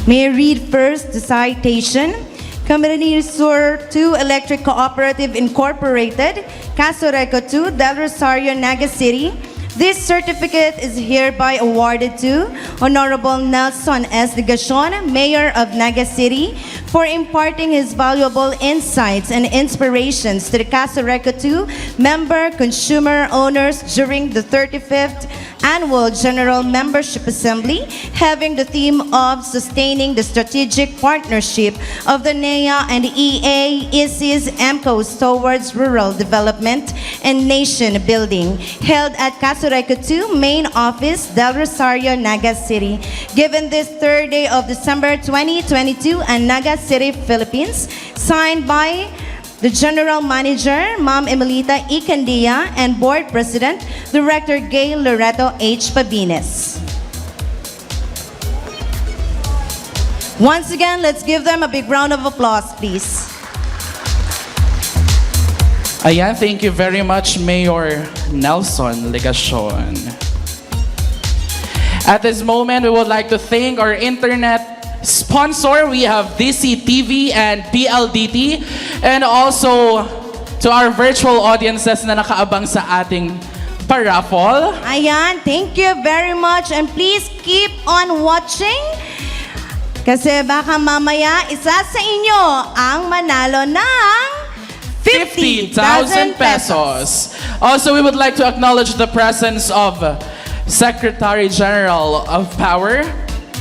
May I read first the citation? Camarines Sur two Electric Cooperative Incorporated, Casureco two, Del Rosario, Naga City. This certificate is hereby awarded to Honorable Nelson S. Legacion, Mayor of Naga City, for imparting his valuable insights and inspirations to the Casureco two member consumer owners during the thirty-fifth Annual General Membership Assembly, having the theme of Sustaining the Strategic Partnership of the NEA and E A, ISIS, MCOs towards rural development and nation building, held at Casureco two Main Office, Del Rosario, Naga City, given this third day of December twenty twenty-two in Naga City, Philippines, signed by the General Manager, Ma'am Emelita E. Candia, and Board President, Director Gail Loreto H. Pabines. Once again, let's give them a big round of applause, please. Ayan, thank you very much, Mayor Nelson Legacion. At this moment, we would like to thank our internet sponsor. We have D C T V and P L D T. And also to our virtual audiences na nakaabang sa ating pa-raffle. Ayan, thank you very much. And please keep on watching. Kasi baka mamaya, isa sa inyo ang manalo ng fifty thousand pesos. Also, we would like to acknowledge the presence of Secretary General of Power,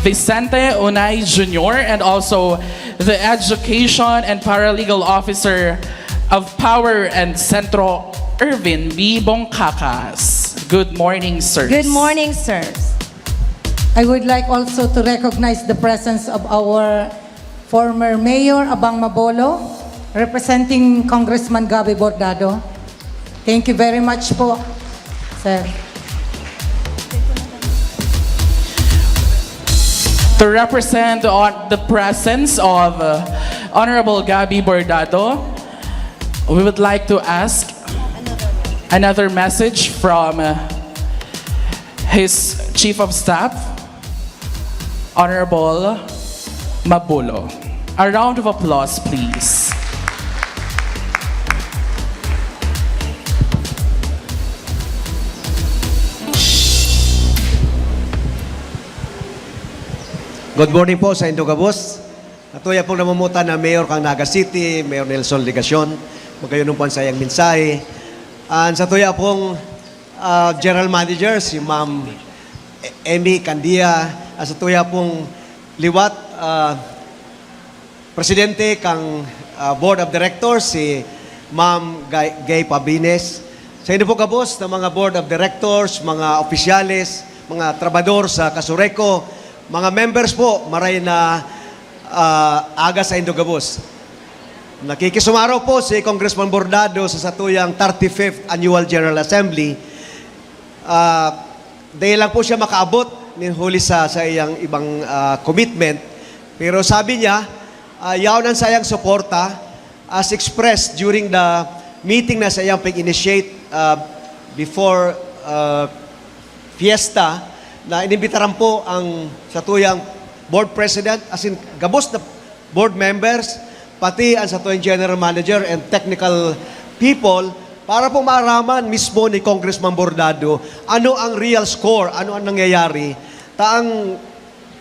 Vicente Unay Junior, and also the Education and Paralegal Officer of Power and Centro, Ervin B. Bongkakas. Good morning, sirs. Good morning, sirs. I would like also to recognize the presence of our former Mayor Abang Mabolo, representing Congressman Gabby Bordado. Thank you very much po, sir. To represent on the presence of uh, Honorable Gabby Bordado, we would like to ask another message from uh, his Chief of Staff, Honorable Mabulo. A round of applause, please. Good morning po sa indo gabos. Satuya pong namumutan na Mayor kang Naga City, Mayor Nelson Legacion, magayon po ang sayang mensahe. And satuya pong ah, General Manager, si Ma'am Emmy Candia, at satuya pong liwat, ah, Presidente kang ah, Board of Directors, si Ma'am Gay, Gay Pabines. Sa indo po gabos na mga Board of Directors, mga opisyales, mga trabador sa Kasureco, mga members po, maray na ah, aga sa indo gabos. Nakikisumaro po si Congressman Bordado sa satuyang thirty-fifth Annual General Assembly. Ah, dahil lang po siya makaabot nin huli sa, sa iyang ibang ah, commitment. Pero sabi niya, ah, yaon ang sayang suporta as expressed during the meeting na sa iyang pag-initiate ah, before ah, fiesta na inimbitaran po ang satuyang board president, as in gabos na board members, pati ang satuyang general manager and technical people para po maaraman mismo ni Congressman Bordado ano ang real score, ano ang nangyayari. Taang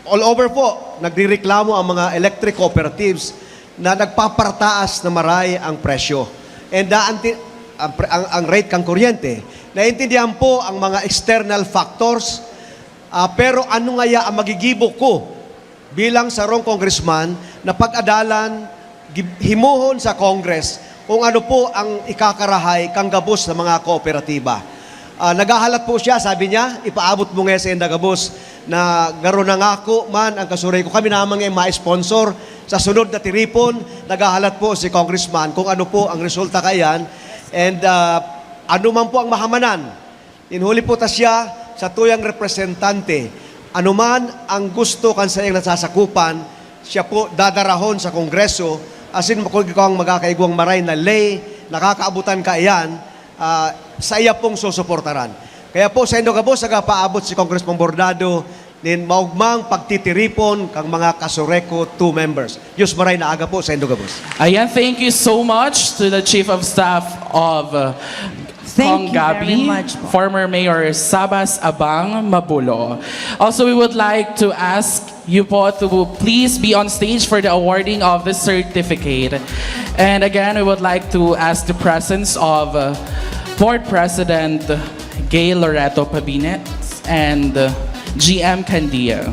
all over po, nagrereklamo ang mga electric cooperatives na nagpapartaas na maray ang presyo. And naanti, ang, pre- ang, ang rate kang kuryente. Naintindihan po ang mga external factors, ah, pero ano ngaya ang magigibo ko bilang sarong congressman na pag-adalan, gib- himuhon sa Congress kung ano po ang ikakarahay kang gabos sa mga kooperatiba? Ah, naghahalat po siya, sabi niya, ipaabot mo ngayon sa inda gabos na garo nangako man ang Kasureco. Kami naman ngayon ma-sponsor sa sunod na tiripon, naghahalat po si Congressman kung ano po ang resulta kaiyan. And ah, ano man po ang mahamanan, inhuli po ta siya sa tuyang representante. Ano man ang gusto kan saiyang nasasakupan, siya po dadarahon sa Kongreso, asin kung ikaw ang magkakaigwang maray na lay, nakakaabutan kaiyan, ah, saiya pong susuportaran. Kaya po, sa indo gabos, nagapaabot si Congressman Bordado nin maugmang pagtitiripon kang mga Kasureco two members. Diyos maray na aga po sa indo gabos. Ayan, thank you so much to the Chief of Staff of uh, Thank Cong you very Gabby, much po. Former Mayor Sabas Abang Mabulo. Also, we would like to ask you po to please be on stage for the awarding of the certificate. And again, we would like to ask the presence of uh, Board President Gay Loreto Pabines and uh, G M Candia.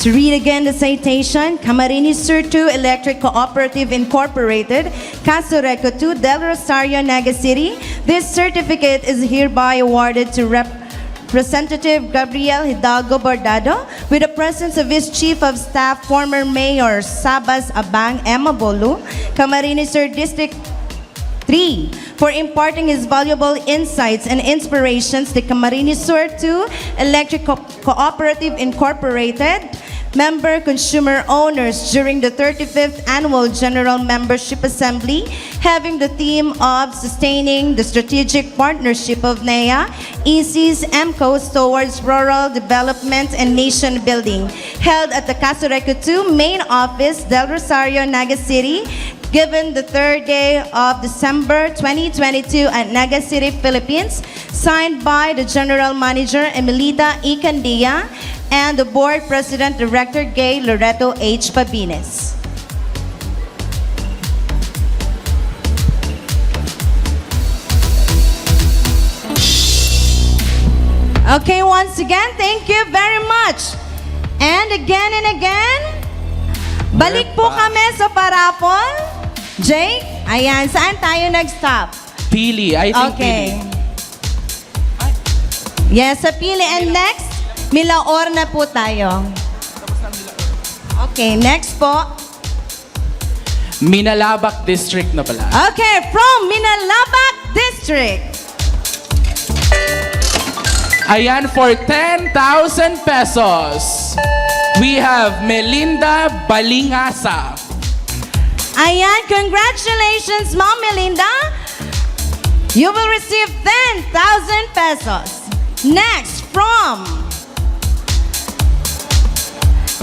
To read again the citation, Camarines Sur two Electric Cooperative Incorporated, Casureco two, Del Rosario, Naga City. This certificate is hereby awarded to Representative Gabriel Hidalgo Bordado with the presence of his Chief of Staff, former Mayor Sabas Abang Emma Bolu, Camarines Sur District three, for imparting his valuable insights and inspirations to Camarines Sur two Electric Co- Cooperative Incorporated member consumer owners during the thirty-fifth Annual General Membership Assembly, having the theme of Sustaining the Strategic Partnership of NEA, ECs, MCOs towards Rural Development and Nation Building, held at the Casureco two Main Office, Del Rosario, Naga City, given the third day of December twenty twenty-two at Naga City, Philippines, signed by the General Manager Emilita E. Candia and the Board President Director Gay Loreto H. Pabines. Okay, once again, thank you very much. And again and again, balik po kami sa parapol. Jake, ayan, saan tayo nag-stop? Pili, I think Okay. Pili. Yes, sa Pili. And next, Milaor na po tayo. Okay, next po. Minalabac District na pala. Okay, from Minalabac District. Ayan, for ten thousand pesos, we We have Melinda Balingasa. Ayan, congratulations, Ma'am Melinda. You will receive ten thousand pesos. Next, from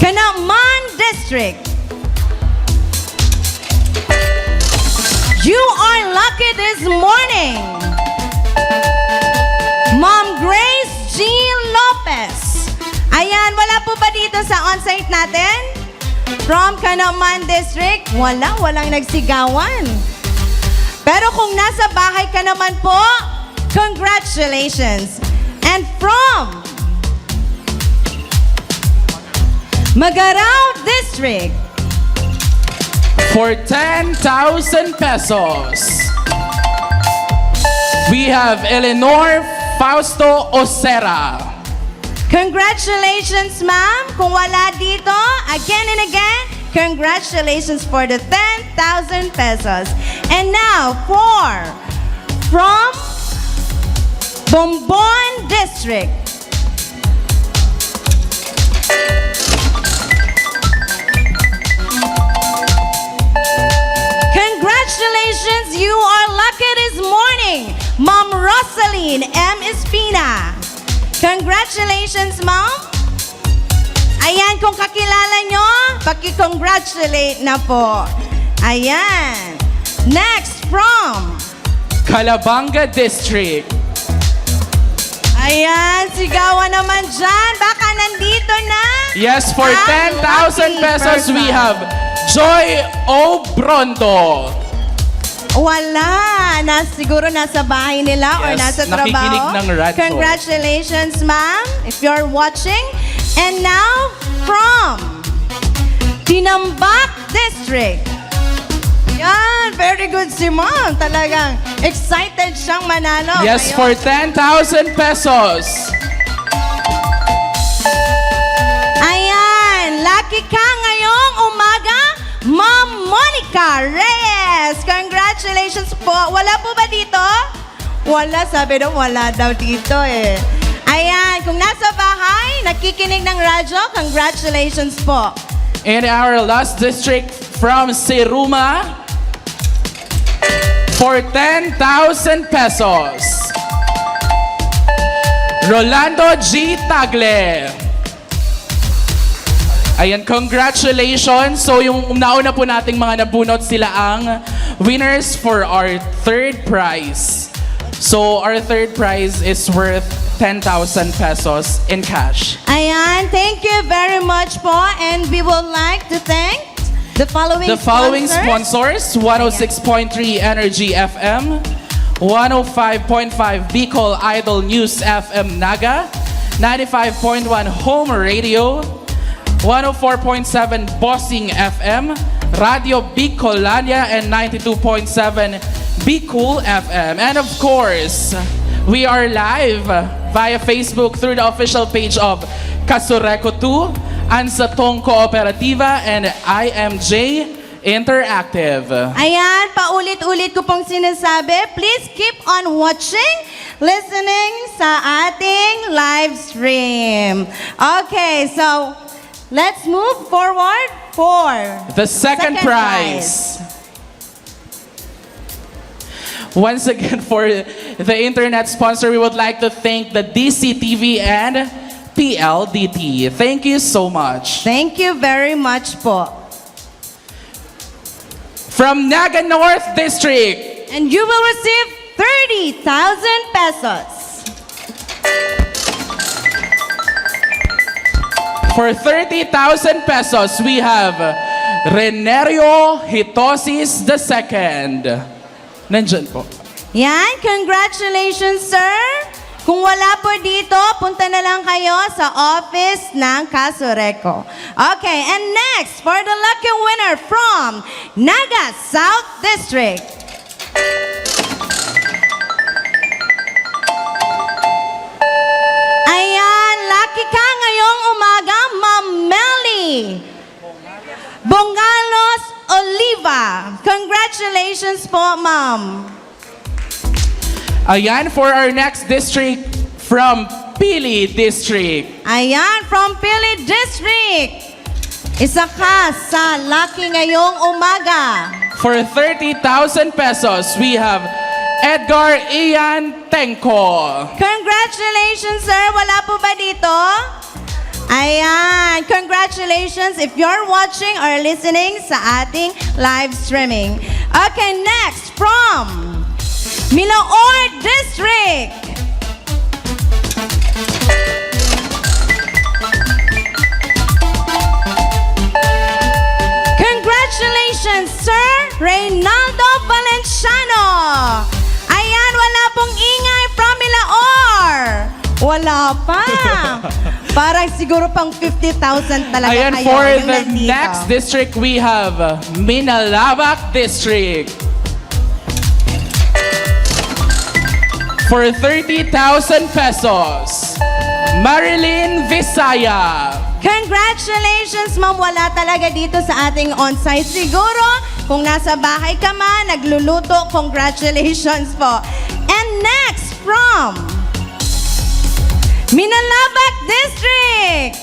Canaman District. You are lucky this morning, Ma'am Grace G. Lopez. Ayan, wala po ba dito sa on-site natin? From Canaman District? Wala, walang nagsigawan. Pero kung nasa bahay ka naman po, congratulations. And from Magarao District. For ten thousand pesos, we have Eleanor Fausto Osera. Congratulations, ma'am. Kung wala dito, again and again, congratulations for the ten thousand pesos. And now, for, from Bombon District. Congratulations, you are lucky this morning, Ma'am Rosaline M. Espina. Congratulations, Ma'am. Ayan, kung kakilala nyo, paki-congratulate na po. Ayan. Next, from Calabanga District. Ayan, sigawan naman dyan. Baka nandito na. Yes, for ten thousand pesos, we have Joy Obrondo. Wala. Na, siguro nasa bahay nila or nasa trabaho. Yes, nakikinig ng radyo. Congratulations, ma'am, if you're watching. And now, from Tinambac District. Yan, very good si ma'am. Talagang excited siyang manalo. Yes, for ten thousand pesos. Ayan, lucky ka ngayong umaga, Ma'am Monica Reyes. Congratulations po. Wala po ba dito? Wala, sabi daw, wala daw dito eh. Ayan, kung nasa bahay, nakikinig ng radyo, congratulations po. And our last district from Siruma, for ten thousand pesos, Rolando G. Tagle. Ayan, congratulations. So, yung nauna po nating mga nabunot, sila ang winners for our third prize. So, our third prize is worth ten thousand pesos in cash. Ayan, thank you very much po. And we would like to thank the following The following sponsors. Sponsors, one oh six point three Energy F M, one oh five point five Bicol Idol News F M Naga, ninety-five point one Home Radio, one oh four point seven Bossing F M, Radio Bicolania, and ninety-two point seven Bicol F M. And of course, we are live via Facebook through the official page of Kasureco two, Ansatong Kooperatiba, and I M J Interactive. Ayan, paulit-ulit ko pong sinasabi, please keep on watching, listening sa ating live stream. Okay, so let's move forward for The second second prize. prize. Once again, for the internet sponsor, we would like to thank the D C T V and P L D T. Thank you so much. Thank you very much po. From Naga North District. And you will receive thirty thousand pesos. For thirty thousand pesos, we have Renerio Hitosis the second. Nandyan po. Yan, congratulations, sir. Kung wala po dito, punta na lang kayo sa office ng Kasureco. Okay, and next, for the lucky winner from Naga South District. Ayan, lucky ka ngayong umaga, Ma'am Melly Bongalos Oliva. Congratulations po, ma'am. Ayan, for our next district, from Pili District. Ayan, from Pili District. Isa ka sa lucky ngayong umaga. For thirty thousand pesos, we have Edgar Ian Tengko. Congratulations, sir. Wala po ba dito? Ayan. Congratulations if you're watching or listening sa ating live streaming. Okay, next from Milaor District. Congratulations, Sir Reynaldo Valenciano! Ayan, wala pong ingay from Milaor! Wala pa! Parang siguro pang fifty thousand talaga Ayan, kayo for yung the nandito. Next district, we have Minalabac District. For thirty thousand pesos, Marilyn Visaya. Congratulations, ma'am. Wala talaga dito sa ating on-site. Siguro, kung nasa bahay ka man, nagluluto, congratulations po. And next, from Minalabac District.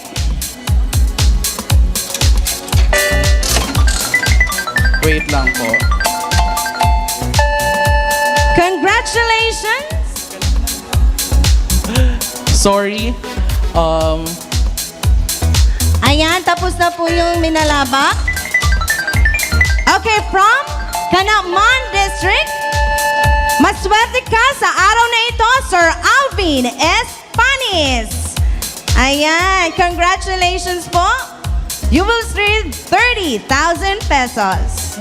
Wait lang po. Congratulations! Sorry. Um, Ayan, tapos na po yung Minalabac. Okay, from Canaman District. Maswerte ka sa araw na ito, Sir Alvin S. Panis. Ayan, congratulations po. You will receive thirty thousand pesos.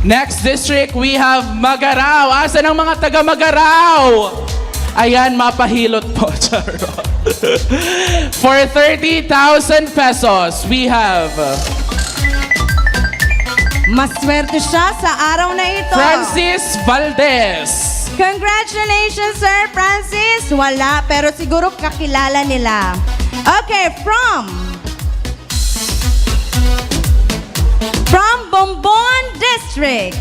Next district, we have Magarao. Asan ang mga taga Magarao? Ayan, mapahilot po. Charot. For thirty thousand pesos, we have Maswerte siya sa araw na ito. Francis Valdez. Congratulations, Sir Francis. Wala, pero siguro kakilala nila. Okay, from, from Bombon District.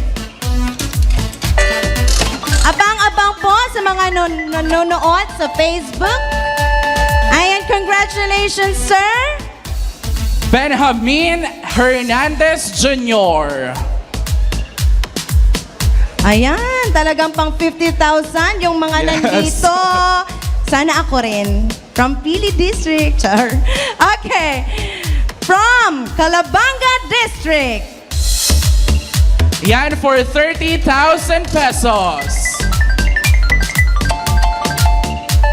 Abang-abang po sa mga non-, nanonood sa Facebook. Ayan, congratulations, sir. Benjamin Hernandez Junior. Ayan, talagang pang fifty thousand yung mga Yes. nandito. Sana ako rin. From Pili District. Char. Okay. From Calabanga District. Yan, for thirty thousand pesos.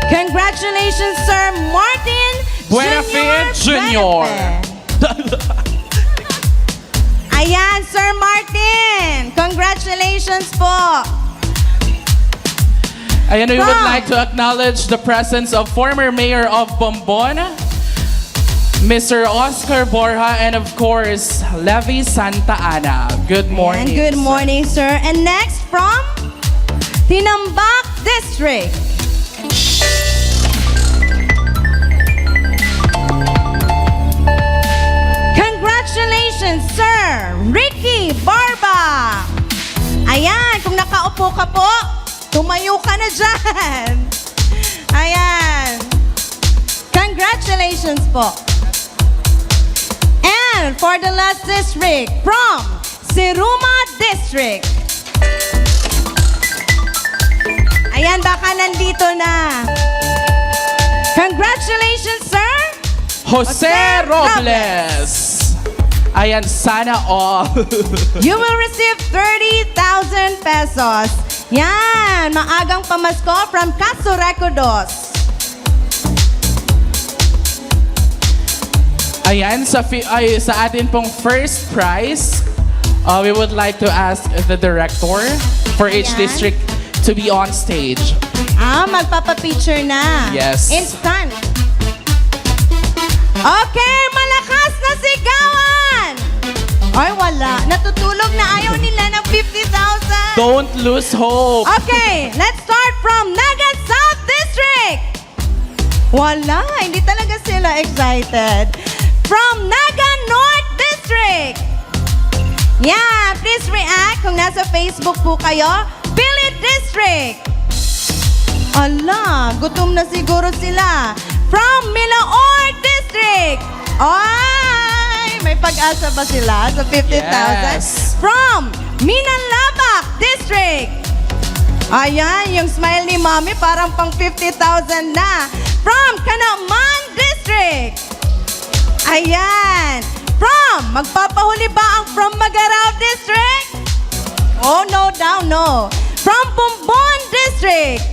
Congratulations, Sir Martin Buenafil Junior. Junior. Buenafil. Ayan, Sir Martin. Congratulations po. Ayan, we would From like to acknowledge the presence of former Mayor of Bombon, Mister Oscar Borja, and of course, Levi Santa Ana. Good morning, Ayan, good sir. morning, sir. And next, from Tinambac District. Congratulations, Sir Ricky Barba! Ayan, kung nakaupo ka po, tumayo ka na dyan. Ayan. Congratulations po. And for the last district, from Siruma District. Ayan, baka nandito na. Congratulations, sir. Jose Jose Robles. Robles. Ayan, sana all. You will receive thirty thousand pesos. Yan, maagang pamasko from Casureco Dos. Ayan, sa fi-, ay, sa atin pong first prize, uh, we would like to ask the director for each Ayan. district to be on stage. Ah, magpapapicture na. Yes. Instant. Okay, malakas na sigawan! Ay, wala. Natutulog na, ayaw nila ng fifty thousand. Don't lose hope. Okay, let's start from Naga South District. Wala, hindi talaga sila excited. From Naga North District. Yeah, please react kung nasa Facebook po kayo. Pilit District. Ala, gutom na siguro sila. From Milaor District. Ay, may Pag-asa ba sila sa fifty thousand? Yes. From Minalabac District. Ayan, yung smile ni Mommy parang pang fifty thousand na. From Canaman District. Ayan. From, magpapahuli ba ang from Magarao District? Oh, no daw, no. From Bombon District.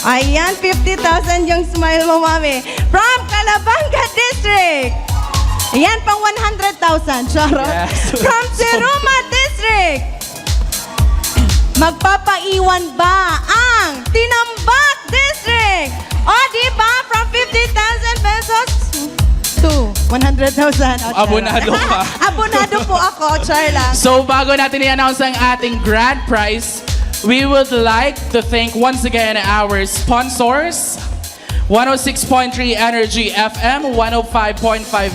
Ayan, fifty thousand yung smile mo, Mommy. From Calabanga District. Ayan, pang one hundred thousand. Charot. Yes. From Siruma District. Magpapaiwan ba ang Tinambac District? O, di ba? From fifty thousand pesos to one hundred thousand. O, charot. Abonado ka. Abonado po ako. Char lang. So, bago natin i-announce ang ating grand prize, we would like to thank once again our sponsors, one oh six point three Energy F M, one oh five point five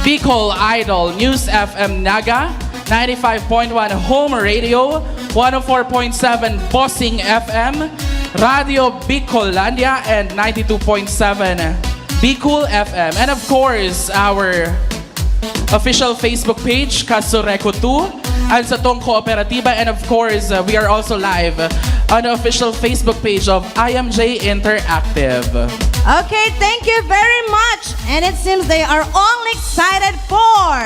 Bicol Idol, News F M Naga, ninety-five point one Home Radio, one oh four point seven Bossing F M, Radio Bicolandia, and ninety-two point seven Bicol F M. And of course, our official Facebook page, Kasureko two, and sa Tong Kooperatiba. And of course, uh, we are also live on the official Facebook page of I M J Interactive. Okay, thank you very much. And it seems they are all excited for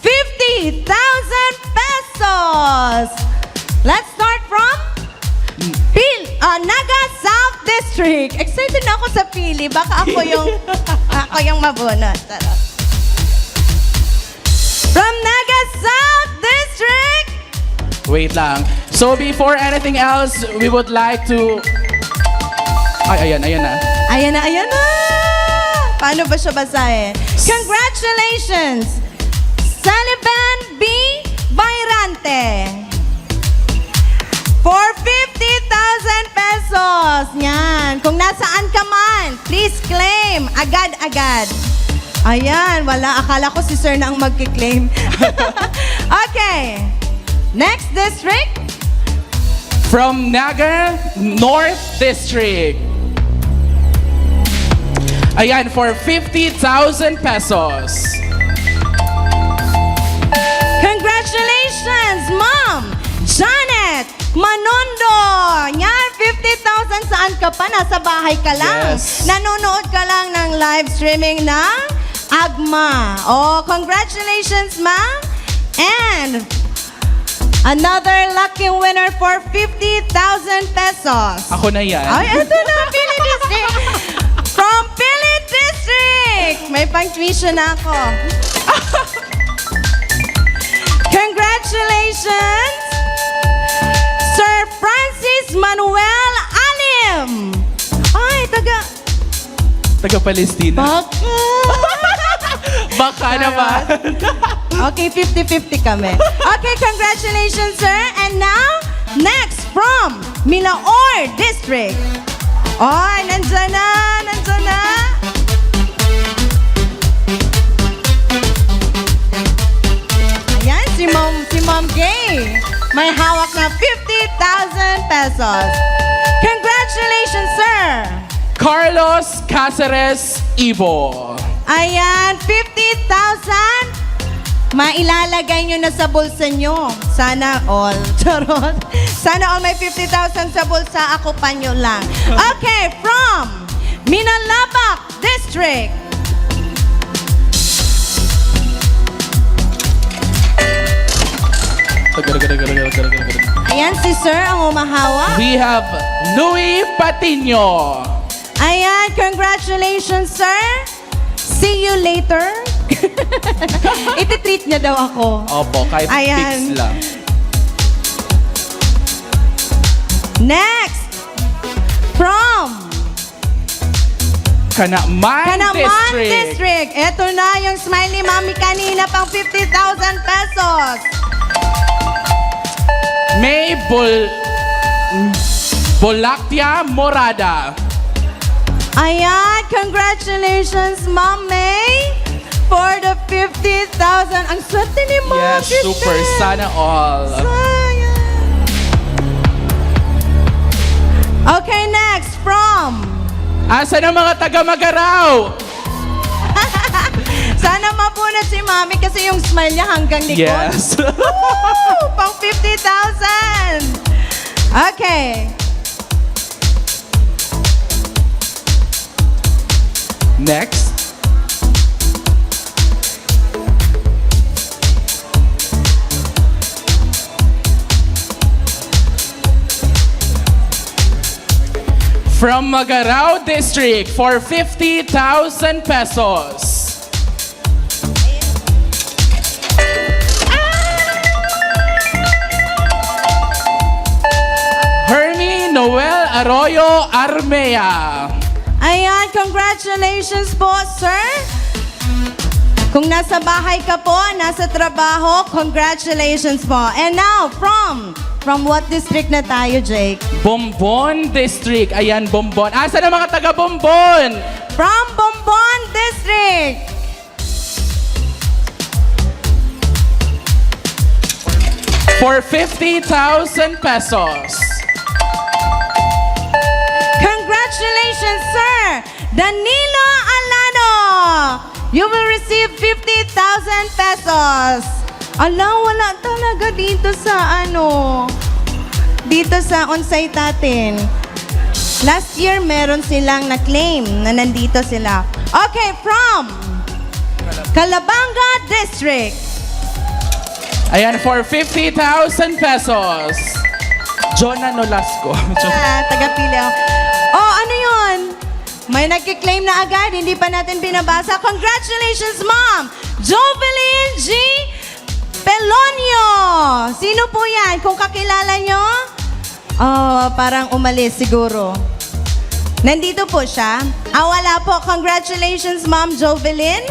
fifty thousand pesos. Let's start from Pil-, ah, Naga South District. Excited na ako sa pili. Baka ako yung, ako yung mabunot. Charot. From Naga South District. Wait lang. So before anything else, we would like to, ay, ayan, ayan na. Ayan na, ayan na. Paano ba siya basahin? Congratulations, Saliban B Bayrante. For fifty thousand pesos. Yan. Kung nasaan ka man, please claim. Agad-agad. Ayan, wala. Akala ko si sir na ang magki-claim. Okay. Next district. From Naga North District. Ayan, for fifty thousand pesos. Congratulations, Ma'am Janet Manondo! Yan, fifty thousand, saan ka pa? Nasa bahay ka lang. Yes. Nanonood ka lang ng live streaming ng Agma. Oh, congratulations, ma'am. And another lucky winner for fifty thousand pesos. Ako na yan. Ay, eto na, Pili District. From Pili District! May pang-tuition na ako. Congratulations, Sir Francis Manuel Alim. Ay, taga, taga Palestina. Baka. Baka naman. Okay, fifty fifty kami. Okay, congratulations, sir. And now, next from Milaor District. Oy, nandyan na, nandyan na. Ayan, si Ma'am, si Ma'am Gay. May hawak na fifty thousand pesos. Congratulations, sir! Carlos Caceres Ibo. Ayan, fifty thousand. Mailalagay nyo na sa bulsa nyo. Sana all. Charot. Sana all may fifty thousand sa bulsa. Ako pa nyo lang. Okay, from Minalabac District. Ayan, si Sir ang humahawak. We have Louis Patino. Ayan, congratulations, sir. See you later. Iti-treat niya daw ako. Opo, kahit Ayan. Fix lang. Next, from Canaman Canaman District. District. Eto na yung smile ni Mami kanina, pang fifty thousand pesos. May bul-, Bulactia Morada. Ayan, congratulations, Ma'am May, for the fifty thousand. Ang swerte ni Ma'am Yes, Christine. Super. Sana all. Sayang. Okay, next, from Asa na mga taga Magarao? Sana Nabunot si Mami kasi yung smile niya hanggang likod. Yes. Woo! Pang fifty thousand! Okay. Next. From Magarao District for fifty thousand pesos. Hermie Noel Arroyo Armea. Ayan, congratulations po, sir. Kung nasa bahay ka po, nasa trabaho, congratulations po. And now, from, from what district na tayo, Jake? Bombon District. Ayan, Bombon. Asa na mga taga Bombon? From Bombon District. For fifty thousand pesos. Congratulations, sir! Danilo Alano! You will receive fifty thousand pesos. Ala, wala talaga dito sa ano, dito sa Onsay Tatin. Last year, meron silang na-claim na nandito sila. Okay, from Calabanga District. Ayan, for fifty thousand pesos. Jonah Nolasco. Ah, taga-Pili ako. Oh, ano yun? May nagki-claim na agad, hindi pa natin binabasa. Congratulations, Ma'am Jovelyn G. Pelonio. Sino po yan? Kung kakilala nyo? Oh, parang umalis siguro. Nandito po siya? Ah, wala po. Congratulations, Ma'am Jovelyn.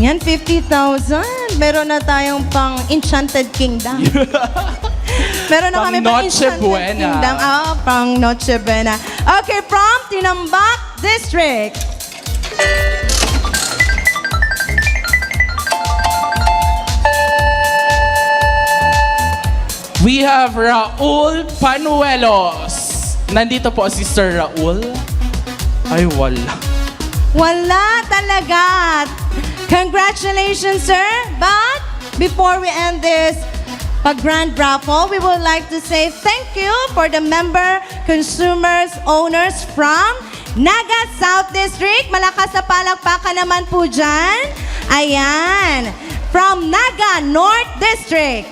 Yan, fifty thousand. Meron na tayong pang Enchanted Kingdom. Meron na Pang kami pang Noche Enchanted Buena. Kingdom. Ah, pang Noche Buena. Okay, from Tinambac District. We have Raul Panuelos. Nandito po si Sir Raul. Ay, wala. Wala talaga. Congratulations, sir. But before we end this pag-grand raffle, we would like to say thank you for the member, consumers, owners from Naga South District. Malakas na palakpakan naman po dyan. Ayan. From Naga North District.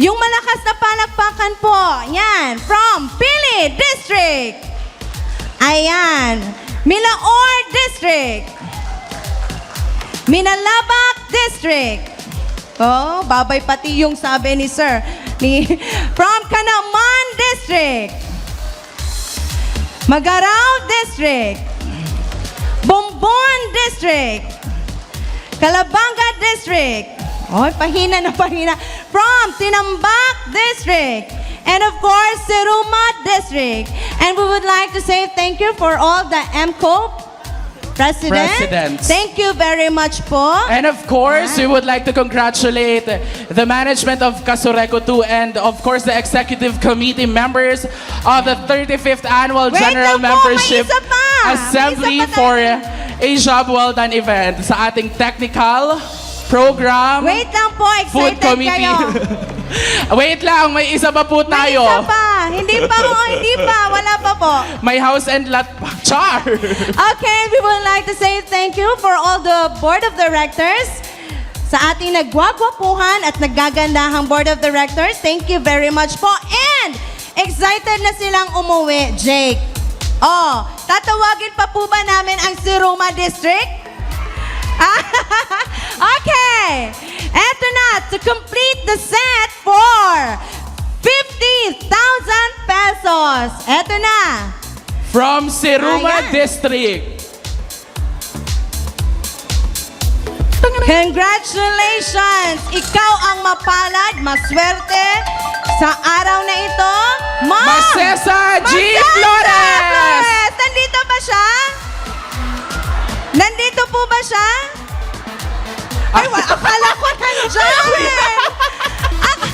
Yung malakas na palakpakan po, yan, from Pili District. Ayan. Milaor District. Minalabac District. Oh, babay pati yung sabi ni Sir. Ni, from Canaman District. Magarao District. Bombon District. Calabanga District. Oy, pahina na pahina. From Tinambac District. And of course, Siruma District. And we would like to say thank you for all the M C O presidents. Presidents. Thank you very much po. And of course, we would like to congratulate the management of Casureco two and of course the executive committee members of the thirty-fifth Annual Wait General lang po, may Membership isa pa. May Assembly isa pa for tayo. A Job Well Done event sa ating technical program. Wait lang po, Food excited committee. Kayo. Wait lang, may isa pa po tayo. May isa pa. Hindi pa ho, hindi pa. Wala pa po. May house and lot pa. Char! Okay, we would like to say thank you for all the board of directors. Sa ating nagwagwapuhan at naggagandahang board of directors, thank you very much po. And excited na silang umuwi, Jake. Oh, tatawagin pa po ba namin ang Siruma District? Okay! Eto na, to complete the set for fifty thousand pesos. Eto na. From Siruma Ayan. District. Congratulations! Ikaw ang mapalad, maswerte sa araw na ito, Ma'am Masesa G. Masesa Flores! Flores! Nandito ba siya? Nandito po ba siya? Ay, wa-, akala ko nandyan! Ak-,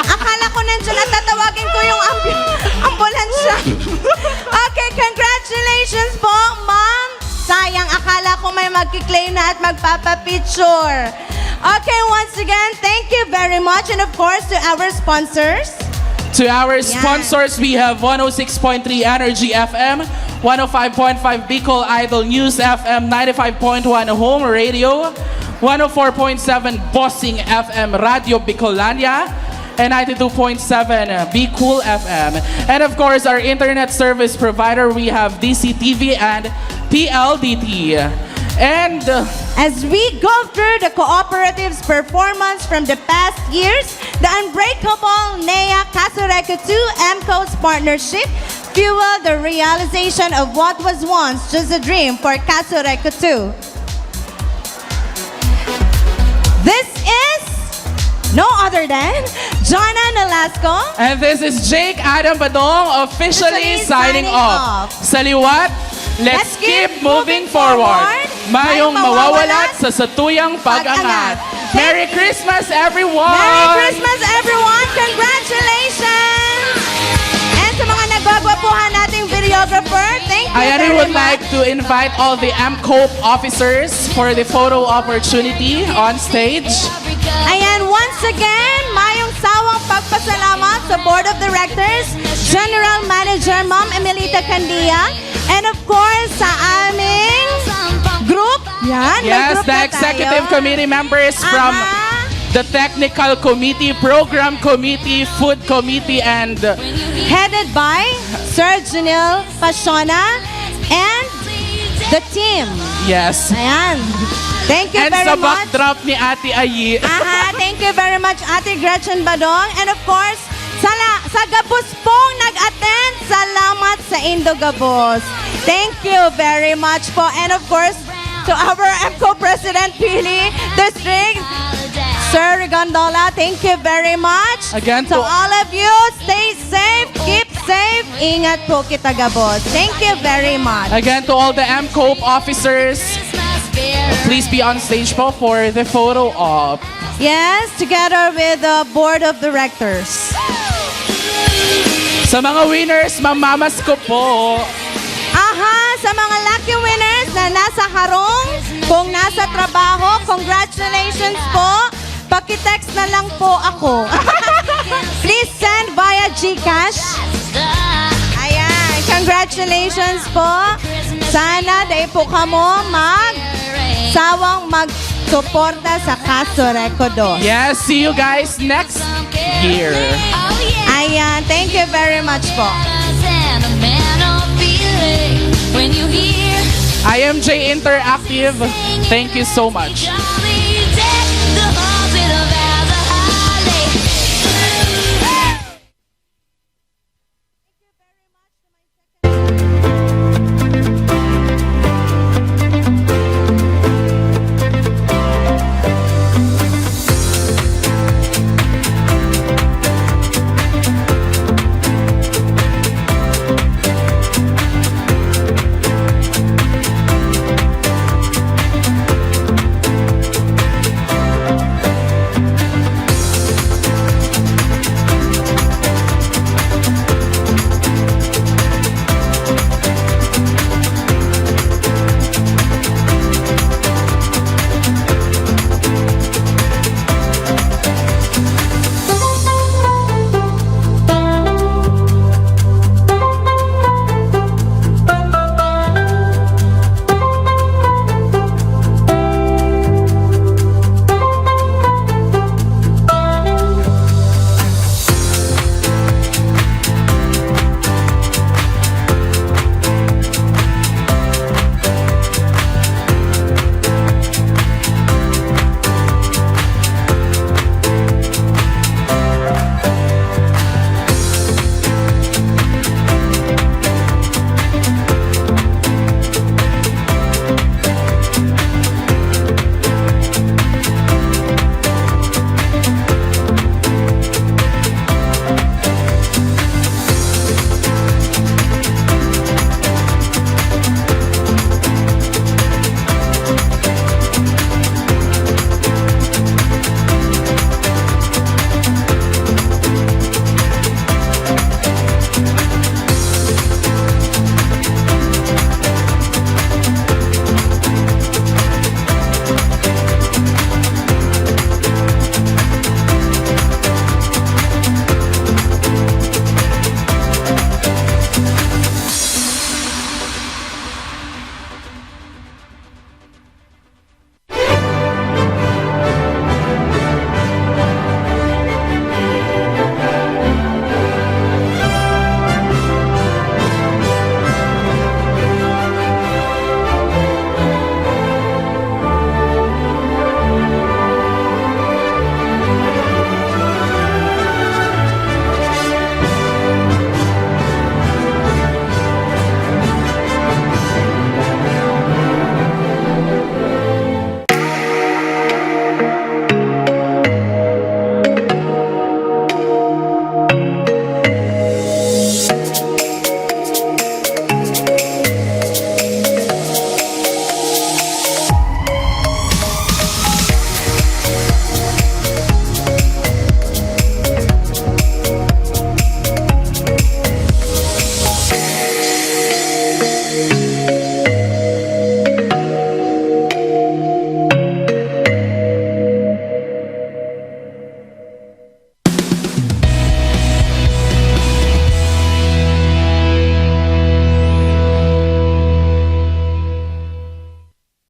akala ko nandyan at tatawagin ko yung ambu-, ambulansya. Okay, congratulations po, Ma'am. Sayang, akala Kung may magki-claim na at magpapapicture. Okay, once again, thank you very much. And of course, to our sponsors. To our sponsors, we have one oh six point three Energy F M, one oh five point five Bicol Idol News F M, ninety-five point one Home Radio, one oh four point seven Bossing F M Radio Bicolania, and ninety-two point seven Be Cool F M. And of course, our internet service provider, we have D C T V and P L D T. And uh, As we go through the cooperative's performance from the past years, the unbreakable Nea Casureco two MCO's partnership fueled the realization of what was once just a dream for Casureco two. This is no other than Jonna Nolasco. And this is Jake Adam Badong, officially Officially signing signing off. off. Sa liwat, let's keep moving forward. Mayong mawawalat sa satuyang pag-angat. Merry Christmas, everyone! Merry Christmas, everyone! Congratulations! And sa mga nagwagwapuhan nating videographer, thank you Ayan, we very would much. like to invite all the MCOPE officers for the photo opportunity on stage. Ayan, once again, mayong sawang pagpasalamat sa Board of Directors, General Manager Ma'am Emelita Candia, and of course, sa aming group. Yan, may Yes, group the na executive tayo. committee members from Aha. the technical committee, program committee, food committee, and Headed by Sir Janelle Pasiona and the team. yes. Ayan. Thank you And very sa much. backdrop ni Ate Ayi. Aha, thank you very much, Ate Gretchen Badong. And of course, sa, la- sa gabos pong nag-attend, salamat sa indo gabos. Thank you very much po. And of course, to our MCOPE President Pili District, Sir Rigondola, thank you very much. Again, To to- all of you, stay safe, keep safe, ingat po kita gabos. Thank you very much. Again, to all the MCOPE officers, please be on stage po for the photo op. Yes, together with the board of directors. Sa mga winners, mamamas ko po. Aha, sa mga lucky winners na nasa harong, kung nasa trabaho, congratulations po. Paki-text na lang po ako. Please send via GCash. Ayan, congratulations po. Sana dai po kamo mag sawang magsuporta sa Casureco dos. Yes, see you guys next year. Ayan, thank you very much po. I M J Interactive, thank you so much.